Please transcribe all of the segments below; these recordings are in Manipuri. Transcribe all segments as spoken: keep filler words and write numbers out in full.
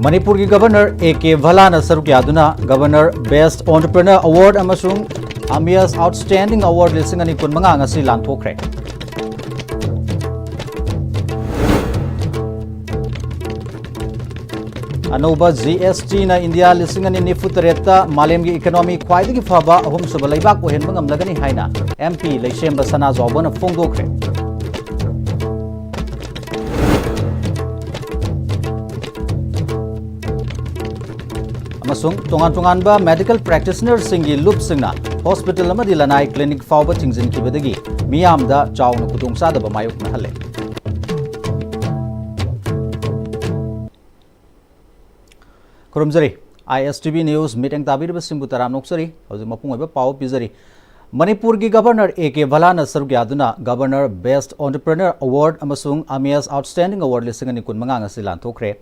ꯃꯅꯤꯄꯨꯔꯒꯤ ꯒꯕꯔꯅꯔ ꯑꯦ ꯀꯦ ꯚꯂꯥꯅ ꯁꯔꯨꯛ ꯌꯥꯗꯨꯅ ꯒꯕꯔꯅꯔ ꯕꯦꯁ꯭ꯠ ꯑꯣꯟꯇꯔꯄ꯭ꯔꯤꯅꯔ ꯑꯦꯋꯥꯔꯗ ꯑꯃꯁꯨꯡ ꯑꯃꯤꯌꯥꯁ ꯑꯥꯎꯠꯁ꯭ꯇꯦꯟꯗꯤꯡ ꯑꯦꯋꯥꯔꯗ ꯂꯤꯁꯤꯡ ꯑꯅꯤ ꯀꯨꯟꯃꯉꯥ ꯉꯁꯤ ꯂꯥꯟꯊꯣꯛꯈ꯭ꯔꯦ꯫ ꯑꯅꯧꯕ ꯖꯤ ꯑꯦꯁ ꯇꯤꯅ ꯏꯟꯗꯤꯌꯥ ꯂꯤꯁꯤꯡ ꯑꯅꯤ ꯅꯤꯐꯨ ꯇꯔꯦꯠꯇ ꯃꯥꯂꯦꯝꯒꯤ ꯏꯀꯣꯅꯣꯃꯤ ꯈ꯭ꯋꯥꯏꯗꯒꯤ ꯐꯕ ꯑꯍꯨꯝꯁꯨꯕ ꯂꯩꯕꯥꯛ ꯑꯣꯏꯍꯟꯕ ꯉꯝꯂꯒꯅꯤ ꯍꯥꯏꯅ ꯑꯦꯝ ꯄꯤ ꯂꯩꯁꯦꯝꯕ ꯁꯅꯥꯖꯥꯎꯕꯅ ꯐꯣꯡꯗꯣꯛꯈ꯭ꯔꯦ꯫ ꯑꯃꯁꯨꯡ ꯇꯣꯉꯥꯟ ꯇꯣꯉꯥꯟꯕ ꯃꯦꯗꯤꯀꯦꯜ ꯄ꯭ꯔꯦꯛꯇꯤꯁꯅꯔꯁꯤꯡꯒꯤ ꯂꯨꯞꯁꯤꯡꯅ ꯍꯣꯁꯄꯤꯇꯥꯜ ꯑꯃꯗꯤ ꯂꯅꯥꯏ ꯀ꯭ꯂꯤꯅꯤꯛ ꯐꯥꯎꯕ ꯊꯤꯡꯖꯤꯟꯈꯤꯕꯗꯒꯤ ꯃꯤꯌꯥꯝꯗ ꯆꯥꯎꯅ ꯈꯨꯗꯣꯡꯆꯥꯗꯕ ꯃꯥꯌꯣꯛꯅꯍꯜꯂꯦ꯫ ꯈꯨꯔꯨꯝꯖꯔꯤ꯫ ꯑꯥꯏ ꯑꯦꯁ ꯇꯤ ꯚꯤ ꯅ꯭ꯌꯨꯁ ꯃꯤꯠꯌꯦꯡ ꯇꯥꯕꯤꯔꯤꯕꯁꯤꯡꯕꯨ ꯇꯔꯥꯝꯅ ꯑꯣꯛꯆꯔꯤ꯫ ꯍꯧꯖꯤꯛ ꯃꯄꯨꯡ ꯑꯣꯏꯕ ꯄꯥꯎ ꯄꯤꯖꯔꯤ꯫ ꯃꯅꯤꯄꯨꯔꯒꯤ ꯒꯕꯔꯅꯔ ꯑꯦ ꯀꯦ ꯚꯂꯥꯅ ꯁꯔꯨꯛ ꯌꯥꯗꯨꯅ ꯒꯕꯔꯅꯔ ꯕꯦꯁ꯭ꯠ ꯑꯣꯟꯇꯔꯄ꯭ꯔꯤꯅꯔ ꯑꯦꯋꯥꯔꯗ ꯑꯃꯁꯨꯡ ꯑꯃꯤꯌꯥꯁ ꯑꯥꯎꯠꯁ꯭ꯇꯦꯟꯗꯤꯡ ꯑꯦꯋꯥꯔꯗ ꯂꯤꯁꯤꯡ ꯑꯅꯤ ꯀꯨꯟꯃꯉꯥ ꯉꯁꯤ ꯂꯥꯟꯊꯣꯛꯈ꯭ꯔꯦ꯫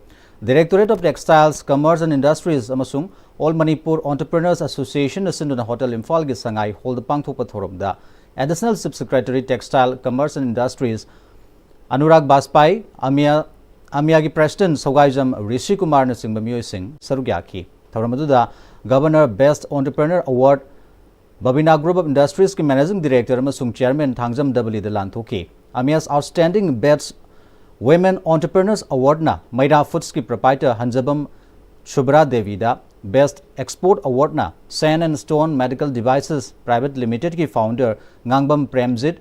Directorate of Textiles, Commerce and Industries ꯑꯃꯁꯨꯡ All Manipur Entrepreneurs Associationꯅ ꯁꯤꯟꯗꯨꯅ ꯍꯣꯇꯦꯜ ꯏꯝꯐꯥꯜꯒꯤ ꯁꯉꯥꯏ ꯍꯣꯜꯗ ꯄꯥꯡꯊꯣꯛꯄ ꯊꯧꯔꯝꯗ Additional Sub Secretary Textile, Commerce and Industries Anurag Bajpai, ꯑꯃꯤꯌꯥ, ꯑꯃꯤꯌꯥꯒꯤ ꯄ꯭ꯔꯦꯁꯤꯗꯦꯟꯠ ꯁꯧꯒꯥꯏꯖꯝ ꯔꯤꯁꯤ ꯀꯨꯃꯥꯔꯅꯆꯤꯡꯕ ꯃꯤꯑꯣꯏꯁꯤꯡ ꯁꯔꯨꯛ ꯌꯥꯈꯤ꯫ ꯊꯧꯔꯝ ꯑꯗꯨꯗ governor best entrepreneur award Babina group of ꯏꯟꯗꯁꯇ꯭ꯔꯤꯁꯀꯤ ꯃꯦꯅꯦꯖꯤꯡ ꯗꯤꯔꯦꯛꯇꯔ ꯑꯃꯁꯨꯡ ꯆꯦꯌꯔꯃꯦꯟ ꯊꯥꯡꯖꯝ ꯗꯕꯂꯤꯗ ꯂꯥꯟꯊꯣꯛꯈꯤ꯫ ꯑꯃꯤꯌꯥꯁ ꯑꯥꯎꯠꯁ꯭ꯇꯦꯟꯗꯤꯡ ꯕꯦꯁ꯭ꯠ ꯋꯤꯃꯦꯟ ꯑꯣꯟꯇꯔꯄ꯭ꯔꯤꯅꯔꯁ ꯑꯦꯋꯥꯔꯗꯅ ꯃꯩꯔꯥ ꯐꯨꯗꯁꯀꯤ ꯄ꯭ꯔꯣꯄꯥꯏꯇꯔ ꯍꯟꯖꯕꯝ ꯁꯨꯕ꯭ꯔꯥ ꯗꯦꯕꯤꯗ, ꯕꯦꯁ꯭ꯠ ꯑꯦꯛꯁꯄꯣꯔꯠ ꯑꯦꯋꯥꯔꯗꯅ Sand and Stone Medical Devices Private Limitedꯀꯤ founder Ngangbam Premjit,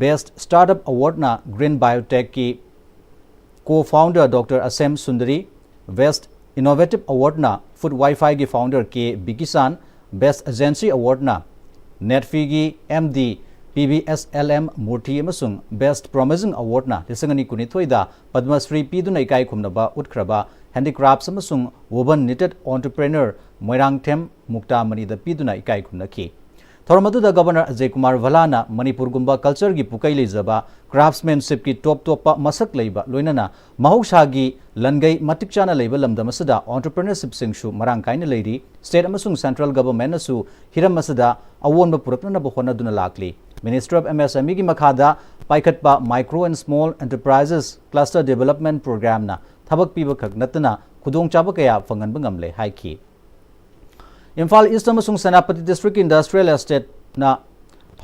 best start up ꯑꯦꯋꯥꯔꯗꯅ ꯒ꯭ꯔꯤꯟ ꯕꯥꯏꯑꯣꯇꯦꯛꯀꯤ co founder doctor Asem Sundari, best ꯏꯅꯣꯚꯦꯇꯤꯚ ꯑꯦꯋꯥꯔꯗꯅ food ꯋꯥꯏꯐꯥꯏꯒꯤ founder K Bikishan, best agency ꯑꯦꯋꯥꯔꯗꯅ ꯅꯦꯠꯐꯤꯒꯤ M D P V S L M Murti ꯑꯃꯁꯨꯡ ꯕꯦꯁ꯭ꯠ ꯄ꯭ꯔꯣꯃꯤꯁꯤꯡ ꯑꯦꯋꯥꯔꯗꯅ ꯂꯤꯁꯤꯡ ꯑꯅꯤ ꯀꯨꯟꯅꯤꯊꯣꯏꯗ ꯄꯗꯃꯁ꯭ꯔꯤ ꯄꯤꯗꯨꯅ ꯏꯀꯥꯏ ꯈꯨꯝꯅꯕ ꯎꯠꯈ꯭ꯔꯕ ꯍꯦꯟꯗꯤꯀ꯭ꯔꯥꯐꯠꯁ ꯑꯃꯁꯨꯡ ꯋꯨꯕꯟ ꯅꯤꯇꯦꯗ ꯑꯣꯟꯇꯔꯄ꯭ꯔꯤꯅꯔ ꯃꯣꯏꯔꯥꯡꯊꯦꯝ ꯃꯨꯛꯇꯥꯃꯅꯤꯗ ꯄꯤꯗꯨꯅ ꯏꯀꯥꯏ ꯈꯨꯝꯅꯈꯤ꯫ ꯊꯧꯔꯝ ꯑꯗꯨꯗ ꯒꯕꯔꯅꯔ ꯑꯖꯌ ꯀꯨꯃꯥꯔ ꯚꯂꯥꯅ ꯃꯅꯤꯄꯨꯔꯒꯨꯝꯕ ꯀꯜꯆꯔꯒꯤ ꯄꯨꯀꯩ ꯂꯩꯖꯕ ꯀ꯭ꯔꯥꯐꯠꯁꯃꯦꯟꯁꯤꯞꯀꯤ ꯇꯣꯞ ꯇꯣꯞꯄ ꯃꯁꯛ ꯂꯩꯕ, ꯂꯣꯏꯅꯅ ꯃꯍꯧꯁꯥꯒꯤ ꯂꯟꯒꯩ ꯃꯇꯤꯛ ꯆꯥꯅ ꯂꯩꯕ ꯂꯝꯗꯝ ꯑꯁꯤꯗ ꯑꯣꯟꯇꯔꯄ꯭ꯔꯤꯅꯔꯁꯤꯞꯁꯤꯡꯁꯨ ꯃꯔꯥꯡ ꯀꯥꯏꯅ ꯂꯩꯔꯤ, ꯁ꯭ꯇꯦꯠ ꯑꯃꯁꯨꯡ ꯁꯦꯟꯇ꯭ꯔꯦꯜ ꯒꯚꯔꯟꯃꯦꯟꯠꯅꯁꯨ ꯍꯤꯔꯝ ꯑꯁꯤꯗ ꯑꯑꯣꯟꯕ ꯄꯨꯔꯛꯅꯅꯕ ꯍꯣꯠꯅꯗꯨꯅ ꯂꯥꯛꯂꯤ꯫ Ministry of M S M Eꯒꯤ ꯃꯈꯥꯗ ꯄꯥꯏꯈꯠꯄ Micro and Small Enterprises Cluster Development Programꯅ ꯊꯕꯛ ꯄꯤꯕꯈꯛ ꯅꯠꯇꯅ ꯈꯨꯗꯣꯡꯆꯥꯕ ꯀꯌꯥ ꯐꯪꯍꯟꯕ ꯉꯝꯂꯦ ꯍꯥꯏꯈꯤ꯫ ꯏꯝꯐꯥꯜ ꯏꯁ ꯑꯃꯁꯨꯡ ꯁꯦꯅꯥꯄꯇꯤ ꯗꯤꯁꯇ꯭ꯔꯤꯛꯀꯤ ꯏꯟꯗꯁꯇ꯭ꯔꯤꯌꯦꯜ ꯑꯦꯁꯇꯦꯠꯅ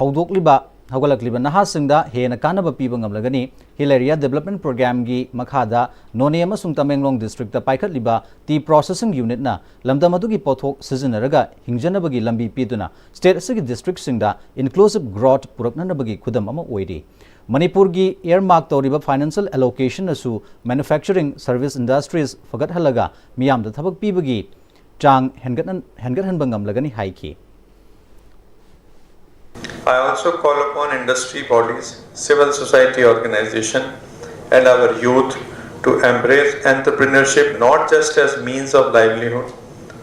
ꯍꯧꯗꯣꯛꯂꯤꯕ ꯍꯧꯒꯠꯂꯛꯂꯤꯕ ꯅꯍꯥꯁꯤꯡꯗ ꯍꯦꯟꯅ ꯀꯥꯟꯅꯕ ꯄꯤꯕ ꯉꯝꯂꯒꯅꯤ꯫ ꯍꯤꯜ ꯑꯦꯔꯤꯌꯥ ꯗꯤꯕꯦꯂꯞꯃꯦꯟ ꯄ꯭ꯔꯣꯒ꯭ꯔꯥꯝꯒꯤ ꯃꯈꯥꯗ ꯅꯣꯅꯦ ꯑꯃꯁꯨꯡ ꯇꯃꯦꯡꯂꯣꯡ ꯗꯤꯁꯇ꯭ꯔꯤꯛꯇ ꯄꯥꯏꯈꯠꯂꯤꯕ ꯇꯤ ꯄ꯭ꯔꯣꯁꯦꯁꯤꯡ ꯌꯨꯅꯤꯠꯅ ꯂꯝꯗꯝ ꯑꯗꯨꯒꯤ ꯄꯣꯠꯊꯣꯛ ꯁꯤꯖꯤꯟꯅꯔꯒ ꯍꯤꯡꯖꯅꯕꯒꯤ ꯂꯝꯕꯤ ꯄꯤꯗꯨꯅ ꯁ꯭ꯇꯦꯠ ꯑꯁꯤꯒꯤ ꯗꯤꯁꯇ꯭ꯔꯤꯛꯁꯤꯡꯗ ꯏꯟꯀ꯭ꯂꯨꯁꯤꯚ ꯒ꯭ꯔꯣꯊ ꯄꯨꯔꯛꯅꯅꯕꯒꯤ ꯈꯨꯗꯝ ꯑꯃ ꯑꯣꯏꯔꯤ꯫ ꯃꯅꯤꯄꯨꯔꯒꯤ ꯏꯌꯔꯃꯥꯔꯛ ꯇꯧꯔꯤꯕ ꯐꯥꯏꯅꯥꯟꯁꯤꯌꯦꯜ ꯑꯦꯂꯣꯀꯦꯁꯟ ꯑꯁꯨ ꯃꯦꯅꯨꯐꯦꯛꯆꯔꯤꯡ ꯁꯔꯚꯤꯁ ꯏꯟꯗꯁꯇ꯭ꯔꯤꯁ ꯐꯒꯠꯍꯜꯂꯒ ꯃꯤꯌꯥꯝꯗ ꯊꯕꯛ ꯄꯤꯕꯒꯤ ꯆꯥꯡ ꯍꯦꯟꯒꯠꯍꯟ-, ꯍꯦꯟꯒꯠꯍꯟꯕ ꯉꯝꯂꯒꯅꯤ ꯍꯥꯏꯈꯤ꯫ I also call upon industry bodies, civil society organization, and our youth to embrace entrepreneurship not just as means of livelihood,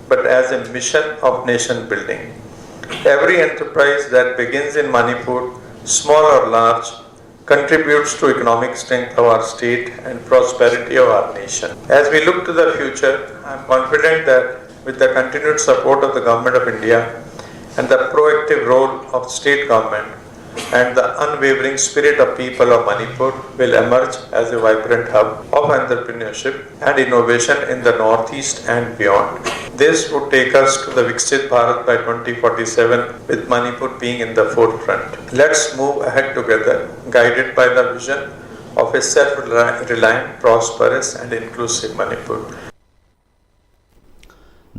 but as a mission of nation building. Every enterprise that begins in Manipur, small or large, contributes to economic strength of our state and prosperity of our nation. As we look to the future, I am confident that with the continued support of the Government of India and the proactive role of state government and the unwavering spirit of people of Manipur will emerge as a vibrant hub of entrepreneurship and innovation in the Northeast and beyond. This would take us to the Viksit Bharat by twenty forty-seven, with Manipur being in the forefront. Let's move ahead together, guided by the vision of a self-reliant, prosperous and inclusive Manipur.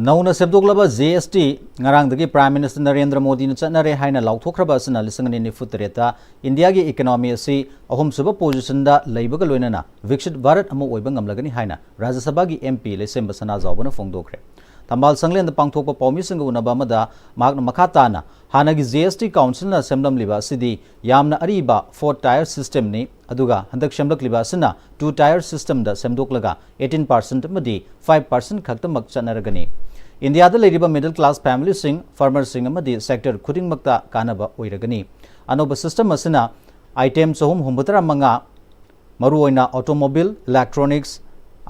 ꯅꯧꯅ ꯁꯦꯝꯗꯣꯛꯂꯕ ꯖꯤ ꯑꯦꯁ ꯇꯤ ꯉꯔꯥꯡꯗꯒꯤ ꯄ꯭ꯔꯥꯏꯝ ꯃꯤꯅꯤꯁꯇꯔ ꯅꯔꯦꯟꯗ꯭ꯔ ꯃꯣꯗꯤꯅ ꯆꯠꯅꯔꯦ ꯍꯥꯏꯅ ꯂꯥꯎꯊꯣꯛꯈ꯭ꯔꯕ ꯑꯁꯤꯅ ꯂꯤꯁꯤꯡ ꯑꯅꯤ ꯅꯤꯐꯨ ꯇꯔꯦꯠꯇ ꯏꯟꯗꯤꯌꯥꯒꯤ ꯏꯀꯣꯅꯣꯃꯤ ꯑꯁꯤ ꯑꯍꯨꯝꯁꯨꯕ ꯄꯣꯖꯤꯁꯟꯗ ꯂꯩꯕꯒ ꯂꯣꯏꯅꯅ ꯚꯤꯛꯁꯤꯠ ꯚꯥꯔꯠ ꯑꯃ ꯑꯣꯏꯕ ꯉꯝꯂꯒꯅꯤ ꯍꯥꯏꯅ ꯔꯥꯖ꯭ꯌ ꯁꯚꯥꯒꯤ ꯑꯦꯝ ꯄꯤ ꯂꯩꯁꯦꯝꯕ ꯁꯅꯥꯖꯥꯎꯕꯅ ꯐꯣꯡꯗꯣꯛꯈ꯭ꯔꯦ꯫ ꯊꯝꯕꯥꯜ ꯁꯪꯂꯦꯟꯗ ꯄꯥꯡꯊꯣꯛꯄ ꯄꯥꯎꯃꯤꯁꯤꯡꯒ ꯎꯅꯕ ꯑꯃꯗ ꯃꯍꯥꯛꯅ ꯃꯈꯥ ꯇꯥꯅ ꯍꯥꯟꯅꯒꯤ ꯖꯤ ꯑꯦꯁ ꯇꯤ ꯀꯥꯎꯟꯁꯤꯜꯅ ꯁꯦꯝꯂꯝꯂꯤꯕ ꯑꯁꯤꯗꯤ ꯌꯥꯝꯅ ꯑꯔꯤꯕ ꯐꯣꯔ ꯇꯥꯌꯔ ꯁꯤꯁꯇꯦꯝꯅꯤ, ꯑꯗꯨꯒ ꯍꯟꯗꯛ ꯁꯦꯝꯂꯛꯂꯤꯕ ꯑꯁꯤꯅ ꯇꯨ ꯇꯥꯌꯔ ꯁꯤꯁꯇꯦꯝꯗ ꯁꯦꯝꯗꯣꯛꯂꯒ eighteen percent ꯑꯃꯗꯤ five percent ꯈꯛꯇꯃꯛ ꯆꯠꯅꯔꯒꯅꯤ꯫ ꯏꯟꯗꯤꯌꯥꯗ ꯂꯩꯔꯤꯕ ꯃꯤꯗꯜ ꯀ꯭ꯂꯥꯁ ꯐꯦꯃꯤꯂꯤꯁꯤꯡ, ꯐꯥꯔꯃꯔꯁꯤꯡ ꯑꯃꯗꯤ ꯁꯦꯛꯇꯔ ꯈꯨꯗꯤꯡꯃꯛꯇ ꯀꯥꯟꯅꯕ ꯑꯣꯏꯔꯒꯅꯤ꯫ ꯑꯅꯧꯕ ꯁꯤꯁꯇꯦꯝ ꯑꯁꯤꯅ ꯑꯥꯏꯇꯦꯝ ꯆꯍꯨꯝ ꯍꯨꯝꯐꯨꯇꯔꯥ ꯃꯉꯥ, ꯃꯔꯨꯑꯣꯏꯅ ꯑꯣꯇꯣꯃꯣꯕꯤꯜ, ꯏꯂꯦꯛꯇ꯭ꯔꯣꯅꯤꯛꯁ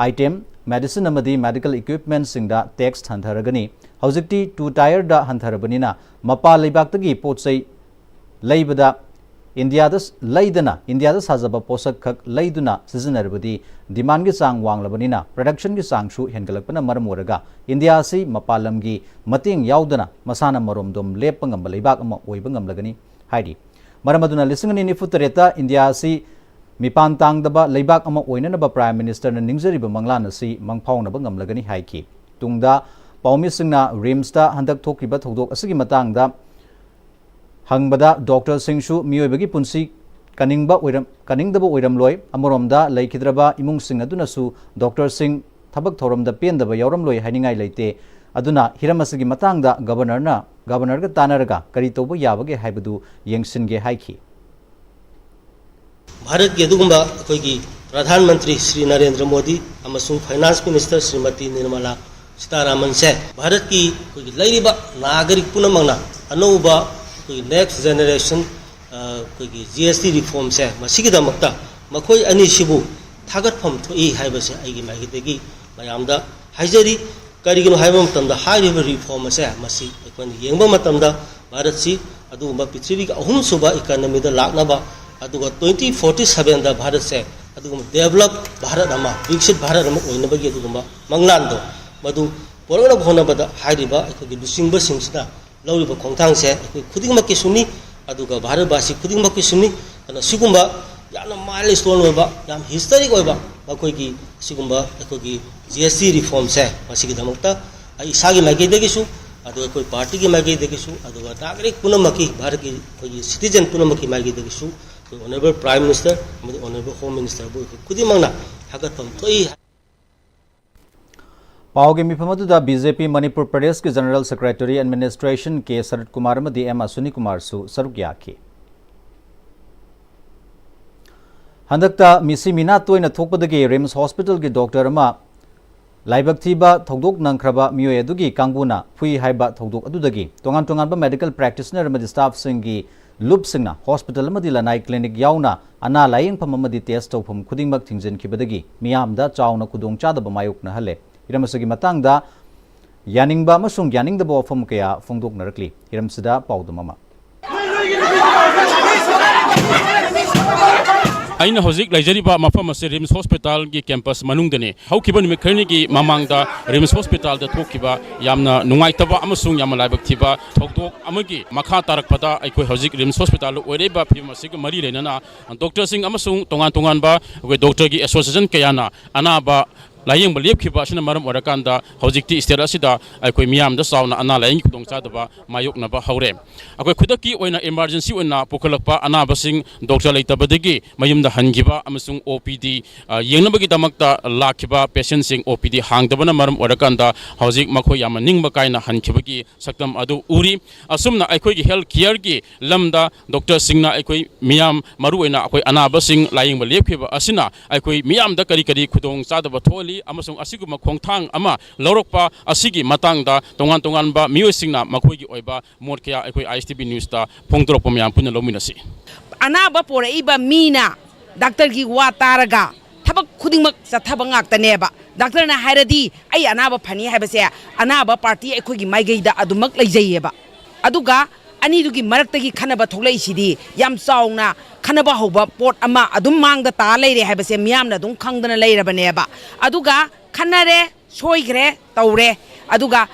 ꯑꯥꯏꯇꯦꯝ, ꯃꯦꯗꯤꯁꯤꯟ ꯑꯃꯗꯤ ꯃꯦꯗꯤꯀꯦꯜ ꯏꯀ꯭ꯋꯤꯞꯃꯦꯟꯠꯁꯤꯡꯗ ꯇꯦꯛꯁ ꯍꯟꯊꯔꯒꯅꯤ꯫ ꯍꯧꯖꯤꯛꯇꯤ ꯇꯨ ꯇꯥꯌꯔꯗ ꯍꯟꯊꯔꯕꯅꯤꯅ ꯃꯄꯥꯟ ꯂꯩꯕꯥꯛꯇꯒꯤ ꯄꯣꯠ ꯆꯩ ꯂꯩꯕꯗ ꯏꯟꯗꯤꯌꯥꯗ ꯂꯩꯗꯅ, ꯏꯟꯗꯤꯌꯥꯗ ꯁꯥꯖꯕ ꯄꯣꯠꯁꯛ ꯈꯛ ꯂꯩꯗꯨꯅ ꯁꯤꯖꯤꯟꯅꯔꯕꯗꯤ demand ꯒꯤ ꯆꯥꯡ ꯋꯥꯡꯂꯕꯅꯤꯅ production ꯒꯤ ꯆꯥꯡꯁꯨ ꯍꯦꯟꯒꯠꯂꯛꯄꯅ ꯃꯔꯝ ꯑꯣꯏꯔꯒ ꯏꯟꯗꯤꯌꯥ ꯑꯁꯤ ꯃꯄꯥꯟ ꯂꯝꯒꯤ ꯃꯇꯦꯡ ꯌꯥꯎꯗꯅ ꯃꯁꯥꯅ ꯃꯔꯣꯝꯗꯣꯝ ꯂꯦꯞꯄ ꯉꯝꯕ ꯂꯩꯕꯥꯛ ꯑꯃ ꯑꯣꯏꯕ ꯉꯝꯂꯒꯅꯤ ꯍꯥꯏꯔꯤ꯫ ꯃꯔꯝ ꯑꯗꯨꯅ ꯂꯤꯁꯤꯡ ꯑꯅꯤ ꯅꯤꯐꯨ ꯇꯔꯦꯠꯇ ꯏꯟꯗꯤꯌꯥ ꯑꯁꯤ ꯃꯤꯄꯥꯟ ꯇꯥꯡꯗꯕ ꯂꯩꯕꯥꯛ ꯑꯃ ꯑꯣꯏꯅꯅꯕ Prime Minister ꯅ ꯅꯤꯡꯖꯔꯤꯕ ꯃꯪꯂꯥꯟ ꯑꯁꯤ ꯃꯪꯐꯥꯎꯅꯕ ꯉꯝꯂꯒꯅꯤ ꯍꯥꯏꯈꯤ꯫ ꯇꯨꯡꯗ ꯄꯥꯎꯃꯤꯁꯤꯡꯅ RIMS ꯇ ꯍꯟꯗꯛ ꯊꯣꯛꯈꯤꯕ ꯊꯧꯗꯣꯛ ꯑꯁꯤꯒꯤ ꯃꯇꯥꯡꯗ ꯍꯪꯕꯗ doctor ꯁꯤꯡꯁꯨ ꯃꯤꯑꯣꯏꯕꯒꯤ ꯄꯨꯟꯁꯤ ꯀꯟꯅꯤꯡꯕ ꯑꯣꯏꯔꯝ-, ꯀꯟꯅꯤꯡꯗꯕ ꯑꯣꯏꯔꯝꯂꯣꯏ꯫ ꯑꯃꯔꯣꯝꯗ ꯂꯩꯈꯤꯗ꯭ꯔꯕ ꯏꯃꯨꯡꯁꯤꯡ ꯑꯗꯨꯅꯁꯨ doctor ꯁꯤꯡ ꯊꯕꯛ ꯊꯧꯔꯝꯗ ꯄꯦꯟꯗꯕ ꯌꯥꯎꯔꯝꯂꯣꯏ ꯍꯥꯏꯅꯤꯡꯉꯥꯏ ꯂꯩꯇꯦ꯫ ꯑꯗꯨꯅ ꯍꯤꯔꯝ ꯑꯁꯤꯒꯤ ꯃꯇꯥꯡꯗ Governor ꯅ, Governor ꯒ ꯇꯥꯟꯅꯔꯒ ꯀꯔꯤ ꯇꯧꯕ ꯌꯥꯕꯒꯦ ꯍꯥꯏꯕꯗꯨ ꯌꯦꯡꯁꯤꯟꯒꯦ ꯍꯥꯏꯈꯤ꯫ ꯚꯥꯔꯠꯀꯤ ꯑꯗꯨꯒꯨꯝꯕ ꯑꯩꯈꯣꯏꯒꯤ ꯄ꯭ꯔꯙꯥꯟ ꯃꯟꯇ꯭ꯔꯤ ꯁ꯭ꯔꯤ ꯅꯔꯦꯟꯗ꯭ꯔ ꯃꯣꯗꯤ ꯑꯃꯁꯨꯡ Finance Minister ꯁ꯭ꯔꯤꯃꯇꯤ ꯅꯤꯔꯃꯂꯥ ꯁꯤꯇꯥꯔꯥꯃꯟꯁꯦ ꯚꯥꯔꯠꯀꯤ ꯑꯩꯈꯣꯏꯒꯤ ꯂꯩꯔꯤꯕ ꯅꯥꯒꯔꯤꯛ ꯄꯨꯝꯅꯃꯛꯅ ꯑꯅꯧꯕ ꯑꯩꯈꯣꯏꯒꯤ next generation, ꯑ, ꯑꯩꯈꯣꯏꯒꯤ G S T reform ꯁꯦ ꯃꯁꯤꯒꯤꯗꯃꯛꯇ ꯃꯈꯣꯏ ꯑꯅꯤꯁꯤꯕꯨ ꯊꯥꯒꯠꯐꯝ ꯊꯣꯛꯏ ꯍꯥꯏꯕꯁꯦ ꯑꯩꯒꯤ ꯃꯥꯏꯀꯩꯗꯒꯤ ꯃꯌꯥꯝꯗ ꯍꯥꯏꯖꯔꯤ꯫ ꯀꯔꯤꯒꯤꯅꯣ ꯍꯥꯏꯕ ꯃꯇꯝꯗ ꯍꯥꯏꯔꯤꯕ reform ꯑꯁꯦ ꯃꯁꯤ ꯑꯩꯈꯣꯏꯅ ꯌꯦꯡꯕ ꯃꯇꯝꯗ ꯚꯥꯔꯠꯁꯤ ꯑꯗꯨꯒꯨꯝꯕ ꯄ꯭ꯔꯤꯊꯤꯕꯤꯒꯤ ꯑꯍꯨꯝꯁꯨꯕ economy ꯗ ꯂꯥꯛꯅꯕ, ꯑꯗꯨꯒ twenty forty seven ꯗ ꯚꯥꯔꯠꯁꯦ ꯑꯗꯨꯒꯨꯝꯕ develop ꯚꯥꯔꯠ ꯑꯃ, ꯕꯤꯛꯁꯤꯠ ꯚꯥꯔꯠ ꯑꯃ ꯑꯣꯏꯅꯕꯒꯤ ꯑꯗꯨꯒꯨꯝꯕ ꯃꯪꯂꯥꯟꯗꯣ ꯃꯗꯨ ꯄꯨꯔꯛꯅꯕ ꯍꯣꯠꯅꯕꯗ ꯍꯥꯏꯔꯤꯕ ꯑꯩꯈꯣꯏꯒꯤ ꯂꯨꯆꯤꯡꯕꯁꯤꯡꯁꯤꯅ ꯂꯧꯔꯤꯕ ꯈꯣꯡꯊꯥꯡꯁꯦ ꯑꯩꯈꯣꯏ ꯈꯨꯗꯤꯡꯃꯛꯀꯤꯁꯨꯅꯤ, ꯑꯗꯨꯒ ꯚꯥꯔꯠꯕꯥꯁꯤ ꯈꯨꯗꯤꯡꯃꯛꯀꯤꯁꯨꯅꯤ꯫ ꯑꯗꯨꯅ ꯁꯤꯒꯨꯝꯕ ꯌꯥꯝꯅ milestone ꯑꯣꯏꯕ, ꯌꯥꯝ historic ꯑꯣꯏꯕ ꯃꯈꯣꯏꯒꯤ ꯁꯤꯒꯨꯝꯕ ꯑꯩꯈꯣꯏꯒꯤ G S T reform ꯁꯦ ꯃꯁꯤꯒꯤꯗꯃꯛꯇ ꯑꯩ ꯏꯁꯥꯒꯤ ꯃꯥꯏꯀꯩꯗꯒꯤꯁꯨ, ꯑꯗꯨꯒ ꯑꯩꯈꯣꯏ party ꯒꯤ ꯃꯥꯏꯀꯩꯗꯒꯤꯁꯨ, ꯑꯗꯨꯒ ꯅꯥꯒꯔꯤꯛ ꯄꯨꯝꯅꯃꯛꯀꯤ, ꯚꯥꯔꯠꯀꯤ ꯑꯩꯈꯣꯏꯒꯤ citizen ꯄꯨꯝꯅꯃꯛꯀꯤ ꯃꯥꯏꯀꯩꯗꯒꯤꯁꯨ ꯑꯩꯈꯣꯏ Honourable Prime Minister ꯑꯃꯗꯤ Honourable Home Minister ꯕꯨ ꯑꯩꯈꯣꯏ ꯈꯨꯗꯤꯡꯃꯛꯅ ꯊꯥꯒꯠꯐꯝ ꯊꯣꯛꯏ꯫ ꯄꯥꯎꯒꯤ ꯃꯤꯐꯝ ꯑꯗꯨꯗ B J P ꯃꯅꯤꯄꯨꯔ ꯄ꯭ꯔꯗꯦꯁꯀꯤ General Secretary Administration ꯀꯦ ꯁꯔꯠ ꯀꯨꯃꯥꯔ ꯑꯃꯗꯤ ꯑꯦꯝ ꯑꯁ꯭ꯋꯤꯅꯤ ꯀꯨꯃꯥꯔꯁꯨ ꯁꯔꯨꯛ ꯌꯥꯈꯤ꯫ ꯍꯟꯗꯛꯇ ꯃꯤꯁꯤ ꯃꯤꯅꯥ ꯇꯣꯏꯅ ꯊꯣꯛꯄꯗꯒꯤ RIMS Hospital ꯒꯤ doctor ꯑꯃ ꯂꯥꯏꯕꯛ ꯊꯤꯕ ꯊꯧꯗꯣꯛ ꯅꯪꯈ꯭ꯔꯕ ꯃꯤꯑꯣꯏ ꯑꯗꯨꯒꯤ ꯀꯥꯡꯕꯨꯅ ꯐꯨꯏ ꯍꯥꯏꯕ ꯊꯧꯗꯣꯛ ꯑꯗꯨꯗꯒꯤ ꯇꯣꯉꯥꯟ ꯇꯣꯉꯥꯟꯕ medical practitioner ꯑꯃꯗꯤ staff ꯁꯤꯡꯒꯤ ꯂꯨꯞꯁꯤꯡꯅ hospital ꯑꯃꯗꯤ ꯂꯅꯥꯏ clinic ꯌꯥꯎꯅ ꯑꯅꯥ ꯂꯥꯌꯦꯡꯐꯝ ꯑꯃꯗꯤ test ꯇꯧꯐꯝ ꯈꯨꯗꯤꯡꯃꯛ ꯊꯤꯡꯖꯤꯟꯈꯤꯕꯗꯒꯤ ꯃꯤꯌꯥꯝꯗ ꯆꯥꯎꯅ ꯈꯨꯗꯣꯡꯆꯥꯗꯕ ꯃꯥꯌꯣꯛꯅꯍꯜꯂꯦ꯫ ꯍꯤꯔꯝ ꯑꯁꯤꯒꯤ ꯃꯇꯥꯡꯗ ꯌꯥꯅꯤꯡꯕ ꯑꯃꯁꯨꯡ ꯌꯥꯅꯤꯡꯗꯕ ꯋꯥꯐꯝ ꯀꯌꯥ ꯐꯣꯡꯗꯣꯛꯅꯔꯛꯂꯤ꯫ ꯍꯤꯔꯝꯁꯤꯗ ꯄꯥꯎꯗꯝ ꯑꯃ꯫ ꯑꯩꯅ ꯍꯧꯖꯤꯛ ꯂꯩꯖꯔꯤꯕ ꯃꯐꯝ ꯑꯁꯤ ꯔꯤꯝꯁ ꯍꯣꯁꯄꯤꯇꯥꯜꯒꯤ ꯀꯦꯝꯄꯁ ꯃꯅꯨꯡꯗꯅꯤ꯫ ꯍꯧꯈꯤꯕ ꯅꯨꯃꯤꯠ ꯈꯔꯅꯤꯒꯤ ꯃꯃꯥꯡꯗ ꯔꯤꯝꯁ ꯍꯣꯁꯄꯤꯇꯥꯜꯗ ꯊꯣꯛꯈꯤꯕ ꯌꯥꯝꯅ ꯅꯨꯡꯉꯥꯏꯇꯕ ꯑꯃꯁꯨꯡ ꯌꯥꯝꯅ ꯂꯥꯏꯕꯛ ꯊꯤꯕ ꯊꯧꯗꯣꯛ ꯑꯃꯒꯤ ꯃꯈꯥ ꯇꯥꯔꯛꯄꯗ ꯑꯩꯈꯣꯏ ꯍꯧꯖꯤꯛ ꯔꯤꯝꯁ ꯍꯣꯁꯄꯤꯇꯥꯜꯗ ꯑꯣꯏꯔꯛꯏꯕ ꯐꯤꯕꯝ ꯑꯁꯤꯒ ꯃꯔꯤ ꯂꯩꯅꯅ ꯗꯣꯛꯇꯔꯁꯤꯡ ꯑꯃꯁꯨꯡ ꯇꯣꯉꯥꯟ ꯇꯣꯉꯥꯟꯕ ꯑꯩꯈꯣꯏ ꯗꯣꯛꯇꯔꯒꯤ ꯑꯦꯁꯣꯁꯤꯌꯦꯁꯟ ꯀꯌꯥꯅ ꯑꯅꯥꯕ ꯂꯥꯌꯦꯡꯕ ꯂꯦꯞꯈꯤꯕ ꯑꯁꯤꯅ ꯃꯔꯝ ꯑꯣꯏꯔꯀꯥꯟꯗ ꯍꯧꯖꯤꯛꯇꯤ ꯁ꯭ꯇꯦꯠ ꯑꯁꯤꯗ ꯑꯩꯈꯣꯏ ꯃꯤꯌꯥꯝꯗ ꯆꯥꯎꯅ ꯑꯅꯥ ꯂꯥꯌꯦꯡꯒꯤ ꯈꯨꯗꯣꯡꯆꯥꯗꯕ ꯃꯥꯌꯣꯛꯅꯕ ꯍꯧꯔꯦ꯫ ꯑꯩꯈꯣꯏ ꯈꯨꯗꯛꯀꯤ ꯑꯣꯏꯅ ꯏꯃꯥꯔꯖꯦꯟꯁꯤ ꯑꯣꯏꯅ ꯄꯨꯈꯠꯂꯛꯄ ꯑꯅꯥꯕꯁꯤꯡ ꯗꯣꯛꯇꯔ ꯂꯩꯇꯕꯗꯒꯤ ꯃꯌꯨꯝꯗ ꯍꯟꯈꯤꯕ ꯑꯃꯁꯨꯡ ꯑꯣ ꯄꯤ ꯗꯤ ꯌꯦꯡꯅꯕꯒꯤꯗꯃꯛꯇ ꯂꯥꯛꯈꯤꯕ ꯄꯦꯁꯦꯟꯁꯤꯡ ꯑꯣ ꯄꯤ ꯗꯤ ꯍꯥꯡꯗꯕꯅ ꯃꯔꯝ ꯑꯣꯏꯔꯀꯥꯟꯗ ꯍꯧꯖꯤꯛ ꯃꯈꯣꯏ ꯌꯥꯝꯅ ꯅꯤꯡꯕ ꯀꯥꯏꯅ ꯍꯟꯈꯤꯕꯒꯤ ꯁꯛꯇꯝ ꯑꯗꯨ ꯎꯔꯤ꯫ ꯑꯁꯨꯝꯅ ꯑꯩꯈꯣꯏꯒꯤ ꯍꯦꯜꯊ ꯀꯤꯌꯔꯒꯤ ꯂꯝꯗ ꯗꯣꯛꯇꯔꯁꯤꯡꯅ ꯑꯩꯈꯣꯏ ꯃꯤꯌꯥꯝ, ꯃꯔꯨꯑꯣꯏꯅ ꯑꯩꯈꯣꯏ ꯑꯅꯥꯕꯁꯤꯡ ꯂꯥꯌꯦꯡꯕ ꯂꯦꯞꯈꯤꯕ ꯑꯁꯤꯅ ꯑꯩꯈꯣꯏ ꯃꯤꯌꯥꯝꯗ ꯀꯔꯤ ꯀꯔꯤ ꯈꯨꯗꯣꯡꯆꯥꯗꯕ ꯊꯣꯛꯍꯜꯂꯤ ꯑꯃꯁꯨꯡ ꯑꯁꯤꯒꯨꯝꯕ ꯈꯣꯡꯊꯥꯡ ꯑꯃ ꯂꯧꯔꯛꯄ ꯑꯁꯤꯒꯤ ꯃꯇꯥꯡꯗ ꯇꯣꯉꯥꯟ ꯇꯣꯉꯥꯟꯕ ꯃꯤꯑꯣꯏꯁꯤꯡꯅ ꯃꯈꯣꯏꯒꯤ ꯑꯣꯏꯕ ꯃꯣꯠ ꯀꯌꯥ ꯑꯩꯈꯣꯏ ꯑꯥꯏ ꯑꯦꯁ ꯇꯤ ꯚꯤ ꯅ꯭ꯌꯨꯁꯇ ꯐꯣꯡꯗꯣꯔꯛꯄ ꯃꯌꯥꯝ ꯄꯨꯟꯅ ꯂꯧꯃꯤꯟꯅꯁꯤ꯫ ꯑꯅꯥꯕ ꯄꯣꯔꯛꯏꯕ ꯃꯤꯅ ꯗꯥꯛꯇꯔꯒꯤ ꯋꯥ ꯇꯥꯔꯒ ꯊꯕꯛ ꯈꯨꯗꯤꯡꯃꯛ ꯆꯠꯊꯕ ꯉꯥꯛꯇꯅꯦꯕ꯫ ꯗꯥꯛꯇꯔꯅ ꯍꯥꯏꯔꯗꯤ ꯑꯩ ꯑꯅꯥꯕ ꯐꯅꯤ ꯍꯥꯏꯕꯁꯦ ꯑꯅꯥꯕ ꯄꯥꯔꯇꯤ ꯑꯩꯈꯣꯏꯒꯤ ꯃꯥꯏꯀꯩꯗ ꯑꯗꯨꯃꯛ ꯂꯩꯖꯩꯌꯦꯕ꯫ ꯑꯗꯨꯒ ꯑꯅꯤꯗꯨꯒꯤ ꯃꯔꯛꯇꯒꯤ ꯈꯟꯅꯕ ꯊꯣꯛꯂꯛꯏꯁꯤꯗꯤ ꯌꯥꯝ ꯆꯥꯎꯅ ꯈꯟꯅꯕ ꯍꯧꯕ ꯄꯣꯠ ꯑꯃ ꯑꯗꯨꯝ ꯃꯥꯡꯗ ꯇꯥ ꯂꯩꯔꯦ ꯍꯥꯏꯕꯁꯦ ꯃꯤꯌꯥꯝꯅ ꯑꯗꯨꯝ ꯈꯪꯗꯅ ꯂꯩꯔꯕꯅꯦꯕ꯫ ꯑꯗꯨꯒ ꯈꯟꯅꯔꯦ, ꯁꯣꯏꯈ꯭ꯔꯦ, ꯇꯧꯔꯦ, ꯑꯗꯨꯒ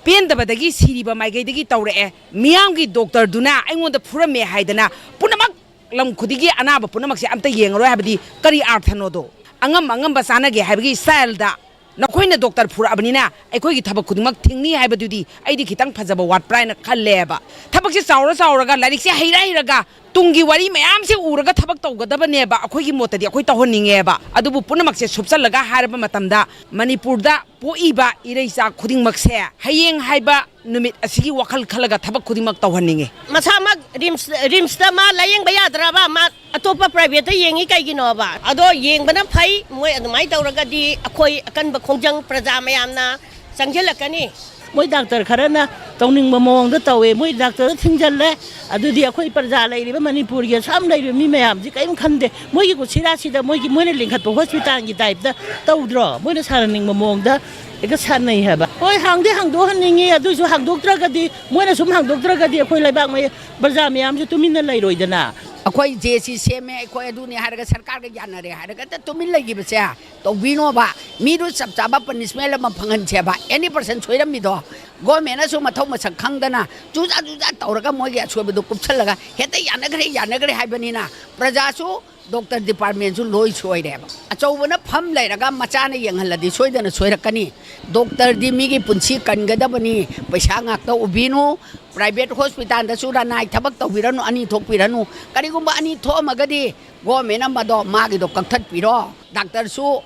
ꯄꯦꯟꯗꯕꯗꯒꯤ ꯁꯤꯔꯤꯕ ꯃꯥꯏꯀꯩꯗꯒꯤ ꯇꯧꯔꯛꯑꯦ꯫ ꯃꯤꯌꯥꯝꯒꯤ ꯗꯣꯛꯇꯔꯗꯨꯅ ꯑꯩꯉꯣꯟꯗ ꯐꯨꯔꯝꯃꯦ ꯍꯥꯏꯗꯅ ꯄꯨꯝꯅꯃꯛ, ꯂꯝ ꯈꯨꯗꯤꯡꯒꯤ ꯑꯅꯥꯕ ꯄꯨꯝꯅꯃꯛꯁꯦ ꯑꯝꯇ ꯌꯦꯡꯉꯔꯣꯏ ꯍꯥꯏꯕꯗꯤ ꯀꯔꯤ ꯑꯥꯔꯊꯅꯣꯗꯣ? ꯑꯉꯝ ꯑꯉꯝꯕ ꯆꯥꯅꯒꯦ ꯍꯥꯏꯕꯒꯤ ꯁ꯭ꯇꯥꯏꯜꯗ ꯅꯈꯣꯏꯅ ꯗꯣꯛꯇꯔ ꯐꯨꯔꯛꯑꯕꯅꯤꯅ ꯑꯩꯈꯣꯏꯒꯤ ꯊꯕꯛ ꯈꯨꯗꯤꯡꯃꯛ ꯊꯤꯡꯅꯤ ꯍꯥꯏꯕꯗꯨꯗꯤ ꯑꯩꯗꯤ ꯈꯤꯇꯪ ꯐꯖꯕ ꯋꯥꯠꯄ꯭ꯔꯥ ꯍꯥꯏꯅ ꯈꯜꯂꯦꯕ꯫ ꯊꯕꯛꯁꯦ ꯆꯥꯎꯔ ꯆꯥꯎꯔꯒ, ꯂꯥꯏꯔꯤꯛꯁꯦ ꯍꯩꯔ ꯍꯩꯔꯒ, ꯇꯨꯡꯒꯤ ꯋꯥꯔꯤ ꯃꯌꯥꯝꯁꯦ ꯎꯔꯒ ꯊꯕꯛ ꯇꯧꯒꯗꯕꯅꯦꯕ꯫ ꯑꯩꯈꯣꯏꯒꯤ ꯃꯣꯠꯇꯗꯤ ꯑꯩꯈꯣꯏ ꯇꯧꯍꯟꯅꯤꯡꯉꯦꯕ꯫ ꯑꯗꯨꯕꯨ ꯄꯨꯝꯅꯃꯛꯁꯦ ꯁꯨꯞꯆꯜꯂꯒ ꯍꯥꯏꯔꯕ ꯃꯇꯝꯗ ꯃꯅꯤꯄꯨꯔꯗ ꯄꯣꯛꯏꯕ ꯏꯔꯩꯆꯥ ꯈꯨꯗꯤꯡꯃꯛꯁꯦ ꯍꯌꯦꯡ ꯍꯥꯏꯕ ꯅꯨꯃꯤꯠ ꯑꯁꯤꯒꯤ ꯋꯥꯈꯜ ꯈꯜꯂꯒ ꯊꯕꯛ ꯈꯨꯗꯤꯡꯃꯛ ꯇꯧꯍꯟꯅꯤꯡꯉꯤ꯫ ꯃꯁꯥꯃꯛ ꯔꯤꯝꯁ, ꯔꯤꯝꯁꯇ ꯃꯥ ꯂꯥꯌꯦꯡꯕ ꯌꯥꯗ꯭ꯔꯕ? ꯃꯥ ꯑꯇꯣꯞꯄ ꯄ꯭ꯔꯥꯏꯚꯦꯠꯇ ꯌꯦꯡꯉꯤ ꯀꯩꯒꯤꯅꯣꯕ? ꯑꯗꯣ ꯌꯦꯡꯕꯅ ꯐꯩ꯫ ꯃꯣꯏ ꯑꯗꯨꯃꯥꯏꯅ ꯇꯧꯔꯒꯗꯤ ꯑꯩꯈꯣꯏ ꯑꯀꯟꯕ ꯈꯣꯡꯖꯪ ꯄ꯭ꯔꯖꯥ ꯃꯌꯥꯝꯅ ꯆꯪꯁꯤꯜꯂꯛꯀꯅꯤ꯫ ꯃꯣꯏ ꯗꯥꯛꯇꯔ ꯈꯔꯅ ꯇꯧꯅꯤꯡꯕ ꯃꯑꯣꯡꯗ ꯇꯧꯋꯦ, ꯃꯣꯏ ꯗꯥꯛꯇꯔꯗ ꯊꯤꯡꯖꯤꯜꯂꯦ꯫ ꯑꯗꯨꯗꯤ ꯑꯩꯈꯣꯏ ꯄ꯭ꯔꯖꯥ ꯂꯩꯔꯤꯕ ꯃꯅꯤꯄꯨꯔꯒꯤ ꯑꯁꯥꯝ ꯂꯩꯔꯤꯕ ꯃꯤ ꯃꯌꯥꯝꯁꯤ ꯀꯔꯤꯝ ꯈꯟꯗꯦ꯫ ꯃꯣꯏꯒꯤ ꯀꯨꯁꯤꯔꯥꯁꯤꯗ ꯃꯣꯏꯒꯤ, ꯃꯣꯏꯅ ꯂꯤꯡꯈꯠꯄ ꯍꯣꯁꯄꯤꯇꯥꯜꯒꯤ ꯇꯥꯏꯞꯇ ꯇꯧꯗ꯭ꯔꯣ? ꯃꯣꯏꯅ ꯁꯥꯟꯅꯅꯤꯡꯕ ꯃꯑꯣꯡꯗ ꯍꯦꯛꯇ ꯁꯥꯟꯅꯩ ꯍꯥꯏꯕ꯫ ꯍꯣꯏ, ꯍꯥꯡꯗꯤ ꯍꯥꯡꯗꯣꯛꯍꯟꯅꯤꯡꯉꯤ, ꯑꯗꯨꯏꯁꯨ ꯍꯥꯡꯗꯣꯛꯇ꯭ꯔꯒꯗꯤ, ꯃꯣꯏꯅ ꯁꯨꯝ ꯍꯥꯡꯗꯣꯛꯇ꯭ꯔꯒꯗꯤ ꯑꯩꯈꯣꯏ ꯂꯩꯕꯥꯛ ꯃꯌꯦꯛ ꯄ꯭ꯔꯖꯥ ꯃꯌꯥꯝꯁꯨ ꯇꯨꯃꯤꯟꯅ ꯂꯩꯔꯣꯏꯗꯅ꯫ ꯑꯩꯈꯣꯏ ꯖꯦ ꯁꯤ ꯁꯦꯝꯃꯦ, ꯑꯩꯈꯣꯏ ꯑꯗꯨꯅꯤ ꯍꯥꯏꯔꯒ ꯁꯔꯀꯥꯔꯒ ꯌꯥꯅꯔꯦ ꯍꯥꯏꯔꯒ ꯍꯦꯛꯇ ꯇꯨꯃꯤꯟ ꯂꯩꯈꯤꯕꯁꯦ ꯇꯧꯕꯤꯅꯣꯕ꯫ ꯃꯤꯗꯨ ꯆꯞ ꯆꯥꯕ ꯄꯅꯤꯁꯃꯦꯟ ꯑꯃ ꯐꯪꯍꯟꯁꯦꯕ꯫ ꯑꯦꯅꯤ ꯄꯔꯁꯟ ꯁꯣꯏꯔꯝꯃꯤꯗꯣ ꯒꯣꯔꯃꯦꯟꯅꯁꯨ ꯃꯊꯧ ꯃꯁꯛ ꯈꯪꯗꯅ ꯆꯨꯖꯥ ꯆꯨꯖꯥ ꯇꯧꯔꯒ ꯃꯣꯏꯒꯤ ꯑꯁꯣꯏꯕꯗꯨ ꯀꯨꯞꯁꯜꯂꯒ ꯍꯦꯛꯇ ꯌꯥꯅꯈ꯭ꯔꯦ ꯌꯥꯅꯈ꯭ꯔꯦ ꯍꯥꯏꯕꯅꯤꯅ ꯄ꯭ꯔꯖꯥꯁꯨ ꯗꯣꯛꯇꯔ ꯗꯤꯄꯥꯔꯠꯃꯦꯟꯁꯨ ꯂꯣꯏ ꯁꯣꯏꯔꯦꯕ꯫ ꯑꯆꯧꯕꯅ ꯐꯝ ꯂꯩꯔꯒ ꯃꯆꯥꯅ ꯌꯦꯡꯍꯜꯂꯗꯤ ꯁꯣꯏꯗꯅ ꯁꯣꯏꯔꯛꯀꯅꯤ꯫ ꯗꯣꯛꯇꯔꯗꯤ ꯃꯤꯒꯤ ꯄꯨꯟꯁꯤ ꯀꯟꯒꯗꯕꯅꯤ, ꯄꯩꯁꯥ ꯉꯥꯛꯇ ꯎꯕꯤꯅꯨ꯫ ꯄ꯭ꯔꯥꯏꯚꯦꯠ ꯍꯣꯁꯄꯤꯇꯥꯜꯗꯁꯨ ꯔꯅꯥꯏ ꯊꯕꯛ ꯇꯧꯕꯤꯔꯅꯨ, ꯑꯅꯤ ꯊꯣꯛꯄꯤꯔꯅꯨ꯫ ꯀꯔꯤꯒꯨꯝꯕ ꯑꯅꯤ ꯊꯣꯛꯑꯝꯃꯒꯗꯤ ꯒꯣꯔꯃꯦꯟꯅ ꯃꯗꯣ ꯃꯥꯒꯤꯗꯣ ꯀꯛꯊꯠꯄꯤꯔꯣ꯫ ꯗꯥꯛꯇꯔꯁꯨ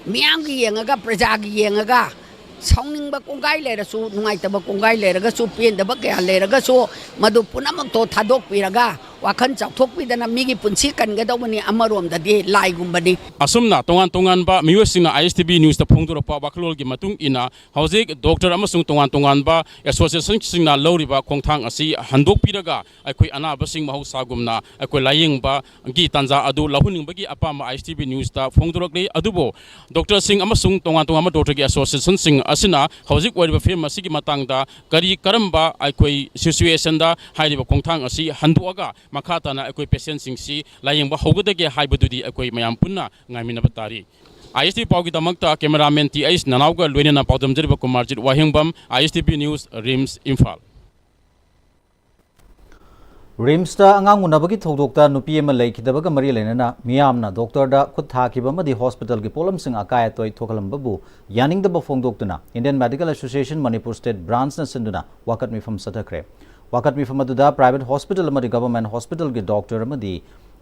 ꯃꯤꯌꯥꯝꯒꯤ ꯌꯦꯡꯉꯒ, ꯄ꯭ꯔꯖꯥꯒꯤ ꯌꯦꯡꯉꯒ, ꯁꯥꯎꯅꯤꯡꯕ ꯀꯣꯡꯒꯥꯏ ꯂꯩꯔꯁꯨ, ꯅꯨꯡꯉꯥꯏꯇꯕ ꯀꯣꯡꯒꯥꯏ ꯂꯩꯔꯒꯁꯨ, ꯄꯦꯟꯗꯕ ꯀꯌꯥ ꯂꯩꯔꯒꯁꯨ, ꯃꯗꯨ ꯄꯨꯝꯅꯃꯛꯇꯣ ꯊꯥꯗꯣꯛꯄꯤꯔꯒ ꯋꯥꯈꯜ ꯆꯥꯎꯊꯣꯛꯄꯤꯗꯅ ꯃꯤꯒꯤ ꯄꯨꯟꯁꯤ ꯀꯟꯒꯗꯧꯕꯅꯤ꯫ ꯑꯃꯔꯣꯝꯗꯗꯤ ꯂꯥꯏꯒꯨꯝꯕꯅꯤ꯫ ꯑꯁꯨꯝꯅ ꯇꯣꯉꯥꯟ ꯇꯣꯉꯥꯟꯕ ꯃꯤꯑꯣꯏꯁꯤꯡꯅ ꯑꯥꯏ ꯑꯦꯁ ꯇꯤ ꯚꯤ ꯅ꯭ꯌꯨꯁꯇ ꯐꯣꯡꯗꯣꯔꯛꯄ ꯋꯥꯈꯜꯂꯣꯟꯒꯤ ꯃꯇꯨꯡ ꯏꯟꯅ, ꯍꯧꯖꯤꯛ ꯗꯣꯛꯇꯔ ꯑꯃꯁꯨꯡ ꯇꯣꯉꯥꯟ ꯇꯣꯉꯥꯟꯕ ꯑꯦꯁꯣꯁꯤꯌꯦꯁꯟꯁꯤꯡꯅ ꯂꯧꯔꯤꯕ ꯈꯣꯡꯊꯥꯡ ꯑꯁꯤ ꯍꯟꯗꯣꯛꯄꯤꯔꯒ, ꯑꯩꯈꯣꯏ ꯑꯅꯥꯕꯁꯤꯡ ꯃꯍꯧꯁꯥꯒꯨꯝꯅ ꯑꯩꯈꯣꯏ ꯂꯥꯌꯦꯡꯕꯒꯤ ꯇꯥꯟꯖꯥ ꯑꯗꯨ ꯂꯧꯍꯟꯅꯤꯡꯕꯒꯤ ꯑꯄꯥꯝꯕ ꯑꯥꯏ ꯑꯦꯁ ꯇꯤ ꯚꯤ ꯅ꯭ꯌꯨꯁꯇ ꯐꯣꯡꯗꯣꯔꯛꯂꯤ꯫ ꯑꯗꯨꯕꯨ ꯗꯣꯛꯇꯔꯁꯤꯡ ꯑꯃꯁꯨꯡ ꯇꯣꯉꯥꯟ ꯇꯣꯉꯥꯟꯕ ꯗꯣꯛꯇꯔꯒꯤ ꯑꯦꯁꯣꯁꯤꯌꯦꯁꯟꯁꯤꯡ ꯑꯁꯤꯅ ꯍꯧꯖꯤꯛ ꯑꯣꯏꯔꯤꯕ ꯐꯤꯕꯝ ꯑꯁꯤꯒꯤ ꯃꯇꯥꯡꯗ ꯀꯔꯤ ꯀꯔꯝꯕ ꯑꯩꯈꯣꯏ ꯁꯤꯆꯨꯋꯦꯁꯟꯗ ꯍꯥꯏꯔꯤꯕ ꯈꯣꯡꯊꯥꯡ ꯑꯁꯤ ꯍꯟꯗꯣꯛꯑꯒ ꯃꯈꯥ ꯇꯥꯅ ꯑꯩꯈꯣꯏ ꯄꯦꯁꯦꯟꯁꯤꯡꯁꯤ ꯂꯥꯌꯦꯡꯕ ꯍꯧꯒꯗꯒꯦ ꯍꯥꯏꯕꯗꯨꯗꯤ ꯑꯩꯈꯣꯏ ꯃꯌꯥꯝ ꯄꯨꯟꯅ ꯉꯥꯏꯃꯤꯟꯅꯕ ꯇꯥꯔꯤ꯫ ꯑꯥꯏ ꯑꯦꯁ ꯇꯤ ꯄꯥꯎꯒꯤꯗꯃꯛꯇ ꯀꯦꯃꯦꯔꯥꯃꯦꯟ ꯇꯤ ꯑꯩꯆ ꯅꯅꯥꯎꯒ ꯂꯣꯏꯅꯅ ꯄꯥꯎꯗꯝꯖꯔꯤꯕ Kumarjit Wahengbam, I S T V news, RIMS, Imphal. ꯔꯤꯝꯁꯇ ꯑꯉꯥꯡ ꯎꯅꯕꯒꯤ ꯊꯧꯗꯣꯛꯇ ꯅꯨꯄꯤ ꯑꯃ ꯂꯩꯈꯤꯗꯕꯒ ꯃꯔꯤ ꯂꯩꯅꯅ ꯃꯤꯌꯥꯝꯅ ꯗꯣꯛꯇꯔꯗ ꯈꯨꯠ ꯊꯥꯈꯤꯕ ꯑꯃꯗꯤ ꯍꯣꯁꯄꯤꯇꯥꯜꯒꯤ ꯄꯣꯠꯂꯝꯁꯤꯡ ꯑꯀꯥꯏ ꯑꯇꯣꯏ ꯊꯣꯛꯍꯜꯂꯝꯕꯕꯨ ꯌꯥꯅꯤꯡꯗꯕ ꯐꯣꯡꯗꯣꯛꯇꯨꯅ Indian Medical Association Manipur State Branchꯅ ꯁꯤꯟꯗꯨꯅ ꯋꯥꯀꯠ ꯃꯤꯐꯝ ꯆꯠꯊꯈ꯭ꯔꯦ꯫ ꯋꯥꯀꯠ ꯃꯤꯐꯝ ꯑꯗꯨꯗ private hospital ꯑꯃꯗꯤ government hospitalꯒꯤ ꯗꯣꯛꯇꯔ ꯑꯃꯗꯤ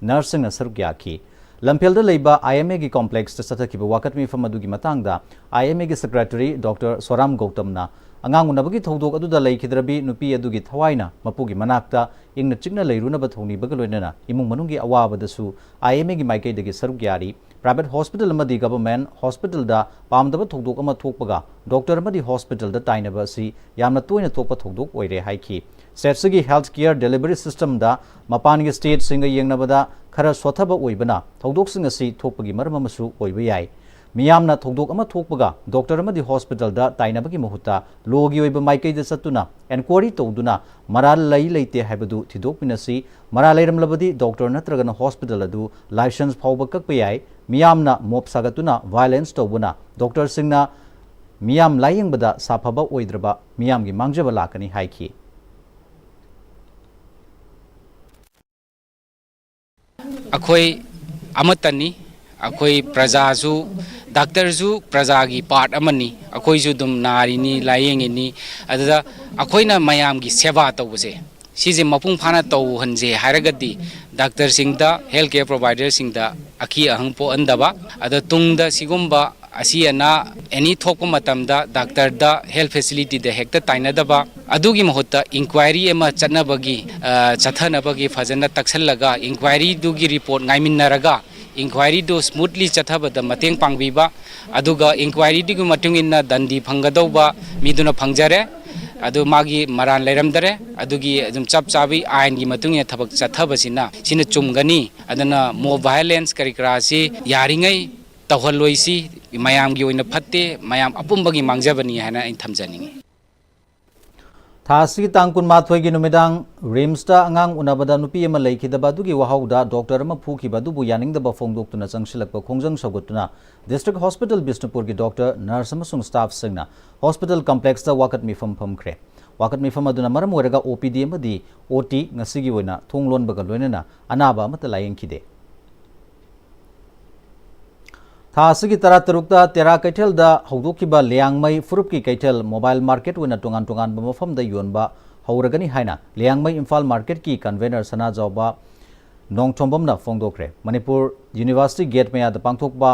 ꯅꯔꯁꯁꯤꯡꯅ ꯁꯔꯨꯛ ꯌꯥꯈꯤ꯫ ꯂꯝꯐꯦꯜꯗ ꯂꯩꯕ ꯑꯥꯏ ꯑꯦꯝ ꯑꯦꯒꯤ complexꯇ ꯆꯠꯊꯈꯤꯕ ꯋꯥꯀꯠ ꯃꯤꯐꯝ ꯑꯗꯨꯒꯤ ꯃꯇꯥꯡꯗ ꯑꯥꯏ ꯑꯦꯝ ꯑꯦꯒꯤ secretary ꯗꯣꯛꯇꯔ ꯁꯣꯔꯥꯝ ꯒꯧꯇꯝꯅ ꯑꯉꯥꯡ ꯎꯅꯕꯒꯤ ꯊꯧꯗꯣꯛ ꯑꯗꯨꯗ ꯂꯩꯈꯤꯗ꯭ꯔꯕꯤ ꯅꯨꯄꯤ ꯑꯗꯨꯒꯤ ꯊꯋꯥꯏꯅ ꯃꯄꯨꯒꯤ ꯃꯅꯥꯛꯇ ꯏꯪꯅ ꯆꯤꯛꯅ ꯂꯩꯔꯨꯅꯕ ꯊꯧꯅꯤꯕꯒ ꯂꯣꯏꯅꯅ ꯏꯃꯨꯡ ꯃꯅꯨꯡꯒꯤ ꯑꯋꯥꯕꯗꯁꯨ ꯑꯥꯏ ꯑꯦꯝ ꯑꯦꯒꯤ ꯃꯥꯏꯀꯩꯗꯒꯤ ꯁꯔꯨꯛ ꯌꯥꯔꯤ꯫ Private hospital ꯑꯃꯗꯤ government hospitalꯗ ꯄꯥꯝꯗꯕ ꯊꯧꯗꯣꯛ ꯑꯃ ꯊꯣꯛꯄꯒ ꯗꯣꯛꯇꯔ ꯑꯃꯗꯤ hospitalꯗ ꯇꯥꯏꯅꯕ ꯑꯁꯤ ꯌꯥꯝꯅ ꯇꯣꯏꯅ ꯊꯣꯛꯄ ꯊꯧꯗꯣꯛ ꯑꯣꯏꯔꯦ ꯍꯥꯏꯈꯤ꯫ Stateꯁꯤꯒꯤ health care delivery systemꯗ ꯃꯄꯥꯟꯒꯤ stateꯁꯤꯡꯒ ꯌꯦꯡꯅꯕꯗ ꯈꯔ ꯁꯣꯠꯊꯕ ꯑꯣꯏꯕꯅ ꯊꯧꯗꯣꯛꯁꯤꯡ ꯑꯁꯤ ꯊꯣꯛꯄꯒꯤ ꯃꯔꯝ ꯑꯃꯁꯨ ꯑꯣꯏꯕ ꯌꯥꯏ꯫ ꯃꯤꯌꯥꯝꯅ ꯊꯧꯗꯣꯛ ꯑꯃ ꯊꯣꯛꯄꯒ ꯗꯣꯛꯇꯔ ꯑꯃꯗꯤ ꯍꯣꯁꯄꯤꯇꯥꯜꯗ ꯇꯥꯏꯅꯕꯒꯤ ꯃꯍꯨꯠꯇ ꯂꯣꯒꯤ ꯑꯣꯏꯕ ꯃꯥꯏꯀꯩꯗ ꯆꯠꯇꯨꯅ ꯏꯟꯀ꯭ꯋꯥꯏꯔꯤ ꯇꯧꯗꯨꯅ ꯃꯔꯥꯜ ꯂꯩ ꯂꯩꯇꯦ ꯍꯥꯏꯕꯗꯨ ꯊꯤꯗꯣꯛꯃꯤꯟꯅꯁꯤ꯫ ꯃꯔꯥꯜ ꯂꯩꯔꯝꯂꯕꯗꯤ ꯗꯣꯛꯇꯔ ꯅꯠꯇ꯭ꯔꯒꯅ ꯍꯣꯁꯄꯤꯇꯥꯜ ꯑꯗꯨ ꯂꯥꯏꯁꯦꯟꯁ ꯐꯥꯎꯕ ꯀꯛꯄ ꯌꯥꯏ꯫ ꯃꯤꯌꯥꯝꯅ ꯃꯣꯞ ꯁꯥꯒꯠꯇꯨꯅ ꯚꯥꯏꯑꯣꯂꯦꯟꯁ ꯇꯧꯕꯅ ꯗꯣꯛꯇꯔꯁꯤꯡꯅ ꯃꯤꯌꯥꯝ ꯂꯥꯌꯦꯡꯕꯗ ꯁꯥꯐꯕ ꯑꯣꯏꯗ꯭ꯔꯕ ꯃꯤꯌꯥꯝꯒꯤ ꯃꯥꯡꯖꯕ ꯂꯥꯛꯀꯅꯤ ꯍꯥꯏꯈꯤ꯫ ꯑꯩꯈꯣꯏ ꯑꯃꯠꯇꯅꯤ꯫ ꯑꯩꯈꯣꯏ ꯄ꯭ꯔꯖꯥꯁꯨ, ꯗꯥꯛꯇꯔꯁꯨ ꯄ꯭ꯔꯖꯥꯒꯤ ꯄꯥꯔꯠ ꯑꯃꯅꯤ꯫ ꯑꯩꯈꯣꯏꯁꯨ ꯑꯗꯨꯝ ꯅꯥꯔꯤꯅꯤ, ꯂꯥꯏꯌꯦꯡꯉꯤꯅꯤ꯫ ꯑꯗꯨꯗ ꯑꯩꯈꯣꯏꯅ ꯃꯌꯥꯝꯒꯤ ꯁꯦꯕꯥ ꯇꯧꯕꯁꯦ, ꯁꯤꯁꯦ ꯃꯄꯨꯡ ꯐꯥꯅ ꯇꯧꯍꯟꯁꯦ ꯍꯥꯏꯔꯒꯗꯤ, ꯗꯥꯛꯇꯔꯁꯤꯡꯗ, ꯍꯦꯜꯊ ꯀꯦꯌꯔ ꯄ꯭ꯔꯣꯚꯥꯏꯗꯔꯁꯤꯡꯗ ꯑꯀꯤ ꯑꯍꯪ ꯄꯣꯛꯍꯟꯗꯕ, ꯑꯗ ꯇꯨꯡꯗ ꯁꯤꯒꯨꯝꯕ ꯑꯁꯤ ꯑꯅꯥ ꯑꯦꯅꯤ ꯊꯣꯛꯄ ꯃꯇꯝꯗ ꯗꯥꯛꯇꯔꯗ, ꯍꯦꯜꯊ ꯐꯦꯁꯤꯂꯤꯇꯤꯗ ꯍꯦꯛꯇ ꯇꯥꯏꯅꯗꯕ, ꯑꯗꯨꯒꯤ ꯃꯍꯨꯠꯇ ꯏꯟꯀ꯭ꯋꯥꯏꯔꯤ ꯑꯃ ꯆꯠꯅꯕꯒꯤ, ꯑ, ꯆꯠꯊꯅꯕꯒꯤ ꯐꯖꯅ ꯇꯛꯁꯜꯂꯒ, ꯏꯟꯀ꯭ꯋꯥꯏꯔꯤꯗꯨꯒꯤ ꯔꯤꯄꯣꯔꯠ ꯉꯥꯏꯃꯤꯟꯅꯔꯒ, ꯏꯟꯀ꯭ꯋꯥꯏꯔꯤꯗꯨ ꯁ꯭ꯃꯨꯠꯂꯤ ꯆꯠꯊꯕꯗ ꯃꯇꯦꯡ ꯄꯥꯡꯕꯤꯕ, ꯑꯗꯨꯒ ꯏꯟꯀ꯭ꯋꯥꯏꯔꯤꯗꯨꯒꯤ ꯃꯇꯨꯡ ꯏꯟꯅ ꯗꯟꯗꯤ ꯐꯪꯒꯗꯧꯕ ꯃꯤꯗꯨꯅ ꯐꯪꯖꯔꯦ, ꯑꯗꯨ ꯃꯥꯒꯤ ꯃꯔꯥꯟ ꯂꯩꯔꯝꯗꯔꯦ꯫ ꯑꯗꯨꯒꯤ ꯑꯗꯨꯝ ꯆꯞ ꯆꯥꯕꯤ ꯑꯥꯏꯟꯒꯤ ꯃꯇꯨꯡ ꯏꯟꯅ ꯊꯕꯛ ꯆꯠꯊꯕꯁꯤꯅ, ꯁꯤꯅ ꯆꯨꯝꯒꯅꯤ꯫ ꯑꯗꯨꯅ ꯃꯣꯕ ꯚꯥꯏꯑꯣꯂꯦꯟꯁ ꯀꯔꯤ ꯀꯔꯥꯁꯤ ꯌꯥꯔꯤꯉꯩ ꯇꯧꯍꯜꯂꯣꯏꯁꯤ꯫ ꯃꯌꯥꯝꯒꯤ ꯑꯣꯏꯅ ꯐꯠꯇꯦ, ꯃꯌꯥꯝ ꯑꯄꯨꯝꯕꯒꯤ ꯃꯥꯡꯖꯕꯅꯤ ꯍꯥꯏꯅ ꯑꯩꯅ ꯊꯝꯖꯅꯤꯡꯉꯤ꯫ ꯊꯥ ꯑꯁꯤꯒꯤ ꯇꯥꯡ ꯀꯨꯟꯃꯥꯊꯣꯏꯒꯤ ꯅꯨꯃꯤꯗꯥꯡ ꯔꯤꯝꯁꯇ ꯑꯉꯥꯡ ꯎꯅꯕꯗ ꯅꯨꯄꯤ ꯑꯃ ꯂꯩꯈꯤꯗꯕ ꯑꯗꯨꯒꯤ ꯋꯥꯍꯧꯗ ꯗꯣꯛꯇꯔ ꯑꯃ ꯐꯨꯈꯤꯕ ꯑꯗꯨꯕꯨ ꯌꯥꯅꯤꯡꯗꯕ ꯐꯣꯡꯗꯣꯛꯇꯨꯅ ꯆꯪꯁꯤꯜꯂꯛꯄ ꯈꯣꯡꯖꯪ ꯁꯧꯒꯠꯇꯨꯅ ꯗꯤꯁꯇ꯭ꯔꯤꯛ ꯍꯣꯁꯄꯤꯇꯥꯜ ꯕꯤꯁꯅꯨꯄꯨꯔꯒꯤ ꯗꯣꯛꯇꯔ, ꯅꯔꯁ ꯑꯃꯁꯨꯡ ꯁ꯭ꯇꯥꯐꯁꯤꯡꯅ ꯍꯣꯁꯄꯤꯇꯥꯜ ꯀꯝꯄ꯭ꯂꯦꯛꯁꯇ ꯋꯥꯀꯠ ꯃꯤꯐꯝ ꯐꯝꯈ꯭ꯔꯦ꯫ ꯋꯥꯀꯠ ꯃꯤꯐꯝ ꯑꯗꯨꯅ ꯃꯔꯝ ꯑꯣꯏꯔꯒ ꯑꯣ ꯄꯤ ꯗꯤ ꯑꯃꯗꯤ ꯑꯣ ꯇꯤ ꯉꯁꯤꯒꯤ ꯑꯣꯏꯅ ꯊꯣꯡ ꯂꯣꯟꯕꯒ ꯂꯣꯏꯅꯅ ꯑꯅꯥꯕ ꯑꯃꯠꯇ ꯂꯥꯌꯦꯡꯈꯤꯗꯦ꯫ ꯊꯥ ꯑꯁꯤꯒꯤ ꯇꯔꯥꯇꯔꯨꯛꯇ ꯇꯦꯔꯥ ꯀꯩꯊꯦꯜꯗ ꯍꯧꯗꯣꯛꯈꯤꯕ ꯂꯤꯌꯥꯡꯃꯩ ꯐꯨꯔꯨꯞꯀꯤ ꯀꯩꯊꯦꯜ ꯃꯣꯕꯥꯏꯜ ꯃꯥꯔꯀꯦꯠ ꯑꯣꯏꯅ ꯇꯣꯉꯥꯟ ꯇꯣꯉꯥꯟꯕ ꯃꯐꯝꯗ ꯌꯣꯟꯕ ꯍꯧꯔꯒꯅꯤ ꯍꯥꯏꯅ ꯂꯤꯌꯥꯡꯃꯩ ꯏꯝꯐꯥꯜ ꯃꯥꯔꯀꯦꯠꯀꯤ ꯀꯟꯚꯦꯅꯔ ꯁꯅꯥꯖꯥꯎꯕ ꯅꯣꯡꯊꯣꯝꯕꯝꯅ ꯐꯣꯡꯗꯣꯛꯈ꯭ꯔꯦ꯫ ꯃꯅꯤꯄꯨꯔ ꯌꯨꯅꯤꯚꯔꯁꯤꯇꯤ ꯒꯦꯠ ꯃꯌꯥꯗ ꯄꯥꯡꯊꯣꯛꯄ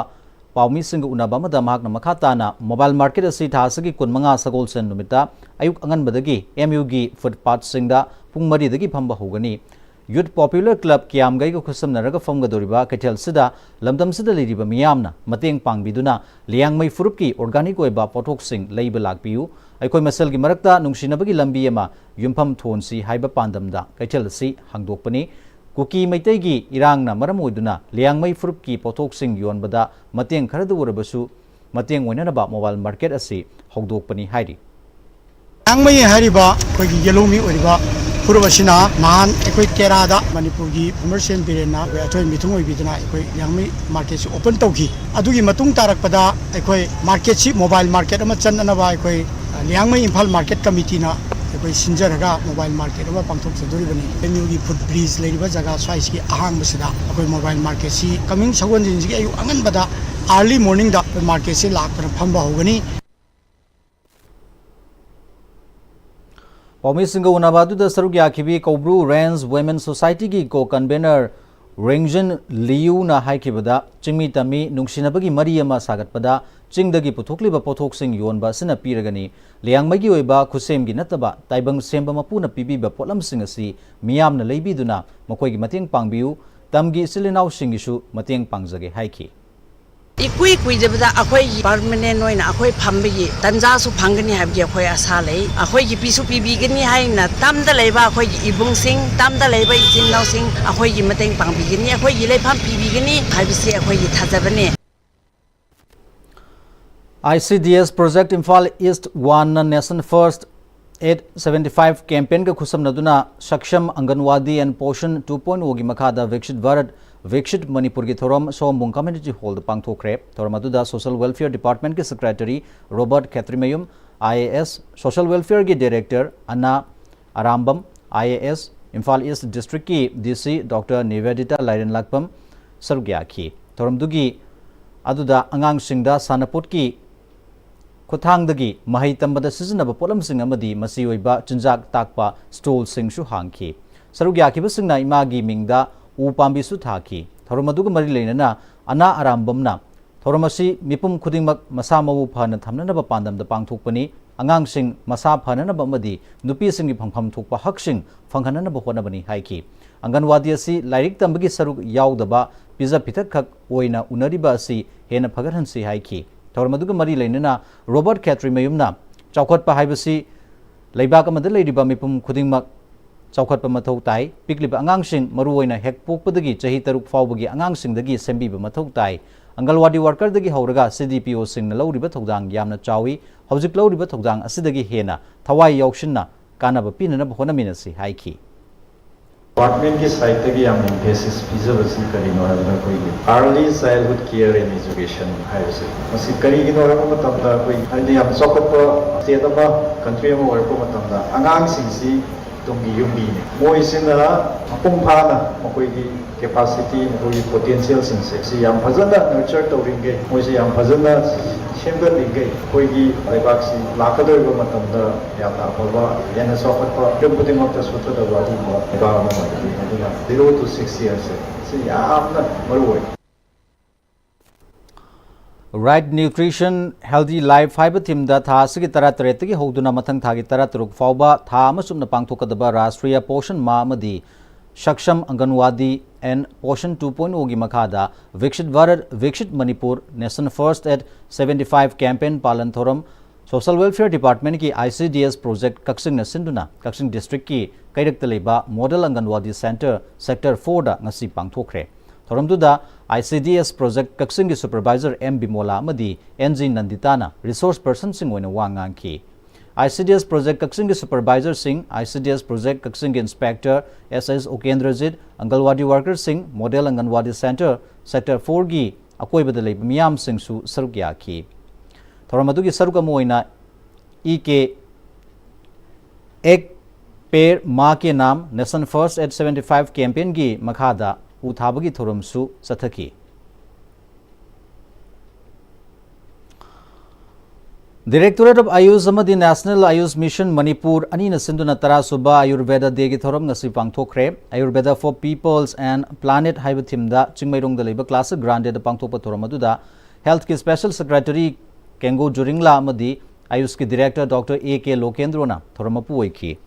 ꯄꯥꯎꯃꯤꯁꯤꯡꯒ ꯎꯅꯕ ꯑꯃꯗ ꯃꯍꯥꯛꯅ ꯃꯈꯥ ꯇꯥꯅ ꯃꯣꯕꯥꯏꯜ ꯃꯥꯔꯀꯦꯠ ꯑꯁꯤ ꯊꯥ ꯑꯁꯤꯒꯤ ꯀꯨꯟꯃꯉꯥ ꯁꯒꯣꯜꯁꯦꯟ ꯅꯨꯃꯤꯠꯇ ꯑꯌꯨꯛ ꯑꯉꯟꯕꯗꯒꯤ ꯑꯦꯝ ꯌꯨꯒꯤ ꯐꯨꯠꯄꯥꯠꯁꯤꯡꯗ ꯄꯨꯡ ꯃꯔꯤꯗꯒꯤ ꯐꯝꯕ ꯍꯧꯒꯅꯤ꯫ ꯌꯨꯠ ꯄꯣꯄꯨꯂꯔ ꯀ꯭ꯂꯕ ꯀꯤꯌꯥꯝꯒꯩꯒ ꯈꯨꯠꯁꯝꯅꯔꯒ ꯐꯝꯒꯗꯧꯔꯤꯕ ꯀꯩꯊꯦꯜꯁꯤꯗ ꯂꯝꯗꯝꯁꯤꯗ ꯂꯩꯔꯤꯕ ꯃꯤꯌꯥꯝꯅ ꯃꯇꯦꯡ ꯄꯥꯡꯕꯤꯗꯨꯅ ꯂꯤꯌꯥꯡꯃꯩ ꯐꯨꯔꯨꯞꯀꯤ ꯑꯣꯔꯒꯥꯅꯤꯛ ꯑꯣꯏꯕ ꯄꯣꯠꯊꯣꯛꯁꯤꯡ ꯂꯩꯕ ꯂꯥꯛꯄꯤꯌꯨ꯫ ꯑꯩꯈꯣꯏ ꯃꯁꯦꯜꯒꯤ ꯃꯔꯛꯇ ꯅꯨꯡꯁꯤꯅꯕꯒꯤ ꯂꯝꯕꯤ ꯑꯃ ꯌꯨꯝꯐꯝ ꯊꯣꯟꯁꯤ ꯍꯥꯏꯕ ꯄꯥꯟꯗꯝꯗ ꯀꯩꯊꯦꯜ ꯑꯁꯤ ꯍꯥꯡꯗꯣꯛꯄꯅꯤ꯫ ꯀꯨꯀꯤ ꯃꯩꯇꯩꯒꯤ ꯏꯔꯥꯡꯅ ꯃꯔꯝ ꯑꯣꯏꯗꯨꯅ ꯂꯤꯌꯥꯡꯃꯩ ꯐꯨꯔꯨꯞꯀꯤ ꯄꯣꯠꯊꯣꯛꯁꯤꯡ ꯌꯣꯟꯕꯗ ꯃꯇꯦꯡ ꯈꯔꯗ ꯑꯣꯏꯔꯕꯁꯨ ꯃꯇꯦꯡ ꯑꯣꯏꯅꯅꯕ ꯃꯣꯕꯥꯏꯜ ꯃꯥꯔꯀꯦꯠ ꯑꯁꯤ ꯍꯧꯗꯣꯛꯄꯅꯤ ꯍꯥꯏꯔꯤ꯫ ꯂꯤꯌꯥꯡꯃꯩ ꯍꯥꯏꯔꯤꯕ ꯑꯩꯈꯣꯏꯒꯤ ꯌꯦꯜꯍꯧꯃꯤ ꯑꯣꯏꯔꯤꯕ ꯐꯨꯔꯨꯞ ꯑꯁꯤꯅ ꯅꯍꯥꯟ ꯑꯩꯈꯣꯏ ꯇꯦꯔꯥꯗ ꯃꯅꯤꯄꯨꯔꯒꯤ ꯐꯥꯔꯃꯔꯁꯤꯌꯟ ꯕꯤꯔꯦꯟꯅ ꯑꯩꯈꯣꯏ ꯑꯊꯣꯏ ꯃꯤꯊꯨꯡ ꯑꯣꯏꯕꯤꯗꯨꯅ ꯑꯩꯈꯣꯏ ꯂꯤꯌꯥꯡꯃꯩ ꯃꯥꯔꯀꯦꯠꯁꯤ ꯑꯣꯄꯟ ꯇꯧꯈꯤ꯫ ꯑꯗꯨꯒꯤ ꯃꯇꯨꯡ ꯇꯥꯔꯛꯄꯗ ꯑꯩꯈꯣꯏ ꯃꯥꯔꯀꯦꯠꯁꯤ ꯃꯣꯕꯥꯏꯜ ꯃꯥꯔꯀꯦꯠ ꯑꯃ ꯆꯠꯅꯅꯕ ꯑꯩꯈꯣꯏ ꯂꯤꯌꯥꯡꯃꯩ ꯏꯝꯐꯥꯜ ꯃꯥꯔꯀꯦꯠ ꯀꯝꯃꯤꯇꯤꯅ ꯑꯩꯈꯣꯏ ꯁꯤꯟꯖꯔꯒ ꯃꯣꯕꯥꯏꯜ ꯃꯥꯔꯀꯦꯠ ꯑꯃ ꯄꯥꯡꯊꯣꯛꯆꯗꯣꯔꯤꯕꯅꯤ꯫ ꯑꯦꯝ ꯌꯨꯒꯤ ꯐꯨꯠ ꯕ꯭ꯔꯤꯖ ꯂꯩꯔꯤꯕ ꯖꯒꯥ ꯁ꯭ꯋꯥꯏꯁꯤꯒꯤ ꯑꯍꯥꯡꯕꯁꯤꯗ ꯑꯩꯈꯣꯏ ꯃꯣꯕꯥꯏꯜ ꯃꯥꯔꯀꯦꯠꯁꯤ ꯀꯃꯤꯡ ꯁꯒꯣꯜꯁꯦꯟꯁꯤꯒꯤ ꯑꯌꯨꯛ ꯑꯉꯟꯕꯗ, ꯑꯥꯔꯂꯤ ꯃꯣꯔꯅꯤꯡꯗ ꯑꯩꯈꯣꯏ ꯃꯥꯔꯀꯦꯠꯁꯤ ꯂꯥꯛꯇꯅ ꯐꯝꯕ ꯍꯧꯒꯅꯤ꯫ ꯄꯥꯎꯃꯤꯁꯤꯡꯒ ꯎꯅꯕ ꯑꯗꯨꯗ ꯁꯔꯨꯛ ꯌꯥꯈꯤꯕꯤ ꯀꯧꯕ꯭ꯔꯨ ꯔꯦꯟꯖ ꯋꯨꯃꯦꯟ ꯁꯣꯁꯥꯏꯇꯤꯒꯤ ꯀꯣ ꯀꯟꯚꯦꯅꯔ ꯔꯦꯡꯖꯟ ꯂꯤꯌꯨꯅ ꯍꯥꯏꯈꯤꯕꯗ, ꯆꯤꯡꯃꯤ ꯇꯝꯃꯤ ꯅꯨꯡꯁꯤꯅꯕꯒꯤ ꯃꯔꯤ ꯑꯃ ꯁꯥꯒꯠꯄꯗ ꯆꯤꯡꯗꯒꯤ ꯄꯨꯊꯣꯛꯂꯤꯕ ꯄꯣꯠꯊꯣꯛꯁꯤꯡ ꯌꯣꯟꯕ ꯑꯁꯤꯅ ꯄꯤꯔꯒꯅꯤ꯫ ꯂꯤꯌꯥꯡꯃꯩꯒꯤ ꯑꯣꯏꯕ ꯈꯨꯠꯁꯦꯝꯒꯤ ꯅꯠꯇꯕ ꯇꯥꯏꯕꯪ ꯁꯦꯝꯕ ꯃꯄꯨꯅ ꯄꯤꯕꯤꯕ ꯄꯣꯠꯂꯝꯁꯤꯡ ꯑꯁꯤ ꯃꯤꯌꯥꯝꯅ ꯂꯩꯕꯤꯗꯨꯅ ꯃꯈꯣꯏꯒꯤ ꯃꯇꯦꯡ ꯄꯥꯡꯕꯤꯌꯨ, ꯇꯝꯒꯤ ꯏꯆꯤꯜ ꯏꯅꯥꯎꯁꯤꯡꯒꯤꯁꯨ ꯃꯇꯦꯡ ꯄꯥꯡꯖꯒꯦ ꯍꯥꯏꯈꯤ꯫ ꯏꯀꯨꯏ ꯀꯨꯏꯗꯕꯗ ꯑꯩꯈꯣꯏꯒꯤ ꯄꯔꯃꯅꯦꯟ ꯑꯣꯏꯅ ꯑꯩꯈꯣꯏ ꯐꯝꯕꯒꯤ ꯇꯟꯖꯥꯁꯨ ꯐꯪꯒꯅꯤ ꯍꯥꯏꯕꯒꯤ ꯑꯩꯈꯣꯏ ꯑꯁꯥ ꯂꯩ꯫ ꯑꯩꯈꯣꯏꯒꯤ ꯄꯤꯁꯨ ꯄꯤꯕꯤꯒꯅꯤ ꯍꯥꯏꯅ ꯇꯝꯗ ꯂꯩꯕ ꯑꯩꯈꯣꯏꯒꯤ ꯏꯕꯨꯡꯁꯤꯡ, ꯇꯝꯗ ꯂꯩꯕ ꯏꯆꯤꯟ ꯏꯅꯥꯎꯁꯤꯡ ꯑꯩꯈꯣꯏꯒꯤ ꯃꯇꯦꯡ ꯄꯥꯡꯕꯤꯒꯅꯤ, ꯑꯩꯈꯣꯏꯒꯤ ꯂꯩꯐꯝ ꯄꯤꯕꯤꯒꯅꯤ ꯍꯥꯏꯕꯁꯤ ꯑꯩꯈꯣꯏꯒꯤ ꯊꯥꯖꯕꯅꯤ꯫ ICDS Project Imphal East One ꯅ Nation First Eight Seventy Five campaign ꯒ ꯈꯨꯠꯁꯝꯅꯗꯨꯅ ꯁꯛꯁꯝ ꯑꯪꯒꯟꯋꯥꯗꯤ and Poshan two point O ꯒꯤ ꯃꯈꯥꯗ Viksit Bharat, Viksit Manipur ꯒꯤ ꯊꯧꯔꯝ ꯁꯣꯝꯕꯨꯡ Community Hall ꯗ ꯄꯥꯡꯊꯣꯛꯈ꯭ꯔꯦ꯫ ꯊꯧꯔꯝ ꯑꯗꯨꯗ Social Welfare Department ꯀꯤ Secretary ꯔꯣꯕꯔꯠ ꯈꯦꯇ꯭ꯔꯤꯃꯌꯨꯝ, IAS, Social Welfare ꯒꯤ Director ꯑꯅꯥ ꯑꯔꯥꯝꯕꯝ, IAS, ꯏꯝꯐꯥꯜ ꯏꯁ ꯗꯤꯁꯇ꯭ꯔꯤꯛꯀꯤ DC ꯗꯣꯛꯇꯔ ꯅꯤꯕꯦꯗꯤꯇꯥ ꯂꯥꯏꯔꯦꯟꯂꯥꯛꯄꯝ ꯁꯔꯨꯛ ꯌꯥꯈꯤ꯫ ꯊꯧꯔꯝꯗꯨꯒꯤ ꯑꯗꯨꯗ ꯑꯉꯥꯡꯁꯤꯡꯗ ꯁꯥꯟꯅꯄꯣꯠꯀꯤ ꯈꯨꯠꯊꯥꯡꯗꯒꯤ ꯃꯍꯩ ꯇꯝꯕꯗ ꯁꯤꯖꯤꯟꯅꯕ ꯄꯣꯠꯂꯝꯁꯤꯡ ꯑꯃꯗꯤ ꯃꯆꯤ ꯑꯣꯏꯕ ꯆꯤꯟꯖꯥꯛ ꯇꯥꯛꯄ ꯁ꯭ꯇꯣꯜꯁꯤꯡꯁꯨ ꯍꯥꯡꯈꯤ꯫ ꯁꯔꯨꯛ ꯌꯥꯈꯤꯕꯁꯤꯡꯅ ꯏꯃꯥꯒꯤ ꯃꯤꯡꯗ ꯎ ꯄꯥꯝꯕꯤꯁꯨ ꯊꯥꯈꯤ꯫ ꯊꯧꯔꯝ ꯑꯗꯨꯒ ꯃꯔꯤ ꯂꯩꯅꯅ ꯑꯅꯥ ꯑꯔꯥꯝꯕꯝꯅ ꯊꯧꯔꯝ ꯑꯁꯤ ꯃꯤꯄꯨꯝ ꯈꯨꯗꯤꯡꯃꯛ ꯃꯁꯥ ꯃꯎ ꯐꯅ ꯊꯝꯅꯅꯕ ꯄꯥꯟꯗꯝꯗ ꯄꯥꯡꯊꯣꯛꯄꯅꯤ꯫ ꯑꯉꯥꯡꯁꯤꯡ ꯃꯁꯥ ꯐꯅꯅꯕ ꯑꯃꯗꯤ ꯅꯨꯄꯤꯁꯤꯡꯒꯤ ꯐꯪꯐꯝ ꯊꯣꯛꯄ ꯍꯛꯁꯤꯡ ꯐꯪꯍꯟꯅꯅꯕ ꯍꯣꯠꯅꯕꯅꯤ ꯍꯥꯏꯈꯤ꯫ ꯑꯪꯒꯟꯋꯥꯗꯤ ꯑꯁꯤ ꯂꯥꯏꯔꯤꯛ ꯇꯝꯕꯒꯤ ꯁꯔꯨꯛ ꯌꯥꯎꯗꯕ ꯄꯤꯖ ꯄꯤꯊꯛꯈꯛ ꯑꯣꯏꯅ ꯎꯅꯔꯤꯕ ꯑꯁꯤ ꯍꯦꯟꯅ ꯐꯒꯠꯍꯟꯁꯤ ꯍꯥꯏꯈꯤ꯫ ꯊꯧꯔꯝ ꯑꯗꯨꯒ ꯃꯔꯤ ꯂꯩꯅꯅ ꯔꯣꯕꯔꯠ ꯈꯦꯇ꯭ꯔꯤꯃꯌꯨꯝꯅ ꯆꯥꯎꯈꯠꯄ ꯍꯥꯏꯕꯁꯤ ꯂꯩꯕꯥꯛ ꯑꯃꯗ ꯂꯩꯔꯤꯕ ꯃꯤꯄꯨꯝ ꯈꯨꯗꯤꯡꯃꯛ ꯆꯥꯎꯈꯠꯄ ꯃꯊꯧ ꯇꯥꯏ꯫ ꯄꯤꯛꯂꯤꯕ ꯑꯉꯥꯡꯁꯤꯡ, ꯃꯔꯨꯑꯣꯏꯅ ꯍꯦꯛ ꯄꯣꯛꯄꯗꯒꯤ ꯆꯍꯤ ꯇꯔꯨꯛ ꯐꯥꯎꯕꯒꯤ ꯑꯉꯥꯡꯁꯤꯡꯗꯒꯤ ꯁꯦꯝꯕꯤꯕ ꯃꯊꯧ ꯇꯥꯏ꯫ ꯑꯪꯒꯜꯋꯥꯗꯤ ꯋꯥꯔꯀꯔꯗꯒꯤ ꯍꯧꯔꯒ ꯁꯤ ꯗꯤ ꯄꯤ ꯑꯣꯁꯤꯡꯅ ꯂꯧꯔꯤꯕ ꯊꯧꯗꯥꯡ ꯌꯥꯝꯅ ꯆꯥꯎꯏ꯫ ꯍꯧꯖꯤꯛ ꯂꯧꯔꯤꯕ ꯊꯧꯗꯥꯡ ꯑꯁꯤꯗꯒꯤ ꯍꯦꯟꯅ ꯊꯋꯥꯏ ꯌꯥꯎꯁꯤꯟꯅ ꯀꯥꯟꯅꯕ ꯄꯤꯅꯅꯕ ꯍꯣꯠꯅꯃꯤꯟꯅꯁꯤ ꯍꯥꯏꯈꯤ꯫ ꯗꯤꯄꯥꯔꯠꯃꯦꯟꯒꯤ ꯁꯥꯏꯠꯇꯒꯤ ꯌꯥꯝꯅ ꯏꯝꯐꯦꯁꯤꯁ ꯄꯤꯖꯕꯁꯤ ꯀꯔꯤꯅꯣ ꯍꯥꯏꯕꯗ, ꯑꯩꯈꯣꯏꯒꯤ early childhood care and education ꯍꯥꯏꯕꯁꯦ꯫ ꯃꯁꯤ ꯀꯔꯤꯒꯤꯅꯣ ꯍꯥꯏꯕ ꯃꯇꯝꯗ, ꯑꯩꯈꯣꯏ ꯍꯥꯏꯗꯤ ꯌꯥꯝ ꯆꯥꯎꯈꯠꯄ ꯁ꯭ꯇꯦꯠ ꯑꯃ, ꯀꯟꯇ꯭ꯔꯤ ꯑꯃ ꯑꯣꯏꯔꯛꯄ ꯃꯇꯝꯗ, ꯑꯉꯥꯡꯁꯤꯡꯁꯤ ꯇꯨꯡꯒꯤ ꯌꯨꯝꯕꯤꯅꯤ꯫ ꯃꯣꯏꯁꯤꯅ ꯃꯄꯨꯡ ꯐꯥꯅ ꯃꯈꯣꯏꯒꯤ ꯀꯦꯄꯥꯁꯤꯇꯤ, ꯃꯈꯣꯏꯒꯤ ꯄꯣꯇꯦꯟꯁꯤꯌꯦꯜꯁꯤꯡꯁꯦ ꯁꯤ ꯌꯥꯝ ꯐꯖꯅ ꯅꯔꯆꯔ ꯇꯧꯔꯤꯈꯩ, ꯃꯣꯏꯁꯤ ꯌꯥꯝ ꯐꯖꯅ ꯁꯦꯝꯒꯠꯂꯤꯈꯩ, ꯑꯩꯈꯣꯏꯒꯤ ꯂꯩꯕꯥꯛꯁꯤ ꯂꯥꯛꯀꯗꯧꯔꯤꯕ ꯃꯇꯝꯗ ꯌꯥꯝꯅ ꯑꯐꯕ, ꯍꯦꯟꯅ ꯆꯥꯎꯈꯠꯄ, ꯍꯤꯔꯝ ꯈꯨꯗꯤꯡꯃꯛꯇ ꯁꯣꯠꯀꯗꯕ ꯑꯗꯨꯒꯨꯝꯕ ꯂꯩꯕꯥꯛ ꯑꯃ ꯑꯣꯏꯒꯅꯤ꯫ ꯑꯗꯨꯅ zero to six years ꯁꯦ ꯁꯤ ꯌꯥꯝꯅ ꯃꯔꯨ ꯑꯣꯏ꯫ Right Nutrition, Healthy Life ꯍꯥꯏꯕ ꯊꯤꯝꯗ ꯊꯥ ꯑꯁꯤꯒꯤ ꯇꯔꯥꯇꯔꯦꯠꯇꯒꯤ ꯍꯧꯗꯨꯅ ꯃꯊꯪ ꯊꯥꯒꯤ ꯇꯔꯥꯇꯔꯨꯛ ꯐꯥꯎꯕ ꯊꯥ ꯑꯃ ꯆꯨꯞꯅ ꯄꯥꯡꯊꯣꯛꯀꯗꯕ ꯔꯥꯁꯇ꯭ꯔꯤꯌꯥ ꯄꯣꯁꯟ ꯃꯥꯍ ꯑꯃꯗꯤ ꯁꯛꯁꯝ ꯑꯪꯒꯟꯋꯥꯗꯤ and Poshan two point O ꯒꯤ ꯃꯈꯥꯗ Viksit Bharat, Viksit Manipur, Nation First at seventy five campaign ꯄꯥꯂꯟ ꯊꯧꯔꯝ Social Welfare Department ꯀꯤ I C D S Project ꯀꯛꯆꯤꯡꯅ ꯁꯤꯟꯗꯨꯅ ꯀꯛꯆꯤꯡ ꯗꯤꯁꯇ꯭ꯔꯤꯛꯀꯤ ꯀꯩꯔꯛꯇ ꯂꯩꯕ ꯃꯣꯗꯦꯜ ꯑꯪꯒꯟꯋꯥꯗꯤ ꯁꯦꯟꯇꯔ, Sector four ꯗ ꯉꯁꯤ ꯄꯥꯡꯊꯣꯛꯈ꯭ꯔꯦ꯫ ꯊꯧꯔꯝꯗꯨꯗ I C D S Project ꯀꯛꯆꯤꯡꯒꯤ ꯁꯨꯄꯔꯚꯥꯏꯖꯔ ꯑꯦꯝ ꯕꯤꯃꯣꯂꯥ ꯑꯃꯗꯤ ꯑꯦꯟ ꯖꯤ ꯅꯟꯗꯤꯇꯥꯅ ꯔꯤꯁꯣꯔꯁ ꯄꯔꯁꯟꯁꯤꯡ ꯑꯣꯏꯅ ꯋꯥ ꯉꯥꯡꯈꯤ꯫ I C D S Project ꯀꯛꯆꯤꯡꯒꯤ ꯁꯨꯄꯔꯚꯥꯏꯖꯔꯁꯤꯡ, I C D S Project ꯀꯛꯆꯤꯡꯒꯤ ꯏꯟꯁꯄꯦꯛꯇꯔ ꯑꯦꯁ ꯑꯦꯁ ꯎꯀꯦꯟꯗ꯭ꯔꯖꯤꯠ, ꯑꯪꯒꯜꯋꯥꯗꯤ ꯋꯥꯔꯀꯔꯁꯤꯡ, ꯃꯣꯗꯦꯜ ꯑꯪꯒꯟꯋꯥꯗꯤ ꯁꯦꯟꯇꯔ, Sector four ꯒꯤ ꯑꯀꯣꯏꯕꯗ ꯂꯩꯕ ꯃꯤꯌꯥꯝꯁꯤꯡꯁꯨ ꯁꯔꯨꯛ ꯌꯥꯈꯤ꯫ ꯊꯧꯔꯝ ꯑꯗꯨꯒꯤ ꯁꯔꯨꯛ ꯑꯃ ꯑꯣꯏꯅ ꯏ ꯀꯦ ꯑꯦꯛ ꯄꯦꯔ ꯃꯥ ꯀꯦ ꯅꯥꯝ, Nation First at seventy five campaign ꯒꯤ ꯃꯈꯥꯗ ꯎ ꯊꯥꯕꯒꯤ ꯊꯧꯔꯝꯁꯨ ꯆꯠꯊꯈꯤ꯫ Directorate of Ayush ꯑꯃꯗꯤ National Ayush Mission Manipur ꯑꯅꯤꯅ ꯁꯤꯟꯗꯨꯅ ꯇꯔꯥ ꯁꯨꯕ ꯑꯌꯨꯔꯚꯦꯗ ꯗꯦꯒꯤ ꯊꯧꯔꯝ ꯉꯁꯤ ꯄꯥꯡꯊꯣꯛꯈ꯭ꯔꯦ꯫ Ayurveda for Peoples and Planet ꯍꯥꯏꯕ ꯊꯤꯝꯗ ꯆꯤꯡꯃꯩꯔꯣꯡꯗ ꯂꯩꯕ ꯀ꯭ꯂꯥꯁꯤꯛ ꯒ꯭ꯔꯥꯟꯗꯦꯗ ꯄꯥꯡꯊꯣꯛꯄ ꯊꯧꯔꯝ ꯑꯗꯨꯗ ꯍꯦꯜꯊꯀꯤ ꯁ꯭ꯄꯦꯁꯦꯜ ꯁꯦꯀ꯭ꯔꯦꯇꯔꯤ ꯀꯦꯡꯒꯣ ꯖꯨꯔꯤꯡꯂꯥ ꯑꯃꯗꯤ ꯑꯌꯨꯁꯀꯤ ꯗꯤꯔꯦꯛꯇꯔ ꯗꯣꯛꯇꯔ ꯑꯦ ꯀꯦ ꯂꯣꯀꯦꯟꯗ꯭ꯔꯣꯅ ꯊꯧꯔꯝ ꯃꯄꯨ ꯑꯣꯏꯈꯤ꯫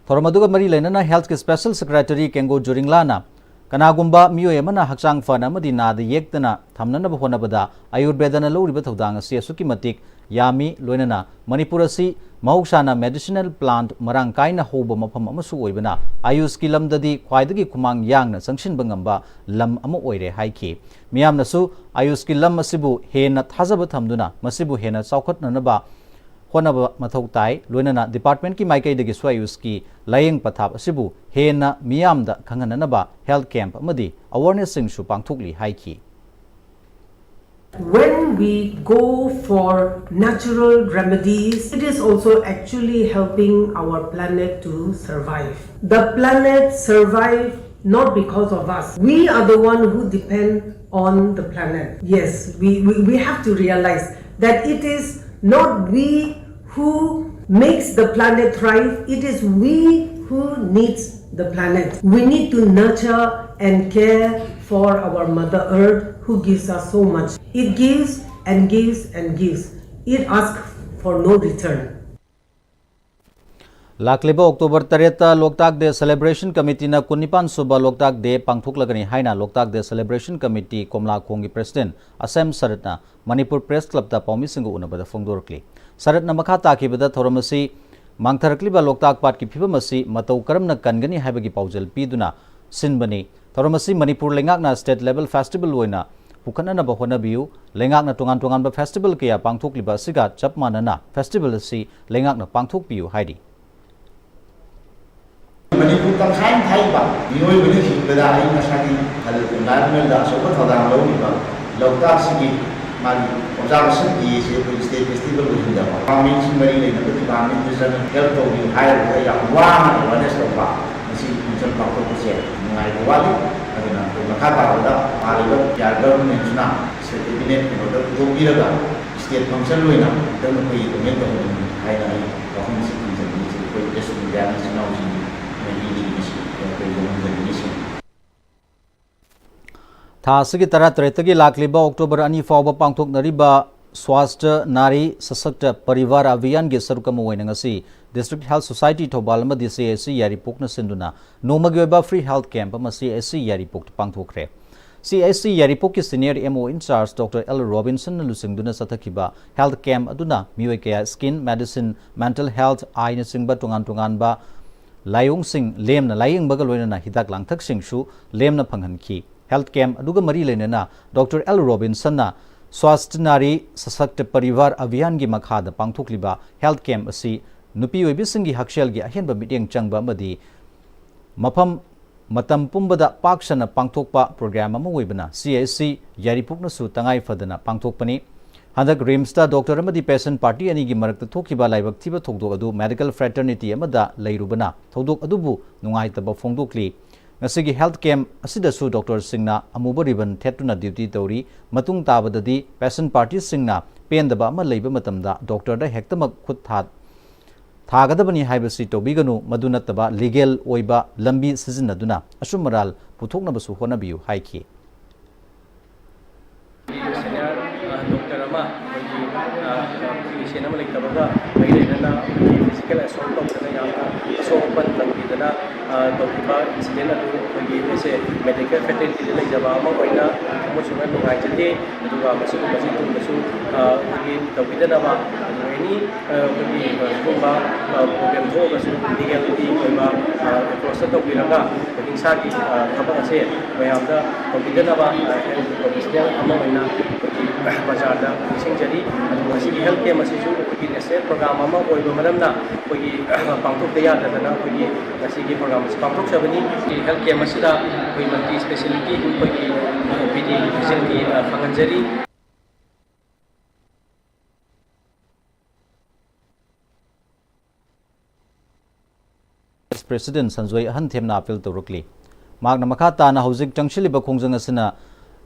ꯊꯧꯔꯝ ꯑꯗꯨꯒ ꯃꯔꯤ ꯂꯩꯅꯅ ꯍꯦꯜꯊꯀꯤ ꯁ꯭ꯄꯦꯁꯦꯜ ꯁꯦꯀ꯭ꯔꯦꯇꯔꯤ ꯀꯦꯡꯒꯣ ꯖꯨꯔꯤꯡꯂꯥꯅ ꯀꯅꯥꯒꯨꯝꯕ ꯃꯤꯑꯣꯏ ꯑꯃꯅ ꯍꯛꯆꯥꯡ ꯐꯅ ꯑꯃꯗꯤ ꯅꯥꯗ ꯌꯦꯛꯇꯅ ꯊꯝꯅꯅꯕ ꯍꯣꯠꯅꯕꯗ ꯑꯥꯌꯨꯔꯕꯦꯗꯅ ꯂꯧꯔꯤꯕ ꯊꯧꯗꯥꯡ ꯑꯁꯤ ꯑꯁꯨꯛꯀꯤ ꯃꯇꯤꯛ ꯌꯥꯝꯃꯤ꯫ ꯂꯣꯏꯅꯅ ꯃꯅꯤꯄꯨꯔ ꯑꯁꯤ ꯃꯍꯧꯁꯥꯅ medicinal plant ꯃꯔꯥꯡ ꯀꯥꯏꯅ ꯍꯧꯕ ꯃꯐꯝ ꯑꯃꯁꯨ ꯑꯣꯏꯕꯅ ꯑꯥꯌꯨꯁꯀꯤ ꯂꯝꯗꯗꯤ ꯈ꯭ꯋꯥꯏꯗꯒꯤ ꯈꯨꯃꯥꯡ ꯌꯥꯡꯅ ꯆꯪꯁꯤꯟꯕ ꯉꯝꯕ ꯂꯝ ꯑꯃ ꯑꯣꯏꯔꯦ ꯍꯥꯏꯈꯤ꯫ ꯃꯤꯌꯥꯝꯅꯁꯨ ꯑꯥꯌꯨꯁꯀꯤ ꯂꯝ ꯑꯁꯤꯕꯨ ꯍꯦꯟꯅ ꯊꯥꯖꯕ ꯊꯝꯗꯨꯅ ꯃꯁꯤꯕꯨ ꯍꯦꯟꯅ ꯆꯥꯎꯈꯠꯅꯅꯕ ꯍꯣꯠꯅꯕ ꯃꯊꯧ ꯇꯥꯏ꯫ ꯂꯣꯏꯅꯅ departmentꯀꯤ ꯃꯥꯏꯀꯩꯗꯒꯤꯁꯨ ꯑꯥꯌꯨꯁꯀꯤ ꯂꯥꯌꯦꯡ ꯄꯊꯥꯞ ꯑꯁꯤꯕꯨ ꯍꯦꯟꯅ ꯃꯤꯌꯥꯝꯗ ꯈꯪꯍꯟꯅꯅꯕ health camp ꯑꯃꯗꯤ awarenessꯁꯤꯡꯁꯨ ꯄꯥꯡꯊꯣꯛꯂꯤ ꯍꯥꯏꯈꯤ꯫ When we go for natural remedies, it is also actually helping our planet to survive. The planet survive not because of us. We are the one who depend on the planet. Yes, we, we, we have to realize that it is not we who makes the planet thrive, it is we who needs the planet. We need to nurture and care for our Mother Earth who gives us so much. It gives and gives and gives. It asks for no return. ꯂꯥꯛꯂꯤꯕ ꯑꯣꯛꯇꯣꯕꯔ ꯇꯔꯦꯠꯇ ꯂꯣꯛꯇꯥꯛ ꯗꯦ ꯁꯦꯂꯦꯕ꯭ꯔꯦꯁꯟ ꯀꯃꯤꯇꯤꯅ ꯀꯨꯟꯅꯤꯄꯥꯟ ꯁꯨꯕ ꯂꯣꯛꯇꯥꯛ ꯗꯦ ꯄꯥꯡꯊꯣꯛꯂꯒꯅꯤ ꯍꯥꯏꯅ ꯂꯣꯛꯇꯥꯛ ꯗꯦ ꯁꯦꯂꯦꯕ꯭ꯔꯦꯁꯟ ꯀꯃꯤꯇꯤ ꯀꯣꯝꯂꯥꯈꯣꯡꯒꯤ ꯄ꯭ꯔꯦꯁꯤꯗꯦꯟꯠ ꯑꯁꯦꯝ ꯁꯔꯠꯅ ꯃꯅꯤꯄꯨꯔ ꯄ꯭ꯔꯦꯁ ꯀ꯭ꯂꯕꯇ ꯄꯥꯎꯃꯤꯁꯤꯡꯒ ꯎꯅꯕꯗ ꯐꯣꯡꯗꯣꯔꯛꯂꯤ꯫ ꯁꯔꯠꯅ ꯃꯈꯥ ꯇꯥꯈꯤꯕꯗ ꯊꯧꯔꯝ ꯑꯁꯤ ꯃꯥꯡꯊꯔꯛꯂꯤꯕ ꯂꯣꯛꯇꯥꯛ ꯄꯥꯠꯀꯤ ꯐꯤꯕꯝ ꯑꯁꯤ ꯃꯇꯧ ꯀꯔꯝꯅ ꯀꯟꯒꯅꯤ ꯍꯥꯏꯕꯒꯤ ꯄꯥꯎꯖꯦꯜ ꯄꯤꯗꯨꯅ ꯁꯤꯟꯕꯅꯤ꯫ ꯊꯧꯔꯝ ꯑꯁꯤ ꯃꯅꯤꯄꯨꯔ ꯂꯩꯉꯥꯛꯅ state level festival ꯑꯣꯏꯅ ꯄꯨꯈꯠꯅꯅꯕ ꯍꯣꯠꯅꯕꯤꯌꯨ꯫ ꯂꯩꯉꯥꯛꯅ ꯇꯣꯉꯥꯟ ꯇꯣꯉꯥꯟꯕ festival ꯀꯌꯥ ꯄꯥꯡꯊꯣꯛꯂꯤꯕ ꯑꯁꯤꯒ ꯆꯞ ꯃꯥꯟꯅꯅ festival ꯑꯁꯤ ꯂꯩꯉꯥꯛꯅ ꯄꯥꯡꯊꯣꯛꯄꯤꯌꯨ ꯍꯥꯏꯔꯤ꯫ ꯃꯅꯤꯄꯨꯔ ꯇꯪꯈꯥꯏ ꯑꯃ ꯊꯥꯛꯏꯕ ꯃꯤꯑꯣꯏꯕꯅ ꯍꯤꯡꯕꯗ ꯑꯏꯪ ꯑꯁꯥꯒꯤ environment ꯑꯆꯧꯕ ꯊꯧꯗꯥꯡ ꯂꯧꯔꯤꯕ ꯂꯣꯛꯇꯥꯛꯁꯤꯒꯤ ꯃꯥꯒꯤ ꯄꯣꯆꯥ ꯃꯁꯛ ꯌꯦꯁꯦ ꯑꯩꯈꯣꯏ state festival ꯑꯣꯏꯍꯟꯗꯕ departmentꯁꯤꯡ ꯃꯔꯤ ꯂꯩꯅꯕ departmentꯇ ꯆꯪꯉꯒ help ꯇꯧꯕꯤꯌꯨ ꯍꯥꯏꯔꯒ ꯌꯥꯝ ꯋꯥꯅ awareness ꯇꯧꯕ ꯃꯁꯤ function ꯄꯥꯡꯊꯣꯛꯄꯁꯦ ꯅꯨꯡꯉꯥꯏꯕ ꯋꯥꯠꯂꯤ꯫ ꯑꯗꯨꯅ ꯑꯩꯈꯣꯏ ꯃꯈꯥ ꯇꯥꯕꯗ ꯄꯥꯜꯂꯤꯕ ꯀꯦꯔꯂ governmentꯁꯤꯅ certificate ꯀꯩꯅꯣꯗ ꯄꯨꯊꯣꯛꯄꯤꯔꯒ state function ꯑꯣꯏꯅ ꯑꯃꯨꯛꯇꯪ ꯑꯩꯈꯣꯏ implement ꯇꯧꯍꯟꯅꯤꯡꯉꯤ ꯍꯥꯏꯅ ꯑꯩ ꯋꯥꯐꯝꯁꯤ ꯊꯝꯖꯅꯤꯡꯉꯤ꯫ ꯑꯩꯈꯣꯏ press mediaꯒꯤ ꯏꯆꯤꯟ ꯏꯅꯥꯎꯁꯤꯡꯒꯤ ꯃꯥꯏꯀꯩꯗꯒꯤ ꯃꯁꯤ ꯑꯩꯈꯣꯏ ꯂꯧꯅꯖꯅꯤꯡꯉꯤꯁꯤꯅꯤ꯫ ꯊꯥ ꯑꯁꯤꯒꯤ ꯇꯔꯥꯇꯔꯦꯠꯇꯒꯤ ꯂꯥꯛꯂꯤꯕ ꯑꯣꯛꯇꯣꯕꯔ ꯑꯅꯤ ꯐꯥꯎꯕ ꯄꯥꯡꯊꯣꯛꯅꯔꯤꯕ ꯁ꯭ꯋꯥꯁꯊ ꯅꯥꯔꯤ ꯁꯁꯛꯇ ꯄꯔꯤꯚꯥꯔ ꯑꯚꯤꯌꯥꯟꯒꯤ ꯁꯔꯨꯛ ꯑꯃ ꯑꯣꯏꯅ ꯉꯁꯤ District Health Society ꯊꯧꯕꯥꯜ ꯑꯃꯗꯤ C H C ꯌꯥꯏꯔꯤꯄꯣꯛꯅ ꯁꯤꯟꯗꯨꯅ ꯅꯣꯡꯃꯒꯤ ꯑꯣꯏꯕ free health camp ꯑꯃ C H C ꯌꯥꯏꯔꯤꯄꯣꯛꯇ ꯄꯥꯡꯊꯣꯛꯈ꯭ꯔꯦ꯫ C H C ꯌꯥꯏꯔꯤꯄꯣꯛꯀꯤ Senior M O in charge Doctor L Robinsonꯅ ꯂꯨꯆꯤꯡꯗꯨꯅ ꯆꯠꯊꯈꯤꯕ health camp ꯑꯗꯨꯅ ꯃꯤꯑꯣꯏ ꯀꯌꯥ skin, medicine, mental health, ꯑꯥꯏꯅꯆꯤꯡꯕ ꯇꯣꯉꯥꯟ ꯇꯣꯉꯥꯟꯕ ꯂꯥꯏꯑꯣꯡꯁꯤꯡ ꯂꯦꯝꯅ ꯂꯥꯏꯌꯦꯡꯕꯒ ꯂꯣꯏꯅꯅ ꯍꯤꯗꯥꯛ ꯂꯥꯡꯊꯛꯁꯤꯡꯁꯨ ꯂꯦꯝꯅ ꯐꯪꯍꯟꯈꯤ꯫ Health camp ꯑꯗꯨꯒ ꯃꯔꯤ ꯂꯩꯅꯅ Doctor L Robinsonꯅ ꯁ꯭ꯋꯥꯁꯊ ꯅꯥꯔꯤ ꯁꯁꯛꯇ ꯄꯔꯤꯚꯥꯔ ꯑꯚꯤꯌꯥꯟꯒꯤ ꯃꯈꯥꯗ ꯄꯥꯡꯊꯣꯛꯂꯤꯕ health camp ꯑꯁꯤ ꯅꯨꯄꯤ ꯑꯣꯏꯕꯤꯁꯤꯡꯒꯤ ꯍꯛꯁꯦꯜꯒꯤ ꯑꯍꯦꯟꯕ ꯃꯤꯠꯌꯦꯡ ꯆꯪꯕ ꯑꯃꯗꯤ ꯃꯐꯝ ꯃꯇꯝ ꯄꯨꯝꯕꯗ ꯄꯥꯛ ꯁꯟꯅ ꯄꯥꯡꯊꯣꯛꯄ program ꯑꯃ ꯑꯣꯏꯕꯅ C H C ꯌꯥꯏꯔꯤꯄꯣꯛꯅꯁꯨ ꯇꯉꯥꯏ ꯐꯗꯅ ꯄꯥꯡꯊꯣꯛꯄꯅꯤ꯫ ꯍꯟꯗꯛ RIMSꯇ doctor ꯑꯃꯗꯤ patient party ꯑꯅꯤꯒꯤ ꯃꯔꯛꯇ ꯊꯣꯛꯈꯤꯕ ꯂꯥꯏꯕꯛ ꯊꯤꯕ ꯊꯧꯗꯣꯛ ꯑꯗꯨ medical fraternity ꯑꯃꯗ ꯂꯩꯔꯨꯕꯅ ꯊꯧꯗꯣꯛ ꯑꯗꯨꯕꯨ ꯅꯨꯡꯉꯥꯏꯇꯕ ꯐꯣꯡꯗꯣꯛꯂꯤ꯫ ꯉꯁꯤꯒꯤ health camp ꯑꯁꯤꯗꯁꯨ doctorꯁꯤꯡꯅ ꯑꯃꯨꯕ ribbon ꯊꯦꯠꯇꯨꯅ duty ꯇꯧꯔꯤ꯫ ꯃꯇꯨꯡ ꯇꯥꯕꯗꯗꯤ patient partyꯁꯤꯡꯅ ꯄꯦꯟꯗꯕ ꯑꯃ ꯂꯩꯕ ꯃꯇꯝꯗ doctorꯗ ꯍꯦꯛꯇꯃꯛ ꯈꯨꯠ ꯊꯥ-, ꯊꯥꯒꯗꯕꯅꯤ ꯍꯥꯏꯕꯁꯤ ꯇꯧꯕꯤꯒꯅꯨ, ꯃꯗꯨ ꯅꯠꯇꯕ legal ꯑꯣꯏꯕ ꯂꯝꯕꯤ ꯁꯤꯖꯤꯟꯅꯗꯨꯅ ꯑꯆꯨꯝ ꯑꯔꯥꯜ ꯄꯨꯊꯣꯛꯅꯕꯁꯨ ꯍꯣꯠꯅꯕꯤꯌꯨ ꯍꯥꯏꯈꯤ꯫ Senior, ꯑ, doctor ꯑꯃ ꯑꯩꯈꯣꯏꯒꯤ, ꯑ, physician ꯑꯃ ꯂꯩꯇꯕꯒ ꯃꯔꯤ ꯂꯩꯅꯅ ꯑꯩꯈꯣꯏꯒꯤ physical assault ꯇꯧꯗꯅ ꯌꯥꯝꯅ ꯑꯁꯣꯛ ꯑꯄꯟ ꯇꯧꯈꯤꯗꯅ, ꯑ, ꯇꯧꯈꯤꯕ incident ꯑꯗꯨ ꯑꯩꯈꯣꯏꯒꯤ ꯑꯩꯈꯣꯏꯁꯦ medical fraternityꯗ ꯂꯩꯖꯕ ꯑꯃ ꯑꯣꯏꯅ ꯊꯃꯣꯏ ꯁꯣꯛꯅ ꯅꯨꯡꯉꯥꯏꯖꯗꯦ꯫ ꯑꯗꯨꯒ ꯃꯁꯤꯒꯨꯝꯕꯁꯤ ꯇꯨꯡꯗꯁꯨ, ꯑ, ꯑꯩꯈꯣꯏꯒꯤ ꯇꯧꯕꯤꯗꯅꯕ, ꯑꯗꯨꯒ any, ꯑ, ꯑꯩꯈꯣꯏꯒꯤ, ꯑ, ꯁꯤꯒꯨꯝꯕ, ꯑ, problem ꯊꯣꯛꯑꯒꯁꯨ legality ꯑꯣꯏꯕ, ꯑ, approachꯇ ꯇꯧꯕꯤꯔꯒ ꯑꯩꯈꯣꯏ ꯍꯤꯡꯁꯥꯒꯤ, ꯑ, ꯊꯕꯛ ꯑꯁꯦ ꯃꯌꯥꯝꯗ ꯇꯧꯕꯤꯗꯅꯕ, ꯑ, health professional ꯑꯃ ꯑꯣꯏꯅ ꯑꯩꯈꯣꯏꯒꯤ ꯄ꯭ꯔꯖꯥꯗ ꯅꯤꯡꯁꯤꯡꯖꯔꯤ꯫ ꯑꯗꯨꯒ ꯃꯁꯤꯒꯤ health camp ꯑꯁꯤꯁꯨ ꯑꯩꯈꯣꯏꯒꯤ national program ꯑꯃ ꯑꯣꯏꯕ ꯃꯔꯝꯅ ꯑꯩꯈꯣꯏꯒꯤ, ꯑ, ꯄꯥꯡꯊꯣꯛꯇ ꯌꯥꯗꯗꯅ ꯑꯩꯈꯣꯏꯒꯤ ꯉꯁꯤꯒꯤ program ꯑꯁꯤ ꯄꯥꯡꯊꯣꯛꯆꯕꯅꯤ꯫ Health camp ꯑꯁꯤꯗ ꯑꯩꯈꯣꯏ multi speciality ꯑꯩꯈꯣꯏꯒꯤ O P D facility, ꯑ, ꯐꯪꯍꯟꯖꯔꯤ꯫ President Sanjoy ꯑꯍꯟꯊꯦꯝꯅ appeal ꯇꯧꯔꯛꯂꯤ꯫ ꯃꯍꯥꯛꯅ ꯃꯈꯥ ꯇꯥꯅ ꯍꯧꯖꯤꯛ ꯆꯪꯁꯤꯜꯂꯤꯕ ꯈꯣꯡꯖꯪ ꯑꯁꯤꯅ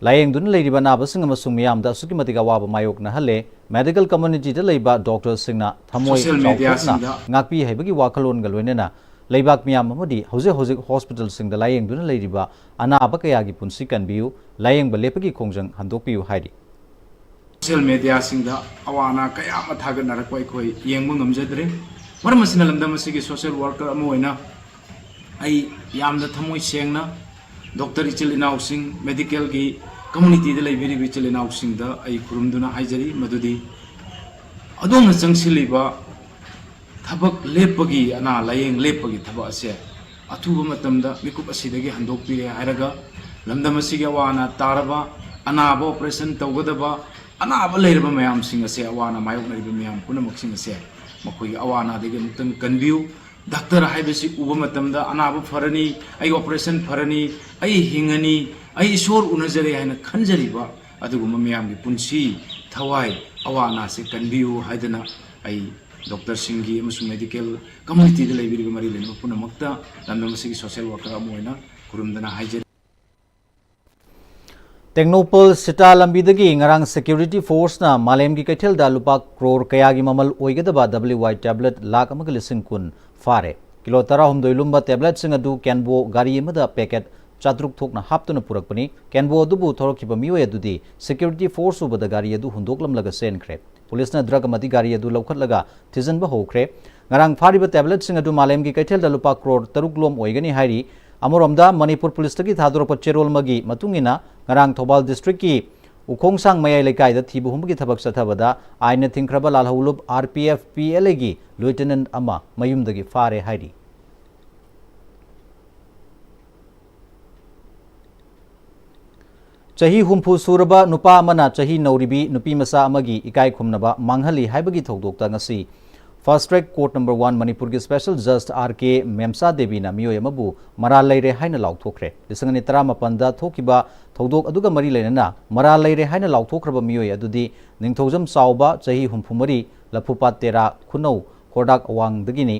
ꯂꯥꯌꯦꯡꯗꯨꯅ ꯂꯩꯔꯤꯕ ꯑꯅꯥꯕꯁꯤꯡ ꯑꯃꯁꯨꯡ ꯃꯤꯌꯥꯝꯗ ꯑꯁꯨꯛꯀꯤ ꯃꯇꯤꯛ ꯑꯋꯥꯕ ꯃꯥꯌꯣꯛꯅꯍꯜꯂꯦ꯫ Medical communityꯗ ꯂꯩꯕ doctorꯁꯤꯡꯅ ꯊꯃꯣꯏ social mediaꯁꯤꯡꯗ ꯆꯥꯎꯊꯣꯛꯅ ꯉꯥꯛꯄꯤ ꯍꯥꯏꯕꯒꯤ ꯋꯥꯈꯜꯂꯣꯟꯒ ꯂꯣꯏꯅꯅ ꯂꯩꯕꯥꯛ ꯃꯤꯌꯥꯝ ꯑꯃꯗꯤ ꯍꯧꯖꯤꯛ ꯍꯧꯖꯤꯛ hospitalꯁꯤꯡꯗ ꯂꯥꯌꯦꯡꯗꯨꯅ ꯂꯩꯔꯤꯕ ꯑꯅꯥꯕ ꯀꯌꯥꯒꯤ ꯄꯨꯟꯁꯤ ꯀꯟꯕꯤꯌꯨ, ꯂꯥꯌꯦꯡꯕ ꯂꯦꯞꯄꯒꯤ ꯈꯣꯡꯖꯪ ꯍꯟꯗꯣꯛꯄꯤꯌꯨ ꯍꯥꯏꯔꯤ꯫ ꯁꯣꯁꯤꯌꯦꯜ ꯃꯦꯗꯤꯌꯥꯁꯤꯡꯗ ꯑꯋꯥ ꯑꯅꯥ ꯀꯌꯥ ꯑꯃ ꯊꯥꯒꯠꯅꯔꯛꯄ ꯑꯩꯈꯣꯏ ꯌꯦꯡꯕ ꯉꯝꯖꯗ꯭ꯔꯦ꯫ ꯃꯔꯝ ꯑꯁꯤꯅ ꯂꯝꯗꯝ ꯑꯁꯤꯒꯤ ꯁꯣꯁꯤꯌꯦꯜ ꯋꯥꯔꯀꯔ ꯑꯃ ꯑꯣꯏꯅ ꯑꯩ ꯌꯥꯝꯅ ꯊꯃꯣꯏ ꯁꯦꯡꯅ ꯗꯣꯛꯇꯔ ꯏꯆꯤꯜ ꯏꯅꯥꯎꯁꯤꯡ, ꯃꯦꯗꯤꯀꯦꯜꯒꯤ ꯀꯝꯃꯨꯅꯤꯇꯤꯗ ꯂꯩꯕꯤꯔꯤꯕ ꯏꯆꯤꯜ ꯏꯅꯥꯎꯁꯤꯡꯗ ꯑꯩ ꯈꯨꯔꯨꯝꯗꯨꯅ ꯍꯥꯏꯖꯔꯤ ꯃꯗꯨꯗꯤ ꯑꯗꯣꯝꯅ ꯆꯪꯁꯤꯜꯂꯤꯕ ꯊꯕꯛ ꯂꯦꯞꯄꯒꯤ, ꯑꯅꯥ ꯂꯥꯌꯦꯡ ꯂꯦꯞꯄꯒꯤ ꯊꯕꯛ ꯑꯁꯦ ꯑꯊꯨꯕ ꯃꯇꯝꯗ ꯃꯤꯀꯨꯞ ꯑꯁꯤꯗꯒꯤ ꯍꯟꯗꯣꯛꯄꯤꯔꯦ ꯍꯥꯏꯔꯒ ꯂꯝꯗꯝ ꯑꯁꯤꯒꯤ ꯑꯋꯥ ꯑꯅꯥ ꯇꯥꯔꯕ, ꯑꯅꯥꯕ ꯑꯣꯄꯔꯦꯁꯟ ꯇꯧꯒꯗꯕ, ꯑꯅꯥꯕ ꯂꯩꯔꯕ ꯃꯌꯥꯝꯁꯤꯡ ꯑꯁꯦ, ꯑꯋꯥ ꯑꯅꯥ ꯃꯥꯌꯣꯛꯅꯔꯤꯕ ꯃꯌꯥꯝ ꯄꯨꯝꯅꯃꯛꯁꯤꯡ ꯑꯁꯦ ꯃꯈꯣꯏꯒꯤ ꯑꯋꯥ ꯑꯅꯥꯗꯒꯤ ꯑꯃꯨꯛꯇꯪ ꯀꯟꯕꯤꯌꯨ꯫ ꯗꯥꯛꯇꯔ ꯍꯥꯏꯕꯁꯤ ꯎꯕ ꯃꯇꯝꯗ ꯑꯅꯥꯕ ꯐꯔꯅꯤ, ꯑꯩ ꯑꯣꯄꯔꯦꯁꯟ ꯐꯔꯅꯤ, ꯑꯩ ꯍꯤꯡꯉꯅꯤ, ꯑꯩ ꯏꯁꯣꯔ ꯎꯅꯖꯔꯦ ꯍꯥꯏꯅ ꯈꯟꯖꯔꯤꯕ ꯑꯗꯨꯒꯨꯝꯕ ꯃꯌꯥꯝꯒꯤ ꯄꯨꯟꯁꯤ, ꯊꯋꯥꯏ, ꯑꯋꯥ ꯑꯅꯥꯁꯦ ꯀꯟꯕꯤꯌꯨ ꯍꯥꯏꯗꯅ ꯑꯩ ꯗꯣꯛꯇꯔꯁꯤꯡꯒꯤ ꯑꯃꯁꯨꯡ ꯃꯦꯗꯤꯀꯦꯜ ꯀꯝꯃꯨꯅꯤꯇꯤꯗ ꯂꯩꯕꯤꯔꯤꯕ ꯃꯔꯤ ꯂꯩꯅꯕ ꯄꯨꯝꯅꯃꯛꯇ ꯂꯝꯗꯝ ꯑꯁꯤꯒꯤ ꯁꯣꯁꯤꯌꯦꯜ ꯋꯥꯔꯀꯔ ꯑꯃ ꯑꯣꯏꯅ ꯈꯨꯔꯨꯝꯗꯨꯅ ꯍꯥꯏꯖꯔꯤ꯫ ꯇꯦꯡꯅꯧꯄꯜ ꯁꯤꯇꯥ ꯂꯝꯕꯤꯗꯒꯤ ꯉꯔꯥꯡ ꯁꯦꯀ꯭ꯌꯨꯔꯤꯇꯤ ꯐꯣꯔꯁꯅ ꯃꯥꯂꯦꯝꯒꯤ ꯀꯩꯊꯦꯜꯗ ꯂꯨꯄꯥ ꯀ꯭ꯔꯣꯔ ꯀꯌꯥꯒꯤ ꯃꯃꯜ ꯑꯣꯏꯒꯗꯕ W Y tablet ꯂꯥꯈ ꯑꯃꯒ ꯂꯤꯁꯤꯡ ꯀꯨꯟ ꯐꯥꯔꯦ꯫ ꯀꯤꯂꯣ ꯇꯔꯥꯍꯨꯝꯗꯣꯏ ꯂꯨꯝꯕ tabletꯁꯤꯡ ꯑꯗꯨ ꯀꯦꯟꯕꯣ ꯒꯥꯔꯤ ꯑꯃꯗ packet ꯆꯥꯇ꯭ꯔꯨꯛ ꯊꯣꯛꯅ ꯍꯥꯞꯇꯨꯅ ꯄꯨꯔꯛꯄꯅꯤ꯫ ꯀꯦꯟꯕꯣ ꯑꯗꯨꯕꯨ ꯊꯧꯔꯛꯈꯤꯕ ꯃꯤꯑꯣꯏ ꯑꯗꯨꯗꯤ ꯁꯦꯀ꯭ꯌꯨꯔꯤꯇꯤ ꯐꯣꯔꯁ ꯎꯕꯗ ꯒꯥꯔꯤ ꯑꯗꯨ ꯍꯨꯟꯗꯣꯛꯂꯝꯂꯒ ꯆꯦꯟꯈ꯭ꯔꯦ꯫ ꯄꯨꯂꯤꯁꯅ ꯗ꯭ꯔꯒ ꯑꯃꯗꯤ ꯒꯥꯔꯤ ꯑꯗꯨ ꯂꯧꯈꯠꯂꯒ ꯊꯤꯖꯤꯟꯕ ꯍꯧꯈ꯭ꯔꯦ꯫ ꯉꯔꯥꯡ ꯐꯥꯔꯤꯕ tabletꯁꯤꯡ ꯑꯗꯨ ꯃꯥꯂꯦꯝꯒꯤ ꯀꯩꯊꯦꯜꯗ ꯂꯨꯄꯥ ꯀ꯭ꯔꯣꯔ ꯇꯔꯨꯛ ꯂꯣꯝ ꯑꯣꯏꯒꯅꯤ ꯍꯥꯏꯔꯤ꯫ ꯑꯃꯔꯣꯝꯗ ꯃꯅꯤꯄꯨꯔ ꯄꯨꯂꯤꯁꯇꯒꯤ ꯊꯥꯗꯣꯔꯛꯄ ꯆꯦꯔꯣꯜ ꯑꯃꯒꯤ ꯃꯇꯨꯡ ꯏꯟꯅ ꯉꯔꯥꯡ ꯊꯧꯕꯥꯜ districtꯀꯤ ꯎꯈꯣꯡꯁꯥꯡ ꯃꯌꯥꯏ ꯂꯩꯀꯥꯏꯗ ꯊꯤꯕ ꯍꯨꯝꯕꯒꯤ ꯊꯕꯛ ꯆꯠꯊꯕꯗ ꯑꯥꯏꯟꯅ ꯊꯤꯡꯈ꯭ꯔꯕ ꯂꯥꯜꯍꯧꯂꯨꯞ R P F P L Aꯒꯤ lieutenant ꯑꯃ ꯃꯌꯨꯝꯗꯒꯤ ꯐꯥꯔꯦ ꯍꯥꯏꯔꯤ꯫ ꯆꯍꯤ ꯍꯨꯝꯐꯨ ꯁꯨꯔꯕ ꯅꯨꯄꯥ ꯑꯃꯅ ꯆꯍꯤ ꯅꯧꯔꯤꯕꯤ ꯅꯨꯄꯤ ꯃꯆꯥ ꯑꯃꯒꯤ ꯏꯀꯥꯏ ꯈꯨꯝꯅꯕ ꯃꯥꯡꯍꯜꯂꯤ ꯍꯥꯏꯕꯒꯤ ꯊꯧꯗꯣꯛꯇ ꯉꯁꯤ Fast Track Court number one ꯃꯅꯤꯄꯨꯔꯒꯤ special judge R K ꯃꯦꯝꯁꯥ ꯗꯦꯕꯤꯅ ꯃꯤꯑꯣꯏ ꯑꯃꯕꯨ ꯃꯔꯥꯜ ꯂꯩꯔꯦ ꯍꯥꯏꯅ ꯂꯥꯎꯊꯣꯛꯈ꯭ꯔꯦ꯫ ꯂꯤꯁꯤꯡ ꯑꯅꯤ ꯇꯔꯥꯃꯥꯄꯟꯗ ꯊꯣꯛꯈꯤꯕ ꯊꯧꯗꯣꯛ ꯑꯗꯨꯒ ꯃꯔꯤ ꯂꯩꯅꯅ ꯃꯔꯥꯜ ꯂꯩꯔꯦ ꯍꯥꯏꯅ ꯂꯥꯎꯊꯣꯛꯈ꯭ꯔꯕ ꯃꯤꯑꯣꯏ ꯑꯗꯨꯗꯤ ꯅꯤꯡꯊꯧꯖꯝ ꯆꯥꯎꯕ, ꯆꯍꯤ ꯍꯨꯝꯐꯨ ꯃꯔꯤ, ꯂꯐꯨꯄꯥꯠ ꯇꯦꯔꯥ, ꯈꯨꯅꯧ, ꯈꯣꯔꯗꯥꯛ ꯑꯋꯥꯡꯗꯒꯤꯅꯤ꯫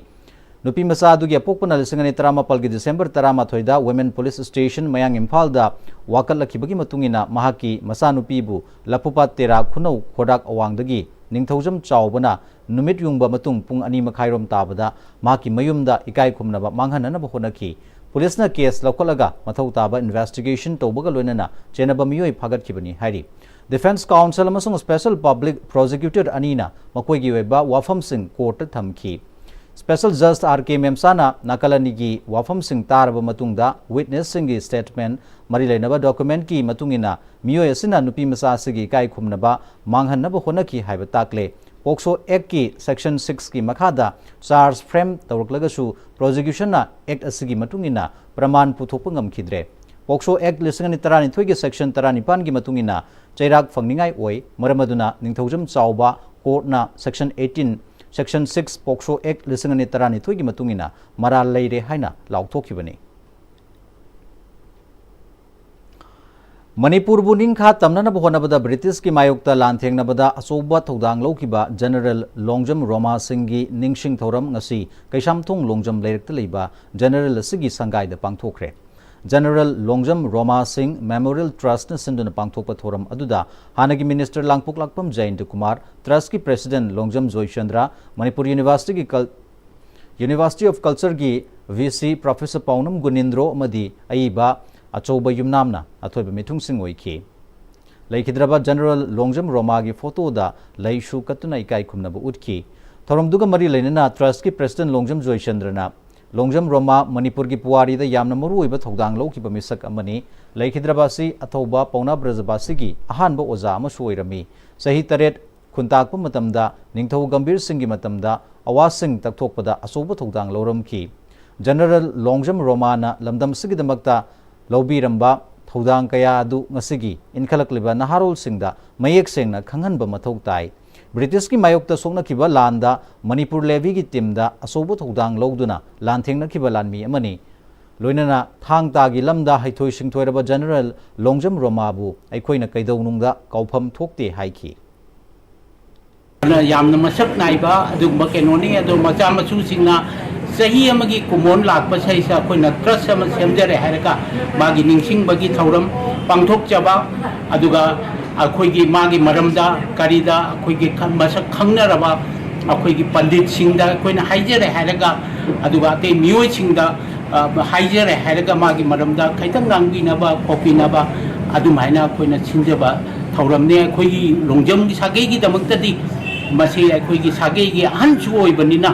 ꯅꯨꯄꯤ ꯃꯆꯥ ꯑꯗꯨꯒꯤ ꯑꯄꯣꯛꯄꯅ ꯂꯤꯁꯤꯡ ꯑꯅꯤ ꯇꯔꯥꯃꯥꯄꯜꯒꯤ December ꯇꯔꯥꯃꯥꯊꯣꯏꯗ Women Police Station, ꯃꯌꯥꯡ ꯏꯝꯐꯥꯜꯗ ꯋꯥꯀꯠꯂꯛꯈꯤꯕꯒꯤ ꯃꯇꯨꯡ ꯏꯟꯅ ꯃꯍꯥꯛꯀꯤ ꯃꯆꯥꯅꯨꯄꯤꯕꯨ ꯂꯐꯨꯄꯥꯠ ꯇꯦꯔꯥ ꯈꯨꯅꯧ ꯈꯣꯔꯗꯥꯛ ꯑꯋꯥꯡꯗꯒꯤ ꯅꯤꯡꯊꯧꯖꯝ ꯆꯥꯎꯕꯅ ꯅꯨꯃꯤꯠ ꯌꯨꯡꯕ ꯃꯇꯨꯡ ꯄꯨꯡ ꯑꯅꯤ ꯃꯈꯥꯏꯔꯣꯝ ꯇꯥꯕꯗ ꯃꯍꯥꯛꯀꯤ ꯃꯌꯨꯝꯗ ꯏꯀꯥꯏ ꯈꯨꯝꯅꯕ ꯃꯥꯡꯍꯟꯅꯅꯕ ꯍꯣꯠꯅꯈꯤ꯫ ꯄꯨꯂꯤꯁꯅ case ꯂꯧꯈꯠꯂꯒ ꯃꯊꯧ ꯇꯥꯕ investigation ꯇꯧꯕꯒ ꯂꯣꯏꯅꯅ ꯆꯦꯟꯅꯕ ꯃꯤꯑꯣꯏ ꯐꯥꯒꯠꯈꯤꯕꯅꯤ ꯍꯥꯏꯔꯤ꯫ Defence Counsel ꯑꯃꯁꯨꯡ Special Public Prosecutor ꯑꯅꯤꯅ ꯃꯈꯣꯏꯒꯤ ꯑꯣꯏꯕ ꯋꯥꯐꯝꯁꯤꯡ ꯀꯣꯔꯠꯇ ꯊꯝꯈꯤ꯫ Special Judge R K Memsana ꯅꯥꯀꯜ ꯑꯅꯤꯒꯤ ꯋꯥꯐꯝꯁꯤꯡ ꯇꯥꯔꯕ ꯃꯇꯨꯡꯗ, witnessꯁꯤꯡꯒꯤ statement, ꯃꯔꯤ ꯂꯩꯅꯕ documentꯀꯤ ꯃꯇꯨꯡ ꯏꯟꯅ ꯃꯤꯑꯣꯏ ꯑꯁꯤꯅ ꯅꯨꯄꯤ ꯃꯆꯥ ꯑꯁꯤꯒꯤ ꯏꯀꯥꯏ ꯈꯨꯝꯅꯕ ꯃꯥꯡꯍꯟꯅꯕ ꯍꯣꯠꯅꯈꯤ ꯍꯥꯏꯕ ꯇꯥꯛꯂꯦ꯫ POCSO Actꯀꯤ Section sixꯀꯤ ꯃꯈꯥꯗ charge frame ꯇꯧꯔꯛꯂꯒꯁꯨ, prosecutionꯅ Act ꯑꯁꯤꯒꯤ ꯃꯇꯨꯡ ꯏꯟꯅ ꯄ꯭ꯔꯃꯥꯟ ꯄꯨꯊꯣꯛꯄ ꯉꯝꯈꯤꯗ꯭ꯔꯦ꯫ POCSO Act ꯂꯤꯁꯤꯡ ꯑꯅꯤ ꯇꯔꯥꯅꯤꯊꯣꯏꯒꯤ Section ꯇꯔꯥꯅꯤꯄꯥꯟꯒꯤ ꯃꯇꯨꯡ ꯏꯟꯅ ꯆꯩꯔꯥꯛ ꯐꯪꯅꯤꯡꯉꯥꯏ ꯑꯣꯏ꯫ ꯃꯔꯝ ꯑꯗꯨꯅ ꯅꯤꯡꯊꯧꯖꯝ ꯆꯥꯎꯕ ꯀꯣꯔꯠꯅ Section eighteen, Section six POCSO Act ꯂꯤꯁꯤꯡ ꯑꯅꯤ ꯇꯔꯥꯅꯤꯊꯣꯏꯒꯤ ꯃꯇꯨꯡ ꯏꯟꯅ ꯃꯔꯥꯜ ꯂꯩꯔꯦ ꯍꯥꯏꯅ ꯂꯥꯎꯊꯣꯛꯈꯤꯕꯅꯤ꯫ ꯃꯅꯤꯄꯨꯔꯕꯨ ꯅꯤꯡꯈꯥ ꯇꯝꯅꯅꯕ ꯍꯣꯠꯅꯕꯗ ꯕ꯭ꯔꯤꯇꯤꯁꯀꯤ ꯃꯥꯌꯣꯛꯇ ꯂꯥꯟꯊꯦꯡꯅꯕꯗ ꯑꯆꯧꯕ ꯊꯧꯗꯥꯡ ꯂꯧꯈꯤꯕ General ꯂꯣꯡꯖꯝ ꯔꯣꯃꯥ ꯁꯤꯡꯒꯤ ꯅꯤꯡꯁꯤꯡ ꯊꯧꯔꯝ ꯉꯁꯤ ꯀꯩꯁꯥꯝꯊꯣꯡ ꯂꯣꯡꯖꯝ ꯂꯩꯔꯛꯇ ꯂꯩꯕ General ꯑꯁꯤꯒꯤ ꯁꯪꯒꯥꯏꯗ ꯄꯥꯡꯊꯣꯛꯈ꯭ꯔꯦ꯫ General ꯂꯣꯡꯖꯝ ꯔꯣꯃꯥ ꯁꯤꯡ Memorial Trustꯅ ꯁꯤꯟꯗꯨꯅ ꯄꯥꯡꯊꯣꯛꯄ ꯊꯧꯔꯝ ꯑꯗꯨꯗ ꯍꯥꯟꯅꯒꯤ Minister Langpoklakpam ꯖꯌꯟꯇ Kumar, Trustꯀꯤ President Longjam Joychandra, Manipur Universityꯒꯤ Cul-, University of Cultureꯒꯤ VC Professor ꯄꯥꯎꯅꯝ ꯒꯨꯅꯤꯟꯗ꯭ꯔꯣ ꯑꯃꯗꯤ ꯑꯏꯕ ꯑꯆꯧꯕ ꯌꯨꯝꯅꯥꯝꯅ ꯑꯊꯣꯏꯕ ꯃꯤꯊꯨꯡꯁꯤꯡ ꯑꯣꯏꯈꯤ꯫ ꯂꯩꯈꯤꯗ꯭ꯔꯕ General ꯂꯣꯡꯖꯝ ꯔꯣꯃꯥꯒꯤ photoꯗ ꯂꯩꯁꯨ ꯀꯠꯇꯨꯅ ꯏꯀꯥꯏ ꯈꯨꯝꯅꯕ ꯎꯠꯈꯤ꯫ ꯊꯧꯔꯝꯗꯨꯒ ꯃꯔꯤ ꯂꯩꯅꯅ Trustꯀꯤ President ꯂꯣꯡꯖꯝ ꯖꯣꯏꯆꯟꯗ꯭ꯔꯅ, "ꯂꯣꯡꯖꯝ ꯔꯣꯃꯥ ꯃꯅꯤꯄꯨꯔꯒꯤ ꯄꯨꯋꯥꯔꯤꯗ ꯌꯥꯝꯅ ꯃꯔꯨꯑꯣꯏꯕ ꯊꯧꯗꯥꯡ ꯂꯧꯈꯤꯕ ꯃꯤꯁꯛ ꯑꯃꯅꯤ꯫ ꯂꯩꯈꯤꯗ꯭ꯔꯕ ꯑꯁꯤ ꯑꯊꯧꯕ ꯄꯥꯎꯅꯥ ꯕ꯭ꯔꯖꯕꯥꯁꯤꯒꯤ ꯑꯍꯥꯟꯕ ꯑꯣꯖꯥ ꯑꯃꯁꯨ ꯑꯣꯏꯔꯝꯃꯤ꯫ ꯆꯍꯤ ꯇꯔꯦꯠ ꯈꯨꯟꯇꯥꯛꯄ ꯃꯇꯝꯗ ꯅꯤꯡꯊꯧ ꯒꯝꯚꯤꯔ ꯁꯤꯡꯒꯤ ꯃꯇꯝꯗ ꯑꯋꯥꯁꯤꯡ ꯇꯛꯊꯣꯛꯄꯗ ꯑꯆꯧꯕ ꯊꯧꯗꯥꯡ ꯂꯧꯔꯝꯈꯤ꯫ General ꯂꯣꯡꯖꯝ ꯔꯣꯃꯥꯅ ꯂꯝꯗꯝ ꯑꯁꯤꯒꯤꯗꯃꯛꯇ ꯂꯧꯕꯤꯔꯝꯕ ꯊꯧꯗꯥꯡ ꯀꯌꯥ ꯑꯗꯨ ꯉꯁꯤꯒꯤ ꯏꯟꯈꯠꯂꯛꯂꯤꯕ ꯅꯍꯥꯔꯣꯜꯁꯤꯡꯗ ꯃꯌꯦꯛ ꯁꯦꯡꯅ ꯈꯪꯍꯟꯕ ꯃꯊꯧ ꯇꯥꯏ꯫ ꯕ꯭ꯔꯤꯇꯤꯁꯀꯤ ꯃꯥꯌꯣꯛꯇ ꯁꯣꯛꯅꯈꯤꯕ ꯂꯥꯟꯗ ꯃꯅꯤꯄꯨꯔ Levyꯒꯤ teamꯗ ꯑꯆꯧꯕ ꯊꯧꯗꯥꯡ ꯂꯧꯗꯨꯅ ꯂꯥꯟꯊꯦꯡꯅꯈꯤꯕ ꯂꯥꯟꯃꯤ ꯑꯃꯅꯤ꯫ ꯂꯣꯏꯅꯅ ꯊꯥꯡ ꯇꯥꯒꯤ ꯂꯝꯗ ꯍꯩꯊꯣꯏ ꯁꯤꯡꯊꯣꯏꯔꯕ General ꯂꯣꯡꯖꯝ ꯔꯣꯃꯥꯕꯨ ꯑꯩꯈꯣꯏꯅ ꯀꯩꯗꯧꯅꯨꯡꯗ ꯀꯥꯎꯐꯝ ꯊꯣꯛꯇꯦ" ꯍꯥꯏꯈꯤ꯫ ꯌꯥꯝꯅ ꯃꯁꯛ ꯅꯥꯏꯕ ꯑꯗꯨꯒꯨꯝꯕ ꯀꯩꯅꯣꯅꯤ꯫ ꯑꯗꯣ ꯃꯆꯥ ꯃꯁꯨꯁꯤꯡꯅ ꯆꯍꯤ ꯑꯃꯒꯤ ꯀꯨꯝꯑꯣꯟ ꯂꯥꯛꯄ ꯁꯤꯗꯩꯁꯤꯗ ꯑꯩꯈꯣꯏꯅ trust ꯑꯃ ꯁꯦꯝꯖꯔꯦ ꯍꯥꯏꯔꯒ ꯃꯥꯒꯤ ꯅꯤꯡꯁꯤꯡꯕꯒꯤ ꯊꯧꯔꯝ ꯄꯥꯡꯊꯣꯛꯆꯕ, ꯑꯗꯨꯒ ꯑꯩꯈꯣꯏꯒꯤ ꯃꯥꯒꯤ ꯃꯔꯝꯗ ꯀꯔꯤꯗ ꯑꯩꯈꯣꯏꯒꯤ ꯈ-, ꯃꯁꯛ ꯈꯪꯅꯔꯕ ꯑꯩꯈꯣꯏꯒꯤ ꯄꯟꯗꯤꯠꯁꯤꯡꯗ ꯑꯩꯈꯣꯏꯅ ꯍꯥꯏꯖꯔꯦ ꯍꯥꯏꯔꯒ, ꯑꯗꯨꯒ ꯑꯇꯩ ꯃꯤꯑꯣꯏꯁꯤꯡꯗ, ꯑ, ꯍꯥꯏꯖꯔꯦ ꯍꯥꯏꯔꯒ ꯃꯥꯒꯤ ꯃꯔꯝꯗ ꯈꯤꯇꯪ ꯉꯥꯡꯕꯤꯅꯕ ꯈꯣꯠꯄꯤꯅꯕ ꯑꯗꯨꯃꯥꯏꯅ ꯑꯩꯈꯣꯏꯅ ꯁꯤꯟꯖꯕ ꯊꯧꯔꯝꯅꯤ꯫ ꯑꯩꯈꯣꯏꯒꯤ ꯂꯣꯡꯖꯝꯒꯤ ꯁꯥꯒꯩꯒꯤꯗꯃꯛꯇꯗꯤ ꯃꯁꯤ ꯑꯩꯈꯣꯏꯒꯤ ꯁꯥꯒꯩꯒꯤ ꯑꯍꯟꯁꯨ ꯑꯣꯏꯕꯅꯤꯅ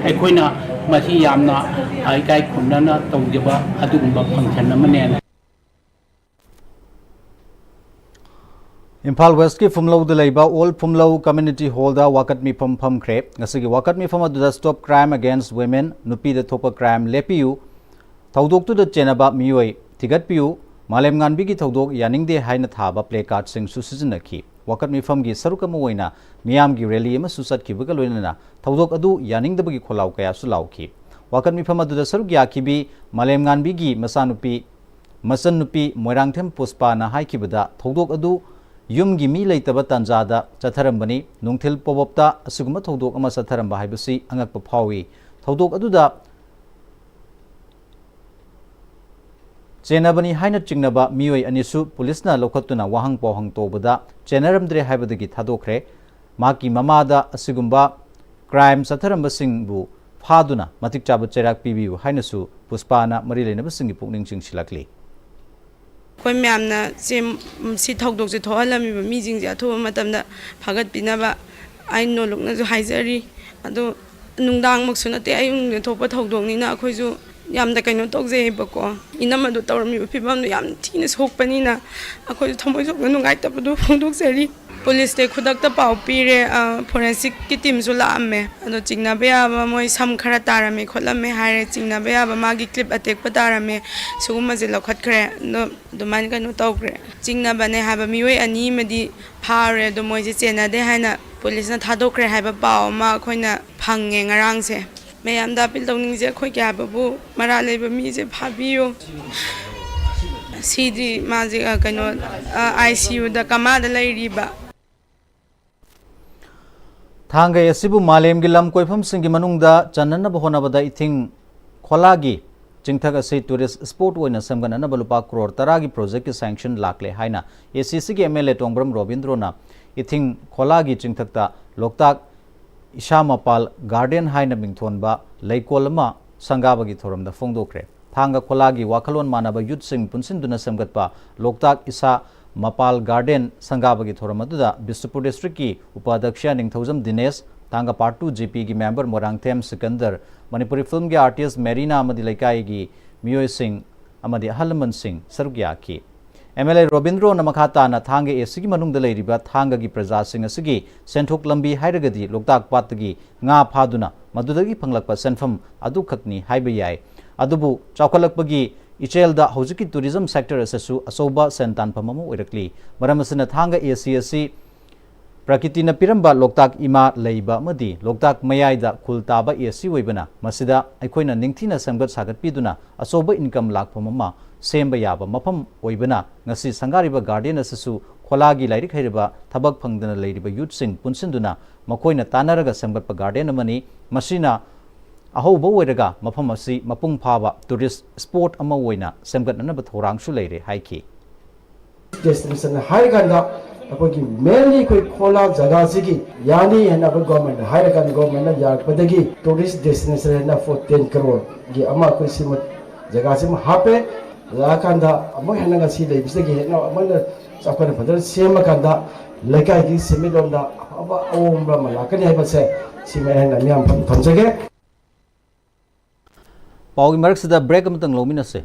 ꯑꯩꯈꯣꯏꯅ ꯃꯁꯤ ꯌꯥꯝꯅ ꯏꯀꯥꯏ ꯈꯨꯝꯅꯅ ꯇꯧꯖꯕ ꯑꯗꯨꯒꯨꯝꯕ function ꯑꯃꯅꯦꯅ꯫ ꯏꯝꯐꯥꯜ ꯋꯦꯁꯀꯤ ꯐꯨꯝꯂꯧꯗ ꯂꯩꯕ ꯑꯣꯜ ꯐꯨꯝꯂꯧ ꯀꯝꯃ꯭ꯌꯨꯅꯤꯇꯤ ꯍꯣꯜꯗ ꯋꯥꯀꯠ ꯃꯤꯐꯝ ꯐꯝꯈ꯭ꯔꯦ꯫ ꯉꯁꯤꯒꯤ ꯋꯥꯀꯠ ꯃꯤꯐꯝ ꯑꯗꯨꯗ Stop Crime Against Women, ꯅꯨꯄꯤꯗ ꯊꯣꯛꯄ crime ꯂꯦꯞꯄꯤꯌꯨ, ꯊꯧꯗꯣꯛꯇꯨꯗ ꯆꯦꯟꯅꯕ ꯃꯤꯑꯣꯏ ꯊꯤꯒꯠꯄꯤꯌꯨ, ꯃꯥꯂꯦꯝꯉꯥꯟꯕꯤꯒꯤ ꯊꯧꯗꯣꯛ ꯌꯥꯅꯤꯡꯗꯦ ꯍꯥꯏꯅ ꯊꯥꯕ placardꯁꯤꯡꯁꯨ ꯁꯤꯖꯤꯟꯅꯈꯤ꯫ ꯋꯥꯀꯠ ꯃꯤꯐꯝꯒꯤ ꯁꯔꯨꯛ ꯑꯃ ꯑꯣꯏꯅ ꯃꯤꯌꯥꯝꯒꯤ rally ꯑꯃꯁꯨ ꯆꯠꯈꯤꯕꯒ ꯂꯣꯏꯅꯅ ꯊꯧꯗꯣꯛ ꯑꯗꯨ ꯌꯥꯅꯤꯡꯗꯕꯒꯤ ꯈꯣꯜꯂꯥꯎ ꯀꯌꯥꯁꯨ ꯂꯥꯎꯈꯤ꯫ ꯋꯥꯀꯠ ꯃꯤꯐꯝ ꯑꯗꯨꯗ ꯁꯔꯨꯛ ꯌꯥꯈꯤꯕꯤ ꯃꯥꯂꯦꯝꯉꯥꯟꯕꯤꯒꯤ ꯃꯆꯥꯅꯨꯄꯤ, ꯃꯆꯟꯅꯨꯄꯤ ꯃꯣꯏꯔꯥꯡꯊꯦꯝ ꯄꯨꯁꯄꯥꯅ ꯍꯥꯏꯈꯤꯕꯗ, ꯊꯧꯗꯣꯛ ꯑꯗꯨ ꯌꯨꯝꯒꯤ ꯃꯤ ꯂꯩꯇꯕ ꯇꯥꯟꯖꯥꯗ ꯆꯠꯊꯔꯝꯕꯅꯤ꯫ ꯅꯨꯡꯊꯤꯜ ꯄꯣꯕꯣꯞꯇ ꯑꯁꯤꯒꯨꯝꯕ ꯊꯧꯗꯣꯛ ꯑꯃ ꯆꯠꯊꯔꯝꯕ ꯍꯥꯏꯕꯁꯤ ꯑꯉꯛꯄ ꯐꯥꯎꯏ꯫ ꯊꯧꯗꯣꯛ ꯑꯗꯨꯗ ꯆꯦꯟꯅꯕꯅꯤ ꯍꯥꯏꯅ ꯆꯤꯡꯅꯕ ꯃꯤꯑꯣꯏ ꯑꯅꯤꯁꯨ ꯄꯨꯂꯤꯁꯅ ꯂꯧꯈꯠꯇꯨꯅ ꯋꯥꯍꯪ ꯄꯥꯎꯍꯪ ꯇꯧꯕꯗ ꯆꯦꯟꯅꯔꯝꯗ꯭ꯔꯦ ꯍꯥꯏꯕꯗꯒꯤ ꯊꯥꯗꯣꯛꯈ꯭ꯔꯦ꯫ ꯃꯍꯥꯛꯀꯤ ꯃꯃꯥꯗ ꯑꯁꯤꯒꯨꯝꯕ crime ꯆꯠꯊꯔꯝꯕꯁꯤꯡꯕꯨ ꯐꯥꯗꯨꯅ ꯃꯇꯤꯛ ꯆꯥꯕ ꯆꯩꯔꯥꯛ ꯄꯤꯕꯤꯌꯨ ꯍꯥꯏꯅꯁꯨ ꯄꯨꯁꯄꯥꯅ ꯃꯔꯤ ꯂꯩꯅꯕꯁꯤꯡꯒꯤ ꯄꯨꯛꯅꯤꯡ ꯆꯤꯡꯁꯤꯜꯂꯛꯂꯤ꯫ ꯑꯩꯈꯣꯏ ꯃꯌꯥꯝꯅ ꯁꯤ, ꯁꯤ ꯊꯧꯗꯣꯛꯁꯦ ꯊꯣꯛꯍꯜꯂꯝꯃꯤꯕ ꯃꯤꯁꯤꯡꯁꯦ ꯑꯊꯨꯕ ꯃꯇꯝꯗ ꯐꯥꯒꯠꯄꯤꯅꯕ ꯑꯩ ꯅꯣꯜꯂꯨꯛꯅꯁꯨ ꯍꯥꯏꯖꯔꯤ꯫ ꯑꯗꯣ ꯅꯨꯡꯗꯥꯡꯃꯛꯁꯨ ꯅꯠꯇꯦ, ꯑꯌꯨꯛ ꯅꯨꯡꯊꯤꯜ ꯊꯣꯛꯄ ꯊꯧꯗꯣꯛꯅꯤꯅ ꯑꯩꯈꯣꯏꯁꯨ ꯌꯥꯝꯅ ꯀꯩꯅꯣ ꯇꯧꯖꯩꯌꯦꯕꯀꯣ꯫ ꯏꯅꯝꯃꯗꯣ ꯇꯧꯔꯝꯃꯤꯕ ꯐꯤꯕꯝꯗꯣ ꯌꯥꯝ ꯊꯤꯅ ꯁꯣꯛꯄꯅꯤꯅ ꯑꯩꯈꯣꯏꯁꯨ ꯊꯃꯣꯏ ꯁꯣꯛꯅ ꯅꯨꯡꯉꯥꯏꯇꯕꯗꯣ ꯐꯣꯡꯗꯣꯛꯆꯔꯤ꯫ ꯄꯨꯂꯤꯁꯇ ꯈꯨꯗꯛꯇ ꯄꯥꯎ ꯄꯤꯔꯦ, ꯑ, forensic ꯀꯤ team ꯁꯨ ꯂꯥꯛꯑꯝꯃꯦ꯫ ꯑꯗꯣ ꯆꯤꯡꯅꯕ ꯌꯥꯕ ꯃꯣꯏ ꯁꯝ ꯈꯔ ꯇꯥꯔꯝꯃꯦ ꯈꯣꯠꯂꯝꯃꯦ ꯍꯥꯏꯔꯦ, ꯆꯤꯡꯅꯕ ꯌꯥꯕ ꯃꯥꯒꯤ clip ꯑꯇꯦꯛꯄ ꯇꯥꯔꯝꯃꯦ, ꯁꯤꯒꯨꯝꯕꯁꯦ ꯂꯧꯈꯠꯈ꯭ꯔꯦ꯫ ꯑꯗꯣ ꯑꯗꯨꯃꯥꯏꯅ ꯀꯩꯅꯣ ꯇꯧꯈ꯭ꯔꯦ꯫ ꯆꯤꯡꯅꯕꯅꯦ ꯍꯥꯏꯕ ꯃꯤꯑꯣꯏ ꯑꯅꯤ ꯑꯃꯗꯤ ꯐꯥꯔꯦ, ꯑꯗꯣ ꯃꯣꯏꯁꯦ ꯆꯦꯟꯅꯗꯦ ꯍꯥꯏꯅ ꯄꯨꯂꯤꯁꯅ ꯊꯥꯗꯣꯛꯈ꯭ꯔꯦ ꯍꯥꯏꯕ ꯄꯥꯎ ꯑꯃ ꯑꯩꯈꯣꯏꯅ ꯐꯪꯉꯦ ꯉꯔꯥꯡꯁꯦ꯫ ꯃꯌꯥꯝꯗ appeal ꯇꯧꯅꯤꯡꯉꯤꯁꯦ, ꯑꯩꯈꯣꯏ ꯀꯌꯥꯕꯕꯨ ꯃꯔꯥꯜ ꯂꯩꯕ ꯃꯤꯁꯦ ꯐꯥꯕꯤꯌꯨ꯫ ꯁꯤꯗꯤ ꯃꯥꯁꯦ, ꯑ, ꯀꯩꯅꯣ, ꯑ, I C U ꯗ ꯀꯃꯥꯗ ꯂꯩꯔꯤꯕ꯫ ꯊꯥꯡꯒꯩ ꯑꯁꯤꯕꯨ ꯃꯥꯂꯦꯝꯒꯤ ꯂꯝ ꯀꯣꯏꯐꯝꯁꯤꯡꯒꯤ ꯃꯅꯨꯡꯗ ꯆꯟꯅꯅꯕ ꯍꯣꯠꯅꯕꯗ ꯏꯊꯤꯡ ꯈꯣꯂꯥꯒꯤ ꯆꯤꯡꯊꯛ ꯑꯁꯤ tourist spot ꯑꯣꯏꯅ ꯁꯦꯝꯒꯠꯅꯅꯕ ꯂꯨꯄꯥ ꯀ꯭ꯔꯣꯔ ꯇꯔꯥꯒꯤ project ꯀꯤ sanction ꯂꯥꯛꯂꯦ ꯍꯥꯏꯅ A C C ꯒꯤ M L A ꯇꯣꯡꯕ꯭ꯔꯝ ꯔꯣꯕꯤꯟꯗ꯭ꯔꯣꯅ ꯏꯊꯤꯡ ꯈꯣꯂꯥꯒꯤ ꯆꯤꯡꯊꯛꯇ ꯂꯣꯛꯇꯥꯛ ꯏꯁꯥ ꯃꯄꯥꯜ garden ꯍꯥꯏꯅ ꯃꯤꯡꯊꯣꯟꯕ ꯂꯩꯀꯣꯜ ꯑꯃ ꯁꯪꯒꯥꯕꯒꯤ ꯊꯧꯔꯝꯗ ꯐꯣꯡꯗꯣꯛꯈ꯭ꯔꯦ꯫ ꯊꯥꯡꯒ ꯈꯣꯂꯥꯒꯤ ꯋꯥꯈꯜꯂꯣꯟ ꯃꯥꯟꯅꯕ youth ꯁꯤꯡ ꯄꯨꯟꯁꯤꯟꯗꯨꯅ ꯁꯦꯝꯒꯠꯄ ꯂꯣꯛꯇꯥꯛ ꯏꯁꯥ ꯃꯄꯥꯜ ꯒꯥꯔꯗꯦꯟ ꯁꯪꯒꯥꯕꯒꯤ ꯊꯧꯔꯝ ꯑꯗꯨꯗ ꯕꯤꯁꯅꯨꯄꯨꯔ ꯗꯤꯁꯇ꯭ꯔꯤꯛꯀꯤ ꯎꯄꯥꯙ꯭ꯌꯛꯁ ꯅꯤꯡꯊꯧꯖꯝ ꯗꯤꯅꯦꯁ, ꯊꯥꯡꯒ ꯄꯥꯔꯠ ꯇꯨ ꯖꯤ ꯄꯤꯒꯤ ꯃꯦꯝꯕꯔ ꯃꯣꯏꯔꯥꯡꯊꯦꯝ ꯁꯤꯀꯟꯗꯔ, ꯃꯅꯤꯄꯨꯔꯤ ꯐꯤꯜꯝꯒꯤ ꯑꯥꯔꯇꯤꯁ ꯃꯦꯔꯤꯅꯥ ꯑꯃꯗꯤ ꯂꯩꯀꯥꯏꯒꯤ ꯃꯤꯑꯣꯏꯁꯤꯡ ꯑꯃꯗꯤ ꯑꯍꯜ ꯂꯃꯟꯁꯤꯡ ꯁꯔꯨꯛ ꯌꯥꯈꯤ꯫ ꯑꯦꯝ ꯑꯦꯜ ꯑꯦ ꯔꯣꯕꯤꯟꯗ꯭ꯔꯣꯅ ꯃꯈꯥ ꯇꯥꯅ ꯊꯥꯡꯒ ꯑꯦ ꯁꯤꯒꯤ ꯃꯅꯨꯡꯗ ꯂꯩꯔꯤꯕ ꯊꯥꯡꯒꯒꯤ ꯄ꯭ꯔꯖꯥꯁꯤꯡ ꯑꯁꯤꯒꯤ ꯁꯦꯟꯊꯣꯛ ꯂꯝꯕꯤ ꯍꯥꯏꯔꯒꯗꯤ ꯂꯣꯛꯇꯥꯛ ꯄꯥꯠꯇꯒꯤ ꯉꯥ ꯐꯥꯗꯨꯅ ꯃꯗꯨꯗꯒꯤ ꯐꯪꯂꯛꯄ ꯁꯦꯟꯐꯝ ꯑꯗꯨꯈꯛꯅꯤ ꯍꯥꯏꯕ ꯌꯥꯏ꯫ ꯑꯗꯨꯕꯨ ꯆꯥꯎꯈꯠꯂꯛꯄꯒꯤ ꯏꯆꯦꯜꯗ ꯍꯧꯖꯤꯛꯀꯤ ꯇꯨꯔꯤꯖꯝ ꯁꯦꯛꯇꯔ ꯑꯁꯤꯁꯨ ꯑꯆꯧꯕ ꯁꯦꯟ ꯇꯥꯟꯐꯝ ꯑꯃ ꯑꯣꯏꯔꯛꯂꯤ꯫ ꯃꯔꯝ ꯑꯁꯤꯅ ꯊꯥꯡꯒ ꯑꯦ ꯁꯤ ꯑꯁꯤ ꯄ꯭ꯔꯀꯤꯇꯤꯅ ꯄꯤꯔꯝꯕ ꯂꯣꯛꯇꯥꯛ ꯏꯃꯥ ꯂꯩꯕ ꯑꯃꯗꯤ ꯂꯣꯛꯇꯥꯛ ꯃꯌꯥꯏꯗ ꯈꯨꯜ ꯇꯥꯕ ꯑꯦ ꯁꯤ ꯑꯣꯏꯕꯅ, ꯃꯁꯤꯗ ꯑꯩꯈꯣꯏꯅ ꯅꯤꯡꯊꯤꯅ ꯁꯦꯝꯒꯠ ꯁꯥꯒꯠꯄꯤꯗꯨꯅ ꯑꯆꯧꯕ ꯏꯟꯀꯝ ꯂꯥꯛꯐꯝ ꯑꯃ ꯁꯦꯝꯕ ꯌꯥꯕ ꯃꯐꯝ ꯑꯣꯏꯕꯅ, ꯉꯁꯤ ꯁꯪꯒꯥꯔꯤꯕ ꯒꯥꯔꯗꯦꯟ ꯑꯁꯤꯁꯨ ꯈꯣꯂꯥꯒꯤ ꯂꯥꯏꯔꯤꯛ ꯍꯩꯔꯕ, ꯊꯕꯛ ꯐꯪꯗꯅ ꯂꯩꯔꯤꯕ ꯌꯨꯠꯁꯤꯡ ꯄꯨꯟꯁꯤꯟꯗꯨꯅ ꯃꯈꯣꯏꯅ ꯇꯥꯟꯅꯔꯒ ꯁꯦꯝꯒꯠꯄ ꯒꯥꯔꯗꯦꯟ ꯑꯃꯅꯤ꯫ ꯃꯁꯤꯅ ꯑꯍꯧꯕ ꯑꯣꯏꯔꯒ ꯃꯐꯝ ꯑꯁꯤ ꯃꯄꯨꯡ ꯐꯥꯕ ꯇꯨꯔꯤꯁ ꯁ꯭ꯄꯣꯠ ꯑꯃ ꯑꯣꯏꯅ ꯁꯦꯝꯒꯠꯅꯅꯕ ꯊꯧꯔꯥꯡꯁꯨ ꯂꯩꯔꯦ ꯍꯥꯏꯈꯤ꯫ ꯗꯦꯁꯇꯤꯅꯦꯁꯟ ꯍꯥꯏꯔꯀꯥꯟꯗ ꯑꯩꯈꯣꯏꯒꯤ ꯃꯦꯟꯂꯤ ꯑꯩꯈꯣꯏ ꯈꯣꯂꯥ ꯖꯒꯥꯁꯤꯒꯤ ꯌꯥꯅꯤ ꯍꯥꯏꯅ ꯑꯩꯈꯣꯏ ꯒꯣꯔꯃꯦꯟꯗ ꯍꯥꯏꯔꯀꯥꯟꯗ, ꯒꯣꯔꯃꯦꯟꯅ ꯌꯥꯔꯛꯄꯗꯒꯤ ꯇꯨꯔꯤꯁ ꯗꯦꯁꯇꯤꯅꯦꯁꯟ ꯍꯥꯏꯅ ꯐꯣꯔ ꯇꯦꯟ ꯀꯔꯣꯔꯒꯤ ꯑꯃ ꯑꯩꯈꯣꯏ ꯁꯤꯃ ꯖꯒꯥꯁꯤꯃ ꯍꯥꯞꯄꯦ꯫ ꯂꯥꯛꯑꯀꯥꯟꯗ ꯑꯃꯨꯛ ꯍꯦꯟꯅ ꯉꯁꯤ ꯂꯩꯕꯁꯤꯗꯒꯤ ꯍꯦꯟꯅ ꯑꯃꯨꯛ ꯍꯦꯟꯅ ꯑꯩꯈꯣꯏꯅ ꯐꯖꯅ ꯁꯦꯝꯃꯀꯥꯟꯗ ꯂꯩꯀꯥꯏꯒꯤ ꯁꯦꯟꯃꯤꯠꯂꯣꯟꯗ ꯑꯐꯕ ꯑꯍꯣꯡꯕ ꯑꯃ ꯂꯥꯛꯀꯅꯤ ꯍꯥꯏꯕꯁꯦ ꯁꯤꯃ ꯑꯩꯅ ꯃꯤꯌꯥꯝ ꯐꯝ ꯊꯝꯖꯒꯦ꯫ ꯄꯥꯎꯒꯤ ꯃꯔꯛꯁꯤꯗ ꯕ꯭ꯔꯦꯛ ꯑꯃꯇꯪ ꯂꯧꯃꯤꯟꯅꯁꯦ꯫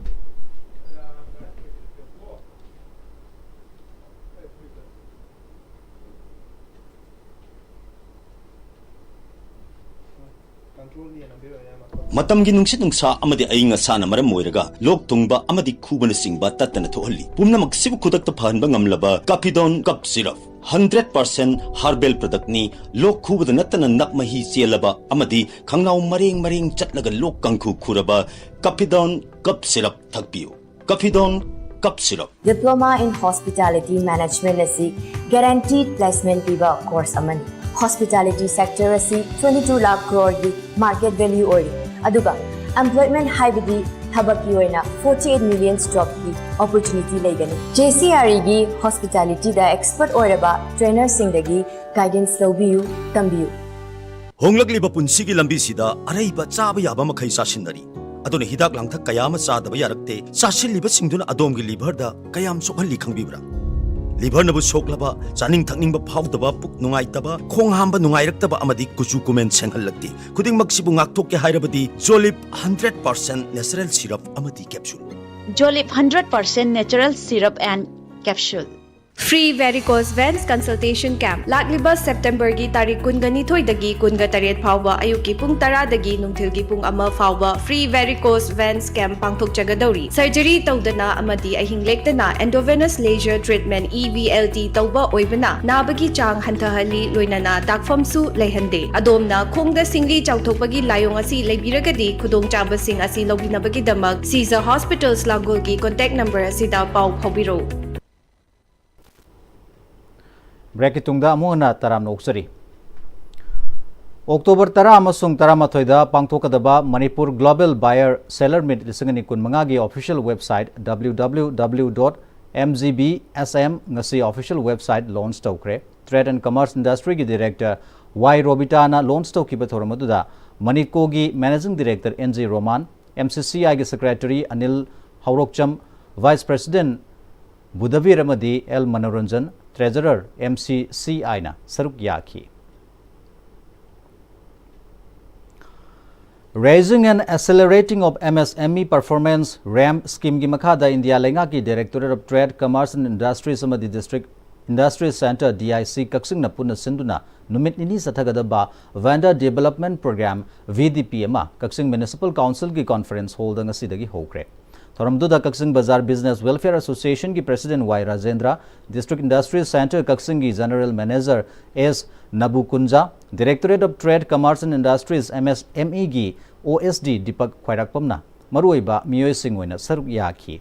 ꯃꯇꯝꯒꯤ ꯅꯨꯡꯁꯤꯠ ꯅꯨꯡꯁꯥ ꯑꯃꯗꯤ ꯑꯏꯪ ꯑꯁꯥꯅ ꯃꯔꯝ ꯑꯣꯏꯔꯒ ꯂꯣꯛ ꯊꯨꯡꯕ ꯑꯃꯗꯤ ꯈꯨꯕꯅꯆꯤꯡꯕ ꯇꯠꯇꯅ ꯊꯣꯛꯍꯜꯂꯤ꯫ ꯄꯨꯝꯅꯃꯛꯁꯤꯕꯨ ꯈꯨꯗꯛꯇ ꯐꯍꯟꯕ ꯉꯝꯂꯕ ꯀꯥꯐꯤꯗꯣꯟ cup syrup, hundred percent herbal ꯄ꯭ꯔꯗꯛꯅꯤ꯫ ꯂꯣꯛ ꯈꯨꯕꯗ ꯅꯠꯇꯅ ꯅꯞ ꯃꯍꯤ ꯆꯦꯜꯂꯕ ꯑꯃꯗꯤ ꯈꯪꯅꯥꯎ ꯃꯔꯦꯡ ꯃꯔꯦꯡ ꯆꯠꯂꯒ ꯂꯣꯛ ꯀꯥꯡꯈꯨ ꯈꯨꯔꯕ ꯀꯥꯐꯤꯗꯣꯟ ꯀꯞ ꯁꯤꯔꯞ ꯊꯛꯄꯤꯌꯨ꯫ ꯀꯥꯐꯤꯗꯣꯟ cup syrup. Diploma in Hospitality Management ꯑꯁꯤ guaranteed placement ꯄꯤꯕ course ꯑꯃꯅꯤ꯫ Hospitality sector ꯑꯁꯤ twenty two lakh crore ꯒꯤ market value ꯑꯣꯏꯔꯤ, ꯑꯗꯨꯒ employment ꯍꯥꯏꯕꯗꯤ ꯊꯕꯛꯀꯤ ꯑꯣꯏꯅ forty eight million job ꯀꯤ opportunity ꯂꯩꯒꯅꯤ꯫ J C R E ꯒꯤ hospitality ꯗ expert ꯑꯣꯏꯔꯕ trainer ꯁꯤꯡꯗꯒꯤ guidance ꯂꯧꯕꯤꯌꯨ, ꯇꯝꯕꯤꯌꯨ꯫ ꯍꯣꯡꯂꯛꯂꯤꯕ ꯄꯨꯟꯁꯤꯒꯤ ꯂꯝꯕꯤꯁꯤꯗ ꯑꯔꯩꯕ ꯆꯥꯕ ꯌꯥꯕ ꯃꯈꯩ ꯆꯥꯁꯤꯟꯅꯔꯤ꯫ ꯑꯗꯨꯅ ꯍꯤꯗꯥꯛ ꯂꯥꯡꯊꯛ ꯀꯌꯥ ꯑꯃ ꯆꯥꯗꯕ ꯌꯥꯔꯛꯇꯦ꯫ ꯆꯥꯁꯤꯜꯂꯤꯕꯁꯤꯡꯗꯨꯅ ꯑꯗꯣꯝꯒꯤ liver ꯗ ꯀꯌꯥꯝ ꯁꯣꯛꯍꯜꯂꯤ ꯈꯪꯕꯤꯕ꯭ꯔꯥ? ꯂꯤꯚꯔꯅꯕꯨ ꯁꯣꯛꯂꯕ, ꯆꯥꯅꯤꯡ ꯊꯛꯅꯤꯡꯕ ꯐꯥꯎꯗꯕ, ꯄꯨꯛ ꯅꯨꯡꯉꯥꯏꯇꯕ, ꯈꯣꯡ ꯍꯥꯝꯕ ꯅꯨꯡꯉꯥꯏꯔꯛꯇꯕ ꯑꯃꯗꯤ ꯀꯨꯆꯨ ꯀꯨꯃꯦꯟ ꯁꯦꯡꯍꯜꯂꯛꯇꯦ꯫ ꯈꯨꯗꯤꯡꯃꯛꯁꯤꯕꯨ ꯉꯥꯛꯊꯣꯛꯀꯦ ꯍꯥꯏꯔꯕꯗꯤ ꯖꯣꯂꯤꯞ ꯍꯟꯗ꯭ꯔꯦꯠ ꯄꯥꯔꯁꯦꯟ ꯅꯦꯆꯔꯦꯜ ꯁꯤꯔꯞ ꯑꯃꯗꯤ capsule. Jolip hundred percent natural syrup and capsule. Free varicose veins consultation camp ꯂꯥꯛꯂꯤꯕ ꯁꯦꯞꯇꯦꯝꯕꯔꯒꯤ ꯇꯥꯔꯤꯛ ꯀꯨꯟꯒꯅꯤꯊꯣꯏꯗꯒꯤ ꯀꯨꯟꯒ ꯇꯔꯦꯠ ꯐꯥꯎꯕ ꯑꯌꯨꯛꯀꯤ ꯄꯨꯡ ꯇꯔꯥꯗꯒꯤ ꯅꯨꯡꯊꯤꯜꯒꯤ ꯄꯨꯡ ꯑꯃ ꯐꯥꯎꯕ free varicose veins camp ꯄꯥꯡꯊꯣꯛꯆꯒꯗꯧꯔꯤ꯫ ꯁꯔꯖꯔꯤ ꯇꯧꯗꯅ ꯑꯃꯗꯤ ꯑꯍꯤꯡ ꯂꯦꯛꯇꯅ endovenous laser treatment E V L T ꯇꯧꯕ ꯑꯣꯏꯕꯅ ꯅꯥꯕꯒꯤ ꯆꯥꯡ ꯍꯟꯊꯍꯜꯂꯤ, ꯂꯣꯏꯅꯅ ꯗꯥꯛꯐꯝꯁꯨ ꯂꯩꯍꯟꯗꯦ꯫ ꯑꯗꯣꯝꯅ ꯈꯣꯡꯗ ꯁꯤꯡꯂꯤ ꯆꯥꯎꯊꯣꯛꯄꯒꯤ ꯂꯥꯏꯑꯣꯡ ꯑꯁꯤ ꯂꯩꯕꯤꯔꯒꯗꯤ ꯈꯨꯗꯣꯡꯆꯥꯕꯁꯤꯡ ꯑꯁꯤ ꯂꯧꯕꯤꯅꯕꯒꯤꯗꯃꯛ ꯁꯤꯖ ꯍꯣꯁꯄꯤꯇꯥꯜꯁ ꯂꯥꯡꯒꯣꯜꯒꯤ contact number ꯑꯁꯤꯗ ꯄꯥꯎ ꯐꯥꯎꯕꯤꯔꯛꯎ꯫ ꯕ꯭ꯔꯦꯛꯀꯤ ꯇꯨꯡꯗ ꯑꯃꯨꯛ ꯍꯟꯅ ꯇꯔꯥꯝꯅ ꯑꯣꯛꯆꯔꯤ꯫ ꯑꯣꯛꯇꯣꯕꯔ ꯇꯔꯥ ꯑꯃꯁꯨꯡ ꯇꯔꯥꯃꯥꯊꯣꯏꯗ ꯄꯥꯡꯊꯣꯛꯀꯗꯕ Manipur Global Buyer Seller Meet ꯂꯤꯁꯤꯡ ꯑꯅꯤ ꯀꯨꯟꯃꯉꯥꯒꯤ official website W W W dot M G B S M ꯉꯁꯤ official website launch ꯇꯧꯈ꯭ꯔꯦ꯫ Trade and Commerce Industryꯒꯤ director Y ꯔꯣꯕꯤꯇꯥꯅ launch ꯇꯧꯈꯤꯕ ꯊꯧꯔꯝ ꯑꯗꯨꯗ ꯃꯅꯤꯀꯣꯒꯤ managing director N G Roman, M C C Iꯒꯤ secretary Anil Hourokcham, vice president Budhabir ꯑꯃꯗꯤ L Manoranjan, treasurer M C C Iꯅ ꯁꯔꯨꯛ ꯌꯥꯈꯤ꯫ Raising and Accelerating of M S M E Performance, ramp, schemeꯒꯤ ꯃꯈꯥꯗ ꯏꯟꯗꯤꯌꯥ ꯂꯩꯉꯥꯛꯀꯤ Directorate of Trade, Commerce and Industries ꯑꯃꯗꯤ District Industry Centre, D I C, ꯀꯛꯆꯤꯡꯅ ꯄꯨꯟꯅ ꯁꯤꯟꯗꯨꯅ ꯅꯨꯃꯤꯠ ꯅꯤꯅꯤ ꯆꯠꯊꯒꯗꯕ Vendor Development Programme, V D P, ꯑꯃ ꯀꯛꯆꯤꯡ Municipal Councilꯒꯤ conference hallꯗ ꯉꯁꯤꯗꯒꯤ ꯍꯧꯈ꯭ꯔꯦ꯫ ꯊꯧꯔꯝꯗꯨꯗ ꯀꯛꯆꯤꯡ ꯕꯖꯥꯔ Business Welfare Associationꯒꯤ president Y Rajendra, District Industry Centre ꯀꯛꯆꯤꯡꯒꯤ general manager S ꯅꯕꯨꯀꯨꯟꯖꯥ, Directorate of Trade, Commerce and Industries, M S M Eꯒꯤ O S D Deepak ꯈ꯭ꯋꯥꯏꯔꯥꯛꯄꯝꯅ ꯃꯔꯨꯑꯣꯏꯕ ꯃꯤꯑꯣꯏꯁꯤꯡ ꯑꯣꯏꯅ ꯁꯔꯨꯛ ꯌꯥꯈꯤ꯫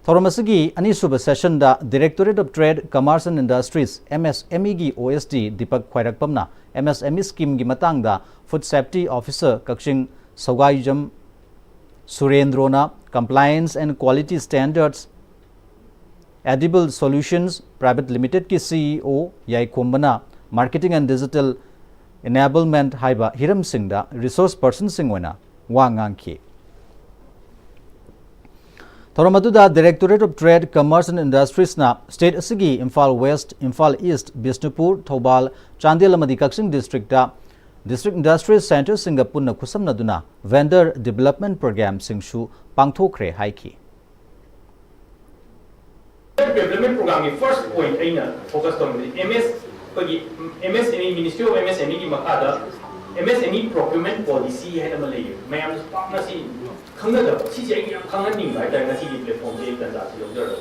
ꯊꯧꯔꯝ ꯑꯁꯤꯒꯤ ꯑꯅꯤꯁꯨꯕ sessionꯗ Directorate of Trade, Commerce and Industries, M S M Eꯒꯤ O S D Deepak ꯈ꯭ꯋꯥꯏꯔꯥꯛꯄꯝꯅ M S M E schemeꯒꯤ ꯃꯇꯥꯡꯗ Food Safety Officer Kakching ꯁꯧꯒꯥꯏꯖꯝ ꯁꯨꯔꯦꯟꯗ꯭ꯔꯣꯅ, Compliance and Quality Standards, Edible Solutions Private Limitedꯀꯤ C E O ꯌꯥꯏꯈꯣꯝꯕꯅ Marketing and Digital Enablement ꯍꯥꯏꯕ ꯍꯤꯔꯝꯁꯤꯡꯗ resource personꯁꯤꯡ ꯑꯣꯏꯅ ꯋꯥ ꯉꯥꯡꯈꯤ꯫ ꯊꯧꯔꯝ ꯑꯗꯨꯗ Directorate of Trade, Commerce and Industries ꯅ state ꯑꯁꯤꯒꯤ ꯏꯝꯐꯥꯜ West, ꯏꯝꯐꯥꯜ East, ꯕꯤꯁꯅꯨꯄꯨꯔ, ꯊꯧꯕꯥꯜ, ꯆꯥꯟꯗꯦꯜ ꯑꯃꯗꯤ ꯀꯛꯆꯤꯡ district ꯇ district industry centre ꯁꯤꯡꯒ ꯄꯨꯟꯅ ꯈꯨꯠꯁꯝꯅꯗꯨꯅ vendor development programme ꯁꯤꯡꯁꯨ ꯄꯥꯡꯊꯣꯛꯈ꯭ꯔꯦ ꯍꯥꯏꯈꯤ꯫ Development program ꯒꯤ first point ꯑꯩꯅ focus ꯇꯧꯅꯤꯡꯕꯗꯤ M S ꯑꯩꯈꯣꯏꯒꯤ M S M E, Ministry of M S M E ꯒꯤ ꯃꯈꯥꯗ M S M E procurement policy ꯍꯥꯏꯅ ꯑꯃ ꯂꯩꯌꯦ꯫ ꯃꯌꯥꯝꯅꯁꯨ ꯄꯥꯛꯅ ꯁꯤ ꯈꯪꯅꯗꯕ, ꯁꯤꯁꯦ ꯑꯩ ꯌꯥꯝ ꯈꯪꯍꯟꯅꯤꯡꯕ ꯍꯥꯏꯇꯥꯔꯦ ꯉꯁꯤꯒꯤ platform ꯁꯦ ꯑꯩ ꯇꯥꯟꯖꯥꯁꯤ ꯂꯧꯖꯔꯒ꯫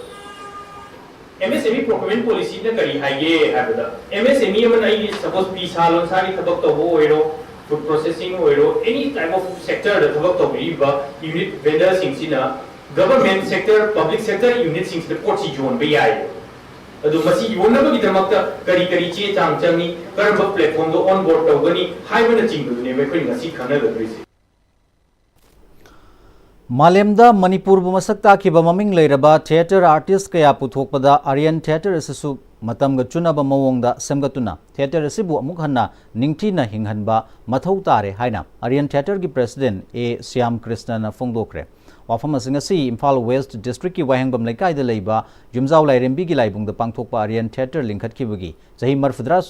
M S M E procurement policy ꯅ ꯀꯔꯤ ꯍꯥꯏꯒꯦ ꯍꯥꯏꯕꯗ, M S M E ꯑꯃꯅ ꯑꯩꯒꯤ suppose ꯐꯤꯁꯥ ꯂꯣꯟꯁꯥꯒꯤ ꯊꯕꯛ ꯇꯧꯕ ꯑꯣꯏꯔꯣ, food processing ꯑꯣꯏꯔꯣ, any type of sector ꯗ ꯊꯕꯛ ꯇꯧꯕꯤꯔꯤꯕ unit vendor ꯁꯤꯡꯁꯤꯅ government sector, public sector unit ꯁꯤꯡꯁꯤꯗ ꯄꯣꯠꯁꯤ ꯌꯣꯟꯕ ꯌꯥꯏ꯫ ꯑꯗꯨ ꯃꯁꯤ ꯌꯣꯟꯅꯕꯒꯤꯗꯃꯛꯇ ꯀꯔꯤ ꯀꯔꯤ ꯆꯦ ꯆꯥꯡ ꯆꯪꯏ, ꯀꯔꯝꯕ platform ꯗ onboard ꯇꯧꯒꯅꯤ ꯍꯥꯏꯕꯅꯆꯤꯡꯕꯗꯨꯅꯦꯕ ꯑꯩꯈꯣꯏꯅ ꯉꯁꯤ ꯈꯪꯅꯒꯗꯧꯔꯤꯁꯦ꯫ ꯃꯥꯂꯦꯝꯗ ꯃꯅꯤꯄꯨꯔꯕꯨ ꯃꯁꯛ ꯇꯥꯛꯈꯤꯕ ꯃꯃꯤꯡ ꯂꯩꯔꯕ theatre artist ꯀꯌꯥ ꯄꯨꯊꯣꯛꯄꯗ Aryan Theatre ꯑꯁꯤꯁꯨ ꯃꯇꯝꯒ ꯆꯨꯅꯕ ꯃꯑꯣꯡꯗ ꯁꯦꯝꯒꯠꯇꯨꯅ theatre ꯑꯁꯤꯕꯨ ꯑꯃꯨꯛ ꯍꯟꯅ ꯅꯤꯡꯊꯤꯅ ꯍꯤꯡꯍꯟꯕ ꯃꯊꯧ ꯇꯥꯔꯦ ꯍꯥꯏꯅ Aryan Theatre ꯒꯤ president A ꯁ꯭ꯌꯥꯝ ꯀ꯭ꯔꯤꯁꯅꯅ ꯐꯣꯡꯗꯣꯛꯈ꯭ꯔꯦ꯫ ꯋꯥꯐꯝ ꯑꯁꯤ ꯉꯁꯤ ꯏꯝꯐꯥꯜ West district ꯀꯤ ꯋꯥꯍꯦꯡꯕꯝ ꯂꯩꯀꯥꯏꯗ ꯂꯩꯕ ꯌꯨꯝꯖꯥꯎ ꯂꯥꯏꯔꯦꯝꯕꯤꯒꯤ ꯂꯥꯏꯕꯨꯡꯗ ꯄꯥꯡꯊꯣꯛꯄ Aryan Theatre ꯂꯤꯡꯈꯠꯈꯤꯕꯒꯤ ꯆꯍꯤ ꯃꯔꯤꯐꯨꯇꯔꯥ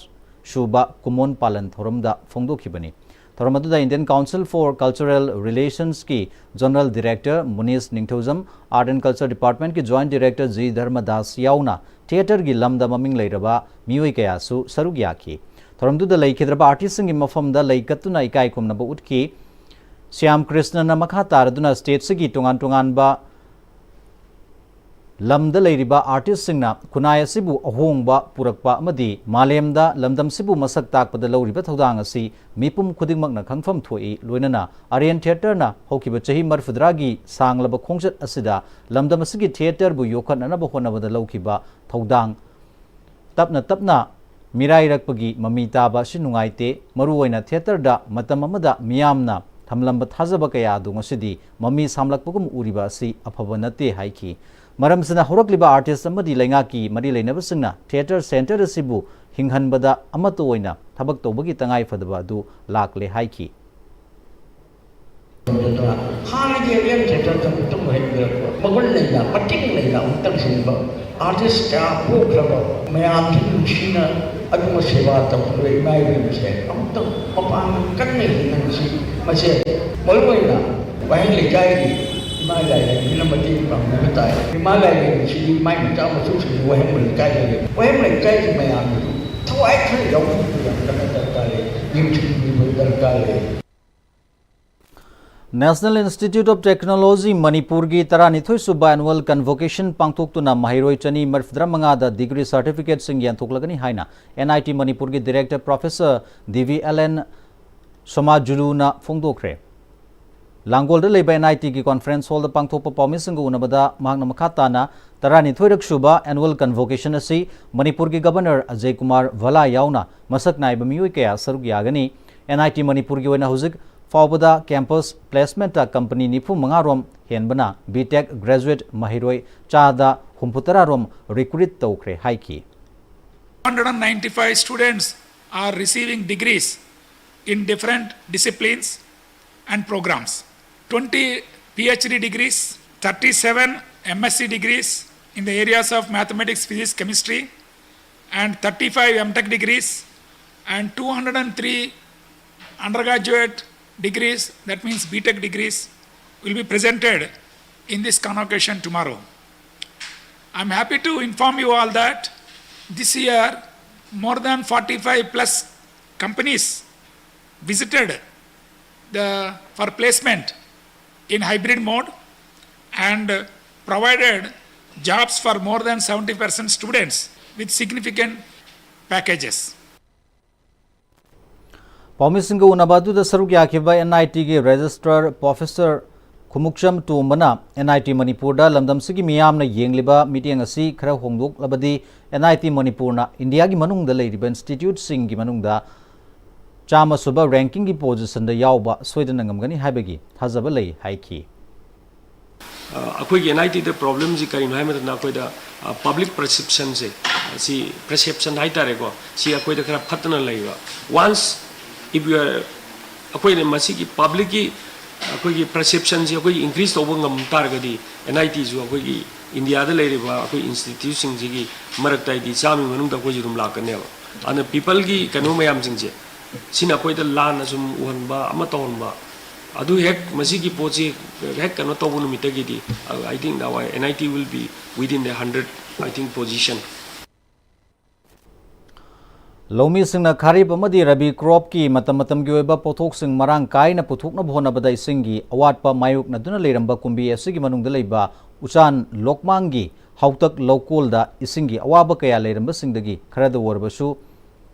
ꯁꯨꯕ ꯀꯨꯃꯣꯟ ꯄꯥꯂꯟ ꯊꯧꯔꯝꯗ ꯐꯣꯡꯗꯣꯛꯈꯤꯕꯅꯤ꯫ ꯊꯧꯔꯝ ꯑꯗꯨꯗ Indian Council for Cultural Relations ꯀꯤ General Director Munish Ningthoujam, Art and Culture Department ꯀꯤ Joint Director ꯖꯤ ꯙꯔꯃꯗꯥꯁ ꯌꯥꯎꯅ theatre ꯒꯤ ꯂꯝꯗ ꯃꯃꯤꯡ ꯂꯩꯔꯕ ꯃꯤꯑꯣꯏ ꯀꯌꯥꯁꯨ ꯁꯔꯨꯛ ꯌꯥꯈꯤ꯫ ꯊꯧꯔꯝꯗꯨꯗ ꯂꯩꯈꯤꯗ꯭ꯔꯕ artist ꯁꯤꯡꯒꯤ ꯃꯐꯝꯗ ꯂꯩ ꯀꯠꯇꯨꯅ ꯏꯀꯥꯏ ꯈꯨꯝꯅꯕ ꯎꯠꯈꯤ꯫ ꯁ꯭ꯌꯥꯝ ꯀ꯭ꯔꯤꯁꯅꯅ ꯃꯈꯥ ꯇꯥꯔꯗꯨꯅ state ꯁꯤꯒꯤ ꯇꯣꯉꯥꯟ ꯇꯣꯉꯥꯟꯕ ꯂꯝꯗ ꯂꯩꯔꯤꯕ artist ꯁꯤꯡꯅ ꯈꯨꯟꯅꯥꯏ ꯑꯁꯤꯕꯨ ꯑꯍꯣꯡꯕ ꯄꯨꯔꯛꯄ ꯑꯃꯗꯤ ꯃꯥꯂꯦꯝꯗ ꯂꯝꯗꯝꯁꯤꯕꯨ ꯃꯁꯛ ꯇꯥꯛꯄꯗ ꯂꯧꯔꯤꯕ ꯊꯧꯗꯥꯡ ꯑꯁꯤ ꯃꯤꯄꯨꯝ ꯈꯨꯗꯤꯡꯃꯛꯅ ꯈꯪꯐꯝ ꯊꯣꯛꯏ꯫ ꯂꯣꯏꯅꯅ Aryan Theatre ꯅ ꯍꯧꯈꯤꯕ ꯆꯍꯤ ꯃꯔꯤꯐꯨꯇꯔꯥꯒꯤ ꯁꯥꯡꯂꯕ ꯈꯣꯡꯆꯠ ꯑꯁꯤꯗ ꯂꯝꯗꯝ ꯑꯁꯤꯒꯤ theatre ꯕꯨ ꯌꯣꯛꯈꯠꯅꯅꯕ ꯍꯣꯠꯅꯕꯗ ꯂꯧꯈꯤꯕ ꯊꯧꯗꯥꯡ ꯇꯞꯅ ꯇꯞꯅ ꯃꯤꯔꯥꯏꯔꯛꯄꯒꯤ ꯃꯃꯤ ꯇꯥꯕ ꯑꯁꯤ ꯅꯨꯡꯉꯥꯏꯇꯦ꯫ ꯃꯔꯨꯑꯣꯏꯅ theatre ꯗ ꯃꯇꯝ ꯑꯃꯗ ꯃꯤꯌꯥꯝꯅ ꯊꯝꯂꯝꯕ ꯊꯥꯖꯕ ꯀꯌꯥ ꯑꯗꯨ ꯉꯁꯤꯗꯤ ꯃꯃꯤ ꯁꯥꯝꯂꯛꯄꯒꯨꯝ ꯎꯔꯤꯕ ꯑꯁꯤ ꯑꯐꯕ ꯅꯠꯇꯦ ꯍꯥꯏꯈꯤ꯫ ꯃꯔꯝꯁꯤꯅ ꯍꯧꯔꯛꯂꯤꯕ artist ꯑꯃꯗꯤ ꯂꯩꯉꯥꯛꯀꯤ ꯃꯔꯤ ꯂꯩꯅꯕꯁꯤꯡꯅ theatre centre ꯑꯁꯤꯕꯨ ꯍꯤꯡꯍꯟꯕꯗ ꯑꯃꯠꯇ ꯑꯣꯏꯅ ꯊꯕꯛ ꯇꯧꯕꯒꯤ ꯇꯉꯥꯏ ꯐꯗꯕ ꯑꯗꯨ ꯂꯥꯛꯂꯦ ꯍꯥꯏꯈꯤ꯫ ꯇꯧꯗꯅ ꯍꯥꯟꯅꯒꯤ ꯑꯦꯔꯤꯌꯟ ꯊꯤꯌꯦꯇꯔꯗ ꯑꯃꯨꯛꯇꯪ ꯑꯣꯏꯍꯟꯕꯤꯔꯛꯄ, ꯃꯒꯨꯟ ꯂꯩꯅ, ꯃꯇꯤꯡ ꯂꯩꯅ ꯑꯃꯨꯛꯇꯪ ꯁꯤꯟꯕ, ꯑꯥꯔꯇꯤꯁ ꯀꯌꯥ ꯄꯣꯛꯈ꯭ꯔꯕ, ꯃꯌꯥꯝꯁꯤ ꯅꯨꯡꯁꯤꯅ ꯑꯗꯨꯒꯨꯝꯕ ꯁꯦꯕꯥ ꯇꯧꯈ꯭ꯔꯕ ꯏꯃꯥ ꯏꯕꯦꯟꯁꯦ ꯑꯃꯨꯛꯇꯪ ꯃꯄꯥꯡꯒꯜ ꯀꯟꯅ ꯍꯤꯡꯍꯟꯁꯤ꯫ ꯃꯁꯦ ꯃꯔꯨꯑꯣꯏꯅ ꯋꯥꯍꯦꯡ ꯂꯩꯀꯥꯏꯒꯤ ꯏꯃꯥ ꯂꯥꯏꯔꯦꯝꯕꯤꯅ ꯃꯇꯦꯡ ꯄꯥꯡꯕꯤꯕ ꯇꯥꯏ꯫ ꯏꯃꯥ ꯂꯥꯏꯔꯦꯝꯕꯤꯁꯤꯗꯤ ꯃꯥꯏ ꯃꯆꯥ ꯃꯁꯨꯁꯤꯡꯁꯤ ꯋꯥꯍꯦꯡ ꯂꯩꯀꯥꯏꯗ ꯂꯩ꯫ ꯋꯥꯍꯦꯡ ꯂꯩꯀꯥꯏꯒꯤ ꯃꯌꯥꯝꯅ ꯊꯋꯥꯏ ꯈꯔ ꯌꯥꯎꯕꯤꯕ ꯌꯥꯝ ꯀꯟꯅ ꯗꯔꯀꯥꯔ ꯂꯩ, ꯌꯦꯡꯁꯤꯟꯕꯤꯕ ꯗꯔꯀꯥꯔ ꯂꯩ꯫ National Institute of Technology ꯃꯅꯤꯄꯨꯔꯒꯤ ꯇꯔꯥꯅꯤꯊꯣꯏ ꯁꯨꯕ annual convocation ꯄꯥꯡꯊꯣꯛꯇꯨꯅ ꯃꯍꯩꯔꯣꯏ ꯆꯅꯤ ꯃꯔꯤꯐꯨꯇꯔꯥ ꯃꯉꯥꯗ degree certificateꯁꯤꯡ ꯌꯦꯟꯊꯣꯛꯂꯒꯅꯤ ꯍꯥꯏꯅ N I T ꯃꯅꯤꯄꯨꯔꯒꯤ director professor D V L N ꯁꯣꯃꯥꯖꯨꯂꯨꯅ ꯐꯣꯡꯗꯣꯛꯈ꯭ꯔꯦ꯫ ꯂꯥꯡꯒꯣꯜꯗ ꯂꯩꯕ N I Tꯒꯤ conference hallꯗ ꯄꯥꯡꯊꯣꯛꯄ ꯄꯥꯎꯃꯤꯁꯤꯡꯒ ꯎꯅꯕꯗ ꯃꯍꯥꯛꯅ ꯃꯈꯥ ꯇꯥꯅ ꯇꯔꯥꯅꯤꯊꯣꯏꯔꯛ ꯁꯨꯕ annual convocation ꯑꯁꯤ ꯃꯅꯤꯄꯨꯔꯒꯤ governor ꯑꯖꯌ ꯀꯨꯃꯥꯔ ꯚꯜꯂꯥ ꯌꯥꯎꯅ ꯃꯁꯛ ꯅꯥꯏꯕ ꯃꯤꯑꯣꯏ ꯀꯌꯥ ꯁꯔꯨꯛ ꯌꯥꯒꯅꯤ꯫ N I T ꯃꯅꯤꯄꯨꯔꯒꯤ ꯑꯣꯏꯅ ꯍꯧꯖꯤꯛ ꯐꯥꯎꯕꯗ campus placementꯇ company ꯅꯤꯐꯨ ꯃꯉꯥ ꯔꯣꯝ ꯍꯦꯟꯕꯅ B Tech graduate ꯃꯍꯩꯔꯣꯏ ꯆꯥꯗ ꯍꯨꯝꯐꯨꯇꯔꯥ ꯔꯣꯝ recruit ꯇꯧꯈ꯭ꯔꯦ ꯍꯥꯏꯈꯤ꯫ Hundred and ninety-five students are receiving degrees in different disciplines and programs. Twenty P H D degrees, thirty-seven M S C degrees in the areas of mathematics, physics, chemistry, and thirty-five M Tech degrees, and two hundred and three undergraduate degrees, that means B Tech degrees, will be presented in this convocation tomorrow. I'm happy to inform you all that this year more than forty-five plus companies visited the, for placement in hybrid mode and provided jobs for more than seventy percent students with significant packages. ꯄꯥꯎꯃꯤꯁꯤꯡꯒ ꯎꯅꯕ ꯑꯗꯨꯗ ꯁꯔꯨꯛ ꯌꯥꯈꯤꯕ N I Tꯒꯤ registrar professor Khumukcham ꯇꯣꯝꯕꯅ N I T ꯃꯅꯤꯄꯨꯔꯗ ꯂꯝꯗꯝꯁꯤꯒꯤ ꯃꯤꯌꯥꯝꯅ ꯌꯦꯡꯂꯤꯕ ꯃꯤꯠꯌꯦꯡ ꯑꯁꯤ ꯈꯔ ꯍꯣꯡꯗꯣꯛꯂꯕꯗꯤ N I T ꯃꯅꯤꯄꯨꯔꯅ ꯏꯟꯗꯤꯌꯥꯒꯤ ꯃꯅꯨꯡꯗ ꯂꯩꯔꯤꯕ instituteꯁꯤꯡꯒꯤ ꯃꯅꯨꯡꯗ ꯆꯥꯝꯃ ꯁꯨꯕ rankingꯒꯤ positionꯗ ꯌꯥꯎꯕ ꯁꯣꯏꯗꯅ ꯉꯝꯒꯅꯤ ꯍꯥꯏꯕꯒꯤ ꯊꯥꯖꯕ ꯂꯩ ꯍꯥꯏꯈꯤ꯫ ꯑꯩꯈꯣꯏꯒꯤ N I Tꯗ problemꯁꯤ ꯀꯔꯤꯅꯣ ꯍꯥꯏꯕ ꯃꯇꯝꯗ ꯑꯩꯈꯣꯏꯗ public perceptionꯁꯦ, ꯁꯤ perception ꯍꯥꯏꯇꯥꯔꯦꯀꯣ, ꯁꯤ ꯑꯩꯈꯣꯏꯗ ꯈꯔ ꯐꯠꯇꯅ ꯂꯩꯕ꯫ Once if you are, ꯑꯩꯈꯣꯏꯅ ꯃꯁꯤꯒꯤ publicꯀꯤ ꯑꯩꯈꯣꯏꯒꯤ ꯄꯔꯁꯦꯞꯁꯟꯁꯤ ꯑꯩꯈꯣꯏ ꯏꯟꯀ꯭ꯔꯤꯖ ꯇꯧꯕ ꯉꯝ ꯇꯥꯔꯒꯗꯤ, ꯑꯦꯟ ꯑꯥꯏ ꯇꯤꯁꯨ ꯑꯩꯈꯣꯏꯒꯤ ꯏꯟꯗꯤꯌꯥꯗ ꯂꯩꯔꯤꯕ ꯑꯩꯈꯣꯏ ꯏꯟꯁꯇꯤꯇ꯭ꯌꯨꯠꯁꯤꯡꯁꯤꯒꯤ ꯃꯔꯛꯇ ꯍꯥꯏꯗꯤ ꯆꯥꯝꯃꯒꯤ ꯃꯅꯨꯡꯗ ꯑꯩꯈꯣꯏꯁꯨ ꯑꯗꯨꯝ ꯂꯥꯛꯀꯅꯦꯕ꯫ ꯑꯗꯨꯅ ꯄꯤꯄꯜꯒꯤ ꯀꯩꯅꯣ ꯃꯌꯥꯝꯁꯤꯡꯁꯦ, ꯁꯤꯅ ꯑꯩꯈꯣꯏꯗ ꯂꯥꯟꯅ ꯁꯨꯝ ꯎꯍꯟꯕ ꯑꯃ ꯇꯧꯍꯟꯕ, ꯑꯗꯨ ꯍꯦꯛ ꯃꯁꯤꯒꯤ ꯄꯣꯠꯁꯤ ꯍꯦꯛ ꯀꯩꯅꯣ ꯇꯧꯕ ꯅꯨꯃꯤꯠꯇꯒꯤꯗꯤ, I think now N I T will be within the hundred, I think, position. ꯂꯧꯃꯤꯁꯤꯡꯅ ꯈꯥꯔꯤꯞ ꯑꯃꯗꯤ ꯔꯕꯤ ꯀ꯭ꯔꯣꯞꯀꯤ ꯃꯇꯝ ꯃꯇꯝꯒꯤ ꯑꯣꯏꯕ ꯄꯣꯠꯊꯣꯛꯁꯤꯡ ꯃꯔꯥꯡ ꯀꯥꯏꯅ ꯄꯨꯊꯣꯛꯅꯕ ꯍꯣꯠꯅꯕꯗ ꯏꯁꯤꯡꯒꯤ ꯑꯋꯥꯠꯄ ꯃꯥꯌꯣꯛꯅꯗꯨꯅ ꯂꯩꯔꯝꯕ ꯀꯨꯝꯕꯤ ꯑꯁꯤꯒꯤ ꯃꯅꯨꯡꯗ ꯂꯩꯕ ꯎꯆꯥꯟ ꯂꯣꯛꯃꯥꯡꯒꯤ ꯍꯥꯎꯇꯛ ꯂꯧꯀꯣꯜꯗ ꯏꯁꯤꯡꯒꯤ ꯑꯋꯥꯕ ꯀꯌꯥ ꯂꯩꯔꯝꯕꯁꯤꯡꯗꯒꯤ ꯈꯔꯗ ꯑꯣꯏꯔꯕꯁꯨ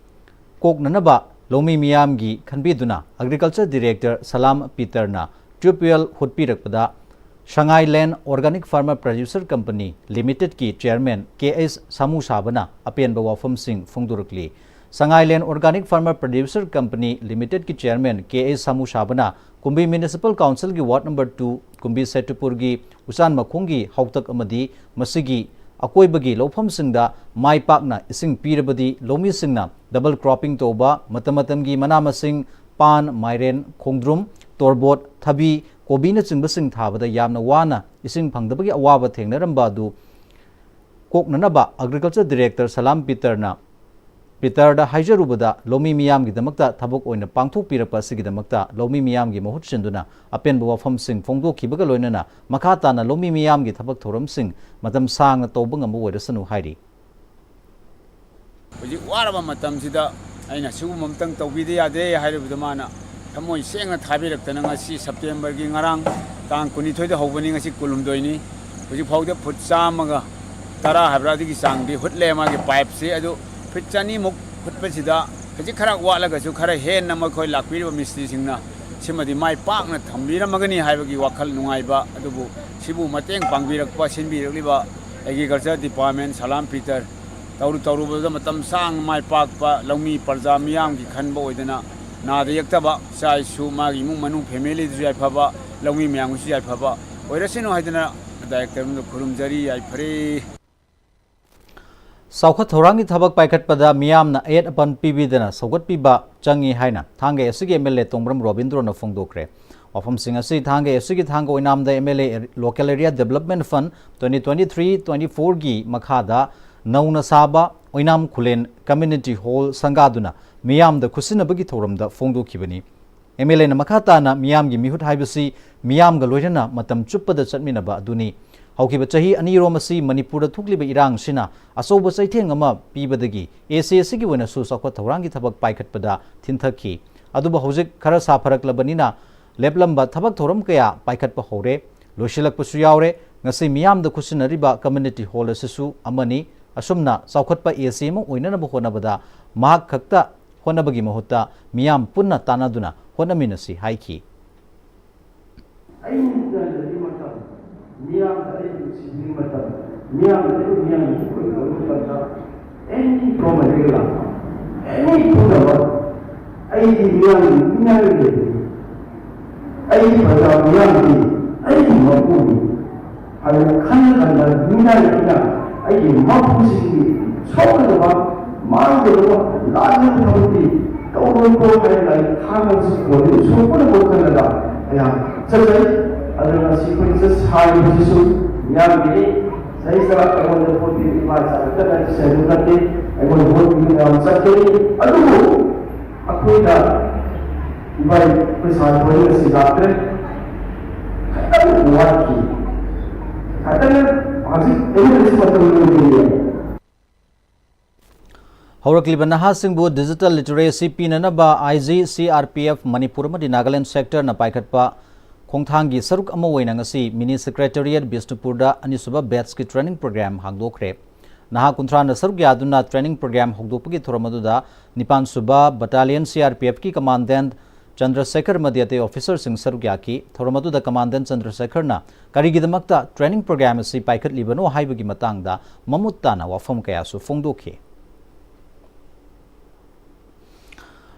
ꯀꯣꯛꯅꯅꯕ ꯂꯧꯃꯤ ꯃꯤꯌꯥꯝꯒꯤ ꯈꯟꯕꯤꯗꯨꯅ ꯑꯦꯒ꯭ꯔꯤꯀꯜꯆꯔ ꯗꯤꯔꯦꯛꯇꯔ ꯁꯂꯥꯝ ꯄꯤꯇꯔꯅ ꯇ꯭ꯌꯨꯕꯋꯦꯜ ꯍꯨꯠꯄꯤꯔꯛꯄꯗ Sangai Len organic farmer producer company ꯂꯤꯃꯤꯇꯦꯗꯀꯤ ꯆꯦꯌꯔꯃꯦꯟ ꯀꯦ ꯑꯩꯆ ꯁꯥꯃꯨ ꯁꯥꯕꯅ ꯑꯄꯦꯟꯕ ꯋꯥꯐꯝꯁꯤꯡ ꯐꯣꯡꯗꯣꯔꯛꯂꯤ꯫ Sangai Len organic farmer producer company ꯂꯤꯃꯤꯇꯦꯗꯀꯤ ꯆꯦꯌꯔꯃꯦꯟ ꯀꯦ ꯑꯩꯆ ꯁꯥꯃꯨ ꯁꯥꯕꯅ ꯀꯨꯝꯕꯤ ꯃ꯭ꯌꯨꯅꯤꯁꯤꯄꯥꯜ ꯀꯥꯎꯟꯁꯤꯜꯒꯤ ꯋꯥꯔꯗ ꯅꯝꯕꯔ ꯇꯨ ꯀꯨꯝꯕꯤ ꯁꯦꯇꯨꯄꯨꯔꯒꯤ ꯎꯆꯥꯟ ꯃꯈꯣꯡꯒꯤ ꯍꯥꯎꯇꯛ ꯑꯃꯗꯤ ꯃꯁꯤꯒꯤ ꯑꯀꯣꯏꯕꯒꯤ ꯂꯧꯐꯝꯁꯤꯡꯗ ꯃꯥꯏ ꯄꯥꯛꯅ ꯏꯁꯤꯡ ꯄꯤꯔꯕꯗꯤ ꯂꯧꯃꯤꯁꯤꯡꯅ ꯗꯕꯜ ꯀ꯭ꯔꯣꯞꯄꯤꯡ ꯇꯧꯕ, ꯃꯇꯝ ꯃꯇꯝꯒꯤ ꯃꯅꯥ ꯃꯁꯤꯡ, ꯄꯥꯟ, ꯃꯥꯏꯔꯦꯟ, ꯈꯣꯡꯗ꯭ꯔꯨꯝ, ꯇꯣꯔꯕꯣꯠ, ꯊꯕꯤ, ꯀꯣꯕꯤꯅꯆꯤꯡꯕꯁꯤꯡ ꯊꯥꯕꯗ ꯌꯥꯝꯅ ꯋꯥꯅ ꯏꯁꯤꯡ ꯐꯪꯗꯕꯒꯤ ꯑꯋꯥꯕ ꯊꯦꯡꯅꯔꯝꯕ ꯑꯗꯨ ꯀꯣꯛꯅꯅꯕ ꯑꯦꯒ꯭ꯔꯤꯀꯜꯆꯔ ꯗꯤꯔꯦꯛꯇꯔ ꯁꯂꯥꯝ ꯄꯤꯇꯔꯅ, ꯄꯤꯇꯔꯗ ꯍꯥꯏꯖꯔꯨꯕꯗ ꯂꯧꯃꯤ ꯃꯤꯌꯥꯝꯒꯤꯗꯃꯛꯇ ꯊꯕꯛ ꯑꯣꯏꯅ ꯄꯥꯡꯊꯣꯛꯄꯤꯔꯛꯄ ꯑꯁꯤꯒꯤꯗꯃꯛꯇ ꯂꯧꯃꯤ ꯃꯤꯌꯥꯝꯒꯤ ꯃꯍꯨꯠ ꯁꯤꯟꯗꯨꯅ ꯑꯄꯦꯟꯕ ꯋꯥꯐꯝꯁꯤꯡ ꯐꯣꯡꯗꯣꯛꯈꯤꯕꯒ ꯂꯣꯏꯅꯅ ꯃꯈꯥ ꯇꯥꯅ ꯂꯧꯃꯤ ꯃꯤꯌꯥꯝꯒꯤ ꯊꯕꯛ ꯊꯧꯔꯝꯁꯤꯡ ꯃꯇꯝ ꯁꯥꯡꯅ ꯇꯧꯕ ꯉꯝꯕ ꯑꯣꯏꯔꯁꯅꯨ ꯍꯥꯏꯔꯤ꯫ ꯍꯧꯖꯤꯛ ꯋꯥꯔꯕ ꯃꯇꯝꯁꯤꯗ ꯑꯩꯅ ꯁꯤꯒꯨꯝꯕ ꯑꯝꯇꯪ ꯇꯧꯕꯤꯗ ꯌꯥꯗꯦ ꯍꯥꯏꯔꯨꯕꯗ ꯃꯥꯅ ꯊꯃꯣꯏ ꯁꯦꯡꯅ ꯊꯥꯕꯤꯔꯛꯇꯅ ꯉꯁꯤ ꯁꯦꯞꯇꯦꯝꯕꯔꯒꯤ ꯉꯔꯥꯡ ꯇꯥꯡ ꯀꯨꯟꯅꯤꯊꯣꯏꯗ ꯍꯧꯕꯅꯤ, ꯉꯁꯤ ꯀꯨꯟꯍꯨꯝꯗꯣꯏꯅꯤ꯫ ꯍꯧꯖꯤꯛ ꯐꯥꯎꯗ ꯐꯨꯠ ꯆꯥꯝꯃꯒ ꯇꯔꯥ ꯍꯥꯏꯕ꯭ꯔꯥ ꯑꯗꯨꯒꯤ ꯆꯥꯡꯗꯤ ꯍꯨꯠꯂꯦ ꯃꯥꯒꯤ ꯄꯥꯏꯞꯁꯦ꯫ ꯑꯗꯨ ꯐꯤꯠ ꯆꯅꯤꯃꯨꯛ ꯍꯨꯠꯄꯁꯤꯗ ꯍꯧꯖꯤꯛ ꯈꯔ ꯋꯥꯠꯂꯒꯁꯨ ꯈꯔ ꯍꯦꯟꯅ ꯃꯈꯣꯏ ꯂꯥꯛꯄꯤꯔꯤꯕ ꯃꯤꯁꯇ꯭ꯔꯤꯁꯤꯡꯅ ꯁꯤꯃꯗꯤ ꯃꯥꯏ ꯄꯥꯛꯅ ꯊꯝꯕꯤꯔꯝꯃꯒꯅꯤ ꯍꯥꯏꯕꯒꯤ ꯋꯥꯈꯜ ꯅꯨꯡꯉꯥꯏꯕ꯫ ꯑꯗꯨꯕꯨ ꯁꯤꯕꯨ ꯃꯇꯦꯡ ꯄꯥꯡꯕꯤꯔꯛꯄ, ꯁꯤꯟꯕꯤꯔꯛꯂꯤꯕ ꯑꯦꯒ꯭ꯔꯤꯀꯜꯆꯔ ꯗꯤꯄꯥꯔꯠꯃꯦꯟ, ꯁꯂꯥꯝ ꯄꯤꯇꯔ, ꯇꯧꯔꯨ ꯇꯧꯔꯨꯕꯗ ꯃꯇꯝ ꯁꯥꯡꯅ ꯃꯥꯏ ꯄꯥꯛꯄ ꯂꯧꯃꯤ ꯄ꯭ꯔꯖꯥ ꯃꯤꯌꯥꯝꯒꯤ ꯈꯟꯕ ꯑꯣꯏꯗꯅ, ꯅꯥꯗ ꯌꯦꯛꯇꯕ, ꯏꯆꯥ ꯏꯁꯨ, ꯃꯥꯒꯤ ꯏꯃꯨꯡ ꯃꯅꯨꯡ ꯐꯦꯃꯤꯂꯤꯗꯨꯁꯨ ꯌꯥꯏꯐꯕ, ꯂꯧꯃꯤ ꯃꯌꯥꯝꯒꯤꯁꯨ ꯌꯥꯏꯐꯕ ꯑꯣꯏꯔꯁꯅꯨ ꯍꯥꯏꯗꯅ ꯗꯥꯏꯔꯦꯛꯇꯔ ꯑꯃꯗ ꯈꯨꯔꯨꯝꯖꯔꯤ꯫ ꯌꯥꯏꯐꯔꯦ꯫ ꯆꯥꯎꯈꯠ ꯊꯧꯔꯥꯡꯒꯤ ꯊꯕꯛ ꯄꯥꯏꯈꯠꯄꯗ ꯃꯤꯌꯥꯝꯅ ꯑꯌꯦꯠ ꯑꯄꯟ ꯄꯤꯕꯤꯗꯅ ꯁꯧꯒꯠꯄꯤꯕ ꯆꯪꯏ ꯍꯥꯏꯅ ꯊꯥꯡꯒꯩ ꯑꯁꯤꯒꯤ ꯑꯦꯝ ꯑꯦꯜ ꯑꯦ ꯇꯣꯡꯕ꯭ꯔꯝ ꯔꯣꯕꯤꯟꯗ꯭ꯔꯣꯅ ꯐꯣꯡꯗꯣꯛꯈ꯭ꯔꯦ꯫ ꯋꯥꯐꯝꯁꯤꯡ ꯑꯁꯤ ꯊꯥꯡꯒ ꯑꯦꯐ ꯁꯤꯒꯤ ꯊꯥꯡꯒ ꯑꯣꯏꯅꯥꯝꯗ M L A local area development fund twenty twenty three twenty ꯐꯣꯔꯒꯤ ꯃꯈꯥꯗ ꯅꯧꯅ ꯁꯥꯕ ꯑꯣꯏꯅꯥꯝ ꯈꯨꯂꯦꯟ ꯀꯝꯃ꯭ꯌꯨꯅꯤꯇꯤ ꯍꯣꯜ ꯁꯪꯒꯥꯗꯨꯅ ꯃꯤꯌꯥꯝꯗ ꯈꯨꯠꯁꯤꯟꯅꯕꯒꯤ ꯊꯧꯔꯝꯗ ꯐꯣꯡꯗꯣꯛꯈꯤꯕꯅꯤ꯫ ꯑꯦꯝ ꯑꯦꯜ ꯑꯦꯅ ꯃꯈꯥ ꯇꯥꯅ ꯃꯤꯌꯥꯝꯒꯤ ꯃꯤꯍꯨꯠ ꯍꯥꯏꯕꯁꯤ ꯃꯤꯌꯥꯝꯒ ꯂꯣꯏꯅꯅ ꯃꯇꯝ ꯆꯨꯞꯄꯗ ꯆꯠꯃꯤꯟꯅꯕ ꯑꯗꯨꯅꯤ꯫ ꯍꯧꯈꯤꯕ ꯆꯍꯤ ꯑꯅꯤꯔꯣꯝ ꯑꯁꯤ ꯃꯅꯤꯄꯨꯔꯗ ꯊꯣꯛꯂꯤꯕ ꯏꯔꯥꯡꯁꯤꯅ ꯑꯆꯧꯕ ꯆꯩꯊꯦꯡ ꯑꯃ ꯄꯤꯕꯗꯒꯤ ꯑꯦ ꯁꯤ ꯑꯦꯁ ꯁꯤꯒꯤ ꯑꯣꯏꯅꯁꯨ ꯆꯥꯎꯈꯠ ꯊꯧꯔꯥꯡꯒꯤ ꯊꯕꯛ ꯄꯥꯏꯈꯠꯄꯗ ꯊꯤꯟꯊꯈꯤ꯫ ꯑꯗꯨꯕꯨ ꯍꯧꯖꯤꯛ ꯈꯔ ꯁꯥꯐꯔꯛꯂꯕꯅꯤꯅ ꯂꯦꯞꯂꯝꯕ ꯊꯕꯛ ꯊꯧꯔꯝ ꯀꯌꯥ ꯄꯥꯏꯈꯠꯄ ꯍꯧꯔꯦ, ꯂꯣꯏꯁꯤꯜꯂꯛꯄꯁꯨ ꯌꯥꯎꯔꯦ꯫ ꯉꯁꯤ ꯃꯤꯌꯥꯝꯗ ꯈꯨꯠꯁꯤꯟꯅꯔꯤꯕ ꯀꯝꯃ꯭ꯌꯨꯅꯤꯇꯤ ꯍꯣꯜ ꯑꯁꯤꯁꯨ ꯑꯃꯅꯤ꯫ ꯑꯁꯨꯝꯅ ꯆꯥꯎꯈꯠꯄ ꯑꯦ ꯁꯤ ꯑꯃ ꯑꯣꯏꯅꯅꯕ ꯍꯣꯠꯅꯕꯗ ꯃꯍꯥꯛ ꯈꯛꯇ ꯍꯣꯠꯅꯕꯒꯤ ꯃꯍꯨꯠꯇ ꯃꯤꯌꯥꯝ ꯄꯨꯟꯅ ꯇꯥꯟꯅꯗꯨꯅ ꯍꯣꯠꯅꯃꯤꯟꯅꯁꯤ ꯍꯥꯏꯈꯤ꯫ ꯑꯩ ꯅꯨꯡꯁꯤꯅꯕꯒꯤ ꯃꯇꯝ, ꯃꯤꯌꯥꯝꯗ ꯑꯩ ꯅꯨꯡꯁꯤꯕꯒꯤ ꯃꯇꯝ, ꯃꯤꯌꯥꯝꯗ ꯑꯩ ꯃꯤꯌꯥꯝꯒꯤ ꯑꯣꯏꯕ ꯃꯇꯝꯗ, ꯑꯦꯅꯤ ꯄ꯭ꯔꯣꯕ꯭ꯂꯦꯝ ꯂꯥꯛꯄ, ꯑꯦꯅꯤ ꯄꯨꯝꯅꯃꯛ ꯑꯩꯗꯤ ꯃꯤꯌꯥꯝꯒꯤ ꯃꯤꯌꯥꯝꯒꯤ ꯂꯩꯕꯅꯤ꯫ ꯑꯩꯒꯤ ꯄ꯭ꯔꯖꯥ ꯃꯤꯌꯥꯝꯒꯤ ꯑꯩꯒꯤ ꯃꯄꯨꯅꯤ ꯍꯥꯏꯅ ꯈꯟꯅ ꯈꯟꯅ ꯃꯤꯌꯥꯝꯁꯤꯅ ꯑꯩꯒꯤ ꯃꯄꯨꯁꯤꯡꯒꯤ ꯁꯣꯛꯀꯗꯕ, ꯃꯥꯡꯒꯗꯕ, ꯂꯥꯟꯒꯗꯕ ꯊꯕꯛꯇꯤ ꯇꯧꯔꯣꯏꯀꯣ ꯍꯥꯏꯅ ꯑꯩ ꯊꯥꯡꯒꯜꯁꯤ ꯀꯣꯟꯅ ꯁꯣꯛꯄꯅꯕꯨ ꯈꯜꯂꯒ ꯑꯩꯍꯥꯛ ꯆꯠꯆꯩ꯫ ꯑꯗꯨꯅ ꯉꯁꯤ ꯑꯩꯈꯣꯏ ꯆꯠ ꯁꯥꯔꯤꯕꯁꯤꯁꯨ ꯃꯤꯌꯥꯝꯒꯤꯅꯤ꯫ ꯆꯍꯤ ꯆꯔꯥ ꯑꯩꯉꯣꯟꯗ ꯚꯣꯠ ꯄꯤꯕ ꯏꯃꯥ ꯏꯆꯥ ꯈꯛꯇ ꯅꯠꯇꯦ, ꯁꯦꯟꯗꯨ ꯅꯠꯇꯦ, ꯑꯩꯉꯣꯟꯗ ꯚꯣꯠ ꯄꯤꯕ ꯃꯌꯥꯝ ꯆꯠꯀꯅꯤ꯫ ꯑꯗꯨꯕꯨ ꯑꯩꯈꯣꯏꯗ ꯏꯕꯥꯏ ꯄꯩꯁꯥ ꯊꯣꯛꯏ ꯉꯁꯤ ꯂꯥꯛꯇ꯭ꯔꯦ꯫ ꯈꯤꯇꯪ ꯋꯥꯠꯈꯤ꯫ ꯈꯤꯇꯪ ꯍꯧꯖꯤꯛ ꯑꯦꯝ ꯑꯦꯜ ꯑꯦꯁꯤ ꯃꯇꯝ ꯂꯣꯏꯗ꯭ꯔꯤꯌꯦ꯫ ꯍꯧꯔꯛꯂꯤꯕ ꯅꯍꯥꯁꯤꯡꯕꯨ ꯗꯤꯖꯤꯇꯦꯜ ꯂꯤꯇꯔꯦꯁꯤ ꯄꯤꯅꯅꯕ I G C R P F Manipur ꯑꯃꯗꯤ ꯅꯥꯒꯥꯂꯦꯟ ꯁꯦꯛꯇꯔꯅ ꯄꯥꯏꯈꯠꯄ ꯈꯣꯡꯊꯥꯡꯒꯤ ꯁꯔꯨꯛ ꯑꯃ ꯑꯣꯏꯅ ꯉꯁꯤ ꯃꯤꯅꯤ ꯁꯦꯀ꯭ꯔꯦꯇꯔꯤꯌꯦꯠ ꯕꯤꯁꯅꯨꯄꯨꯔꯗ ꯑꯅꯤꯁꯨꯕ ꯕꯦꯠꯁꯀꯤ ꯇ꯭ꯔꯦꯅꯤꯡ ꯄ꯭ꯔꯣꯒ꯭ꯔꯥꯝ ꯍꯥꯡꯗꯣꯛꯈ꯭ꯔꯦ꯫ ꯅꯍꯥ ꯀꯨꯟꯊ꯭ꯔꯥꯅ ꯁꯔꯨꯛ ꯌꯥꯗꯨꯅ ꯇ꯭ꯔꯦꯅꯤꯡ ꯄ꯭ꯔꯣꯒ꯭ꯔꯥꯝ ꯍꯧꯗꯣꯛꯄꯒꯤ ꯊꯧꯔꯝ ꯑꯗꯨꯗ ꯅꯤꯄꯥꯟ ꯁꯨꯕ ꯕꯠꯇꯥꯂꯤꯌꯟ ꯁꯤ ꯑꯥꯔ ꯄꯤ ꯑꯦꯐꯀꯤ ꯀꯃꯥꯟꯗꯦꯟꯠ ꯆꯟꯗ꯭ꯔꯁꯦꯈꯔ ꯑꯃꯗꯤ ꯑꯇꯩ ꯑꯣꯐꯤꯁꯔꯁꯤꯡ ꯁꯔꯨꯛ ꯌꯥꯈꯤ꯫ ꯊꯧꯔꯝ ꯑꯗꯨꯗ ꯀꯃꯥꯟꯗꯦꯟꯠ ꯆꯟꯗ꯭ꯔꯁꯦꯈꯔꯅ ꯀꯔꯤꯒꯤꯗꯃꯛꯇ ꯇ꯭ꯔꯦꯅꯤꯡ ꯄ꯭ꯔꯣꯒ꯭ꯔꯥꯝ ꯑꯁꯤ ꯄꯥꯏꯈꯠꯂꯤꯕꯅꯣ ꯍꯥꯏꯕꯒꯤ ꯃꯇꯥꯡꯗ ꯃꯃꯨꯠ ꯇꯥꯅ ꯋꯥꯐꯝ ꯀꯌꯥꯁꯨ ꯐꯣꯡꯗꯣꯛꯈꯤ꯫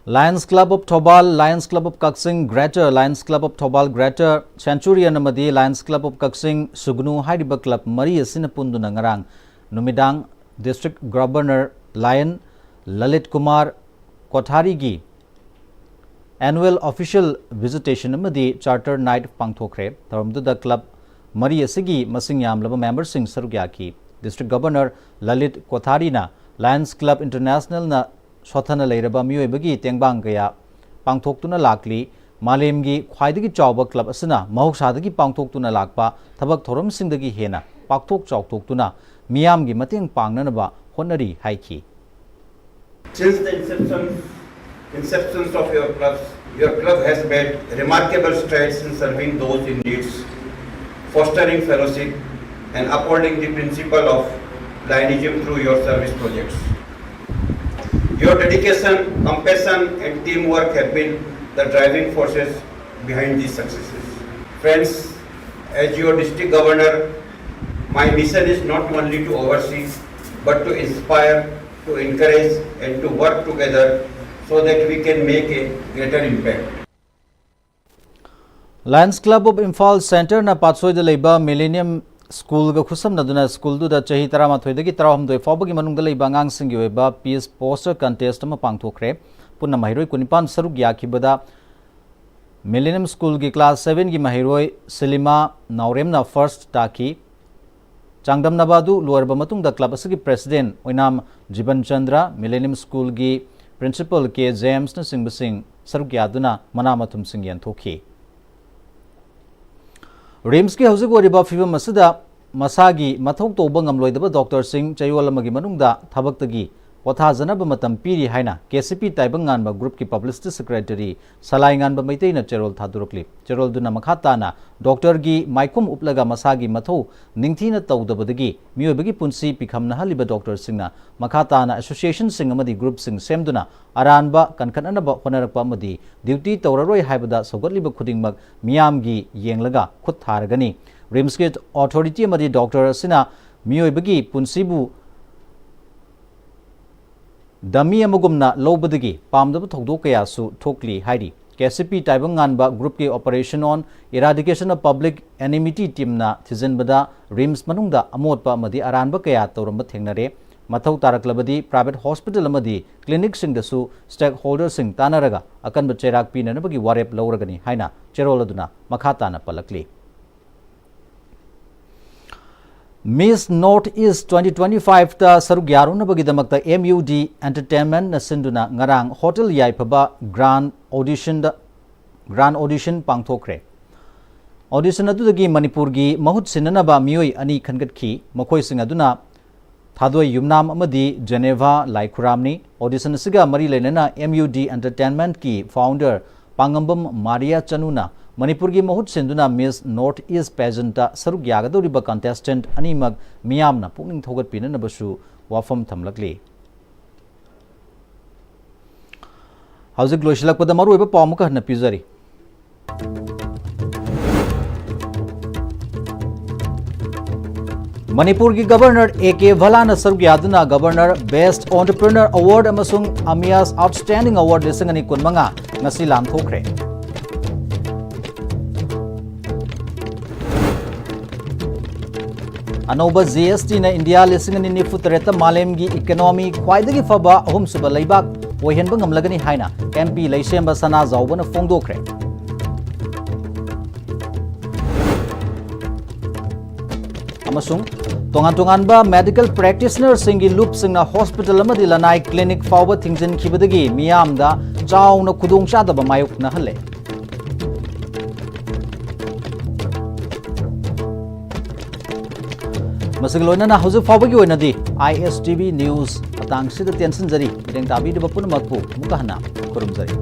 Lions Club of Thoubal, Lions Club of Kakching Greater, Lions Club of Thoubal Greater, Centurion ꯑꯃꯗꯤ Lions Club of Kakching ꯁꯨꯒꯅꯨ ꯍꯥꯏꯔꯤꯕ ꯀ꯭ꯂꯕ ꯃꯔꯤ ꯑꯁꯤꯅ ꯄꯨꯟꯗꯨꯅ ꯉꯔꯥꯡ ꯅꯨꯃꯤꯗꯥꯡ district governor lion Lalit Kumar ꯀꯣꯊꯥꯔꯤꯒꯤ annual official visitation ꯑꯃꯗꯤ charter night ꯄꯥꯡꯊꯣꯛꯈ꯭ꯔꯦ꯫ ꯊꯧꯔꯝꯗꯨꯗ club ꯃꯔꯤ ꯑꯁꯤꯒꯤ ꯃꯁꯤꯡ ꯌꯥꯝꯂꯕ memberꯁꯤꯡ ꯁꯔꯨꯛ ꯌꯥꯈꯤ꯫ District Governor Lalit ꯀꯣꯊꯥꯔꯤꯅ Lions Club Internationalꯅ ꯁꯣꯠꯊꯅ ꯂꯩꯔꯕ ꯃꯤꯑꯣꯏꯕꯒꯤ ꯇꯦꯡꯕꯥꯡ ꯀꯌꯥ ꯄꯥꯡꯊꯣꯛꯇꯨꯅ ꯂꯥꯛꯂꯤ꯫ ꯃꯥꯂꯦꯝꯒꯤ ꯈ꯭ꯋꯥꯏꯗꯒꯤ ꯆꯥꯎꯕ club ꯑꯁꯤꯅ ꯃꯍꯧꯁꯥꯗꯒꯤ ꯄꯥꯡꯊꯣꯛꯇꯨꯅ ꯂꯥꯛꯄ ꯊꯕꯛ ꯊꯧꯔꯝꯁꯤꯡꯗꯒꯤ ꯍꯦꯟꯅ ꯄꯥꯛꯊꯣꯛ ꯆꯥꯎꯊꯣꯛꯇꯨꯅ ꯃꯤꯌꯥꯝꯒꯤ ꯃꯇꯦꯡ ꯄꯥꯡꯅꯅꯕ ꯍꯣꯠꯅꯔꯤ ꯍꯥꯏꯈꯤ꯫ Since the inception, inceptions of your clubs, your club has made remarkable strides in serving those in needs, fostering fellowship, and upholding the principle of Lionism through your service projects. Your dedication, compassion, and teamwork have been the driving forces behind these successes. Friends, as your district governor, my mission is not only to oversee, but to inspire, to encourage, and to work together so that we can make a greater impact. Lions Club of Imphal Centreꯅ ꯄꯥꯠꯁꯣꯏꯗ ꯂꯩꯕ Millennium Schoolꯒ ꯈꯨꯠꯁꯝꯅꯗꯨꯅ schoolꯗꯨꯗ ꯆꯍꯤ ꯇꯔꯥꯃꯥꯊꯣꯏꯗꯒꯤ ꯇꯔꯥꯍꯨꯝꯗꯣꯏ ꯐꯥꯎꯕꯒꯤ ꯃꯅꯨꯡꯗ ꯂꯩꯕ ꯑꯉꯥꯡꯁꯤꯡꯒꯤ ꯑꯣꯏꯕ peace poster contest ꯑꯃ ꯄꯥꯡꯊꯣꯛꯈ꯭ꯔꯦ꯫ ꯄꯨꯟꯅ ꯃꯍꯩꯔꯣꯏ ꯀꯨꯟꯅꯤꯄꯥꯟ ꯁꯔꯨꯛ ꯌꯥꯈꯤꯕꯗ Millennium Schoolꯒꯤ class sevenꯒꯤ ꯃꯍꯩꯔꯣꯏ ꯁꯤꯂꯤꯃꯥ ꯅꯥꯎꯔꯦꯝꯅ first ꯇꯥꯈꯤ꯫ ꯆꯥꯡꯗꯝꯅꯕ ꯑꯗꯨ ꯂꯣꯏꯔꯕ ꯃꯇꯨꯡꯗ club ꯑꯁꯤꯒꯤ president ꯑꯣꯏꯅꯥꯝ ꯖꯤꯕꯟ ꯆꯟꯗ꯭ꯔ, Millennium Schoolꯒꯤ principal ꯀꯦ ꯖꯦꯝꯁꯅꯆꯤꯡꯕꯁꯤꯡ ꯁꯔꯨꯛ ꯌꯥꯗꯨꯅ ꯃꯅꯥ ꯃꯊꯨꯝꯁꯤꯡ ꯌꯦꯟꯊꯣꯛꯈꯤ꯫ RIMSꯀꯤ ꯍꯧꯖꯤꯛ ꯑꯣꯏꯔꯤꯕ ꯐꯤꯕꯝ ꯑꯁꯤꯗ ꯃꯁꯥꯒꯤ ꯃꯊꯧ ꯇꯧꯕ ꯉꯝꯂꯣꯏꯗꯕ doctorꯁꯤꯡ ꯆꯌꯣꯜ ꯑꯃꯒꯤ ꯃꯅꯨꯡꯗ ꯊꯕꯛꯇꯒꯤ ꯄꯣꯊꯥꯖꯅꯕ ꯃꯇꯝ ꯄꯤꯔꯤ ꯍꯥꯏꯅ KCP ꯇꯥꯏꯕꯪ ꯉꯥꯟꯕ groupꯀꯤ publicity secretary ꯁꯂꯥꯏ ꯉꯥꯟꯕ ꯃꯩꯇꯩꯅ ꯆꯦꯔꯣꯜ ꯊꯥꯗꯣꯔꯛꯂꯤ꯫ ꯆꯦꯔꯣꯜꯗꯨꯅ ꯃꯈꯥ ꯇꯥꯅ doctorꯒꯤ ꯃꯥꯏꯈꯨꯝ ꯎꯞꯂꯒ ꯃꯁꯥꯒꯤ ꯃꯊꯧ ꯅꯤꯡꯊꯤꯅ ꯇꯧꯗꯕꯗꯒꯤ ꯃꯤꯑꯣꯏꯕꯒꯤ ꯄꯨꯟꯁꯤ ꯄꯤꯈꯝꯅꯍꯜꯂꯤꯕ doctorꯁꯤꯡꯅ ꯃꯈꯥ ꯇꯥꯅ associationꯁꯤꯡ ꯑꯃꯗꯤ groupꯁꯤꯡ ꯁꯦꯝꯗꯨꯅ ꯑꯔꯥꯟꯕ ꯀꯟꯈꯠꯅꯅꯕ ꯍꯣꯠꯅꯔꯛꯄ ꯑꯃꯗꯤ duty ꯇꯧꯔꯔꯣꯏ ꯍꯥꯏꯕꯗ ꯁꯧꯒꯠꯂꯤꯕ ꯈꯨꯗꯤꯡꯃꯛ ꯃꯤꯌꯥꯝꯒꯤ ꯌꯦꯡꯂꯒ ꯈꯨꯠ ꯊꯥꯔꯒꯅꯤ꯫ RIMSꯀꯤ authority ꯑꯃꯗꯤ doctor ꯑꯁꯤꯅ ꯃꯤꯑꯣꯏꯕꯒꯤ ꯄꯨꯟꯁꯤꯕꯨ dummy ꯑꯃꯒꯨꯝꯅ ꯂꯧꯕꯗꯒꯤ ꯄꯥꯝꯗꯕ ꯊꯧꯗꯣꯛ ꯀꯌꯥꯁꯨ ꯊꯣꯛꯂꯤ ꯍꯥꯏꯔꯤ꯫ KCP ꯇꯥꯏꯕꯪ ꯉꯥꯟꯕ groupꯀꯤ Operation on Eradication of Public Enmity teamꯅ ꯊꯤꯖꯤꯟꯕꯗ RIMS ꯃꯅꯨꯡꯗ ꯑꯃꯣꯠꯄ ꯑꯃꯗꯤ ꯑꯔꯥꯟꯕ ꯀꯌꯥ ꯇꯧꯔꯝꯕ ꯊꯦꯡꯅꯔꯦ꯫ ꯃꯊꯧ ꯇꯥꯔꯛꯂꯕꯗꯤ private hospital ꯑꯃꯗꯤ clinicꯁꯤꯡꯗꯁꯨ stakeholderꯁꯤꯡ ꯇꯥꯟꯅꯔꯒ ꯑꯀꯟꯕ ꯆꯩꯔꯥꯛ ꯄꯤꯅꯅꯕꯒꯤ ꯋꯥꯔꯦꯞ ꯂꯧꯔꯒꯅꯤ ꯍꯥꯏꯅ ꯆꯦꯔꯣꯜ ꯑꯗꯨꯅ ꯃꯈꯥ ꯇꯥꯅ ꯄꯜꯂꯛꯂꯤ꯫ Miss North East twenty twenty-fiveꯇ ꯁꯔꯨꯛ ꯌꯥꯔꯨꯅꯕꯒꯤꯗꯃꯛꯇ M U D Entertainmentꯅ ꯁꯤꯟꯗꯨꯅ ꯉꯔꯥꯡ Hotel ꯌꯥꯏꯐꯕ grand auditionꯗ, grand audition ꯄꯥꯡꯊꯣꯛꯈ꯭ꯔꯦ꯫ Audition ꯑꯗꯨꯗꯒꯤ ꯃꯅꯤꯄꯨꯔꯒꯤ ꯃꯍꯨꯠ ꯁꯤꯟꯅꯅꯕ ꯃꯤꯑꯣꯏ ꯑꯅꯤ ꯈꯟꯒꯠꯈꯤ꯫ ꯃꯈꯣꯏꯁꯤꯡ ꯑꯗꯨꯅ ꯊꯥꯗꯣꯏ ꯌꯨꯝꯅꯥꯝ ꯑꯃꯗꯤ ꯖꯦꯅꯦꯚꯥ ꯂꯥꯏꯈꯨꯔꯥꯝꯅꯤ꯫ Audition ꯑꯁꯤꯒ ꯃꯔꯤ ꯂꯩꯅꯅ M U D Entertainmentꯀꯤ founder ꯄꯥꯉꯝꯕꯝ ꯃꯥꯔꯤꯌꯥ ꯆꯅꯨꯅ ꯃꯅꯤꯄꯨꯔꯒꯤ ꯃꯍꯨꯠ ꯁꯤꯟꯗꯨꯅ Miss North East pageantꯇ ꯁꯔꯨꯛ ꯌꯥꯒꯗꯧꯔꯤꯕ contestant ꯑꯅꯤꯃꯛ ꯃꯤꯌꯥꯝꯅ ꯄꯨꯛꯅꯤꯡ ꯊꯧꯒꯠꯄꯤꯅꯅꯕꯁꯨ ꯋꯥꯐꯝ ꯊꯝꯂꯛꯂꯤ꯫ ꯍꯧꯖꯤꯛ ꯂꯣꯏꯁꯤꯜꯂꯛꯄꯗ ꯃꯔꯨꯑꯣꯏꯕ ꯄꯥꯎ ꯑꯃꯨꯛꯀ ꯍꯟꯅ ꯄꯤꯖꯔꯤ꯫ ꯃꯅꯤꯄꯨꯔꯒꯤ Governor A K ꯚꯂꯥꯅ ꯁꯔꯨꯛ ꯌꯥꯗꯨꯅ Governor Best Entrepreneur Award ꯑꯃꯁꯨꯡ Amias Outstanding Award ꯂꯤꯁꯤꯡ ꯑꯅꯤ ꯀꯨꯟꯃꯉꯥ ꯉꯁꯤ ꯂꯥꯟꯊꯣꯛꯈ꯭ꯔꯦ꯫ ꯑꯅꯧꯕ G S Tꯅ ꯏꯟꯗꯤꯌꯥ ꯂꯤꯁꯤꯡ ꯑꯅꯤ ꯅꯤꯐꯨ ꯇꯔꯦꯠꯇ ꯃꯥꯂꯦꯝꯒꯤ economy ꯈ꯭ꯋꯥꯏꯗꯒꯤ ꯐꯕ ꯑꯍꯨꯝꯁꯨꯕ ꯂꯩꯕꯥꯛ ꯑꯣꯏꯍꯟꯕ ꯉꯝꯂꯒꯅꯤ ꯍꯥꯏꯅ M P ꯂꯩꯁꯦꯝꯕ ꯁꯅꯥꯖꯥꯎꯕꯅ ꯐꯣꯡꯗꯣꯛꯈ꯭ꯔꯦ꯫ ꯑꯃꯁꯨꯡ ꯇꯣꯉꯥꯟ ꯇꯣꯉꯥꯟꯕ medical practitionerꯁꯤꯡꯒꯤ ꯂꯨꯞꯁꯤꯡꯅ hospital ꯑꯃꯗꯤ ꯂꯅꯥꯏ clinic ꯐꯥꯎꯕ ꯊꯤꯡꯖꯤꯟꯈꯤꯕꯗꯒꯤ ꯃꯤꯌꯥꯝꯗ ꯆꯥꯎꯅ ꯈꯨꯗꯣꯡꯆꯥꯗꯕ ꯃꯥꯌꯣꯛꯅꯍꯜꯂꯦ꯫ ꯃꯁꯤꯒ ꯂꯣꯏꯅꯅ ꯍꯧꯖꯤꯛ ꯐꯥꯎꯕꯒꯤ ꯑꯣꯏꯅꯗꯤ I S T V news ꯃꯇꯥꯡꯁꯤꯗ ꯇꯦꯟꯁꯤꯟꯖꯔꯤ꯫ ꯃꯤꯠꯌꯦꯡ ꯇꯥꯕꯤꯔꯤꯕ ꯄꯨꯝꯅꯃꯛꯄꯨ ꯑꯃꯨꯛꯀ ꯍꯟꯅ ꯈꯨꯔꯨꯝꯖꯔꯤ꯫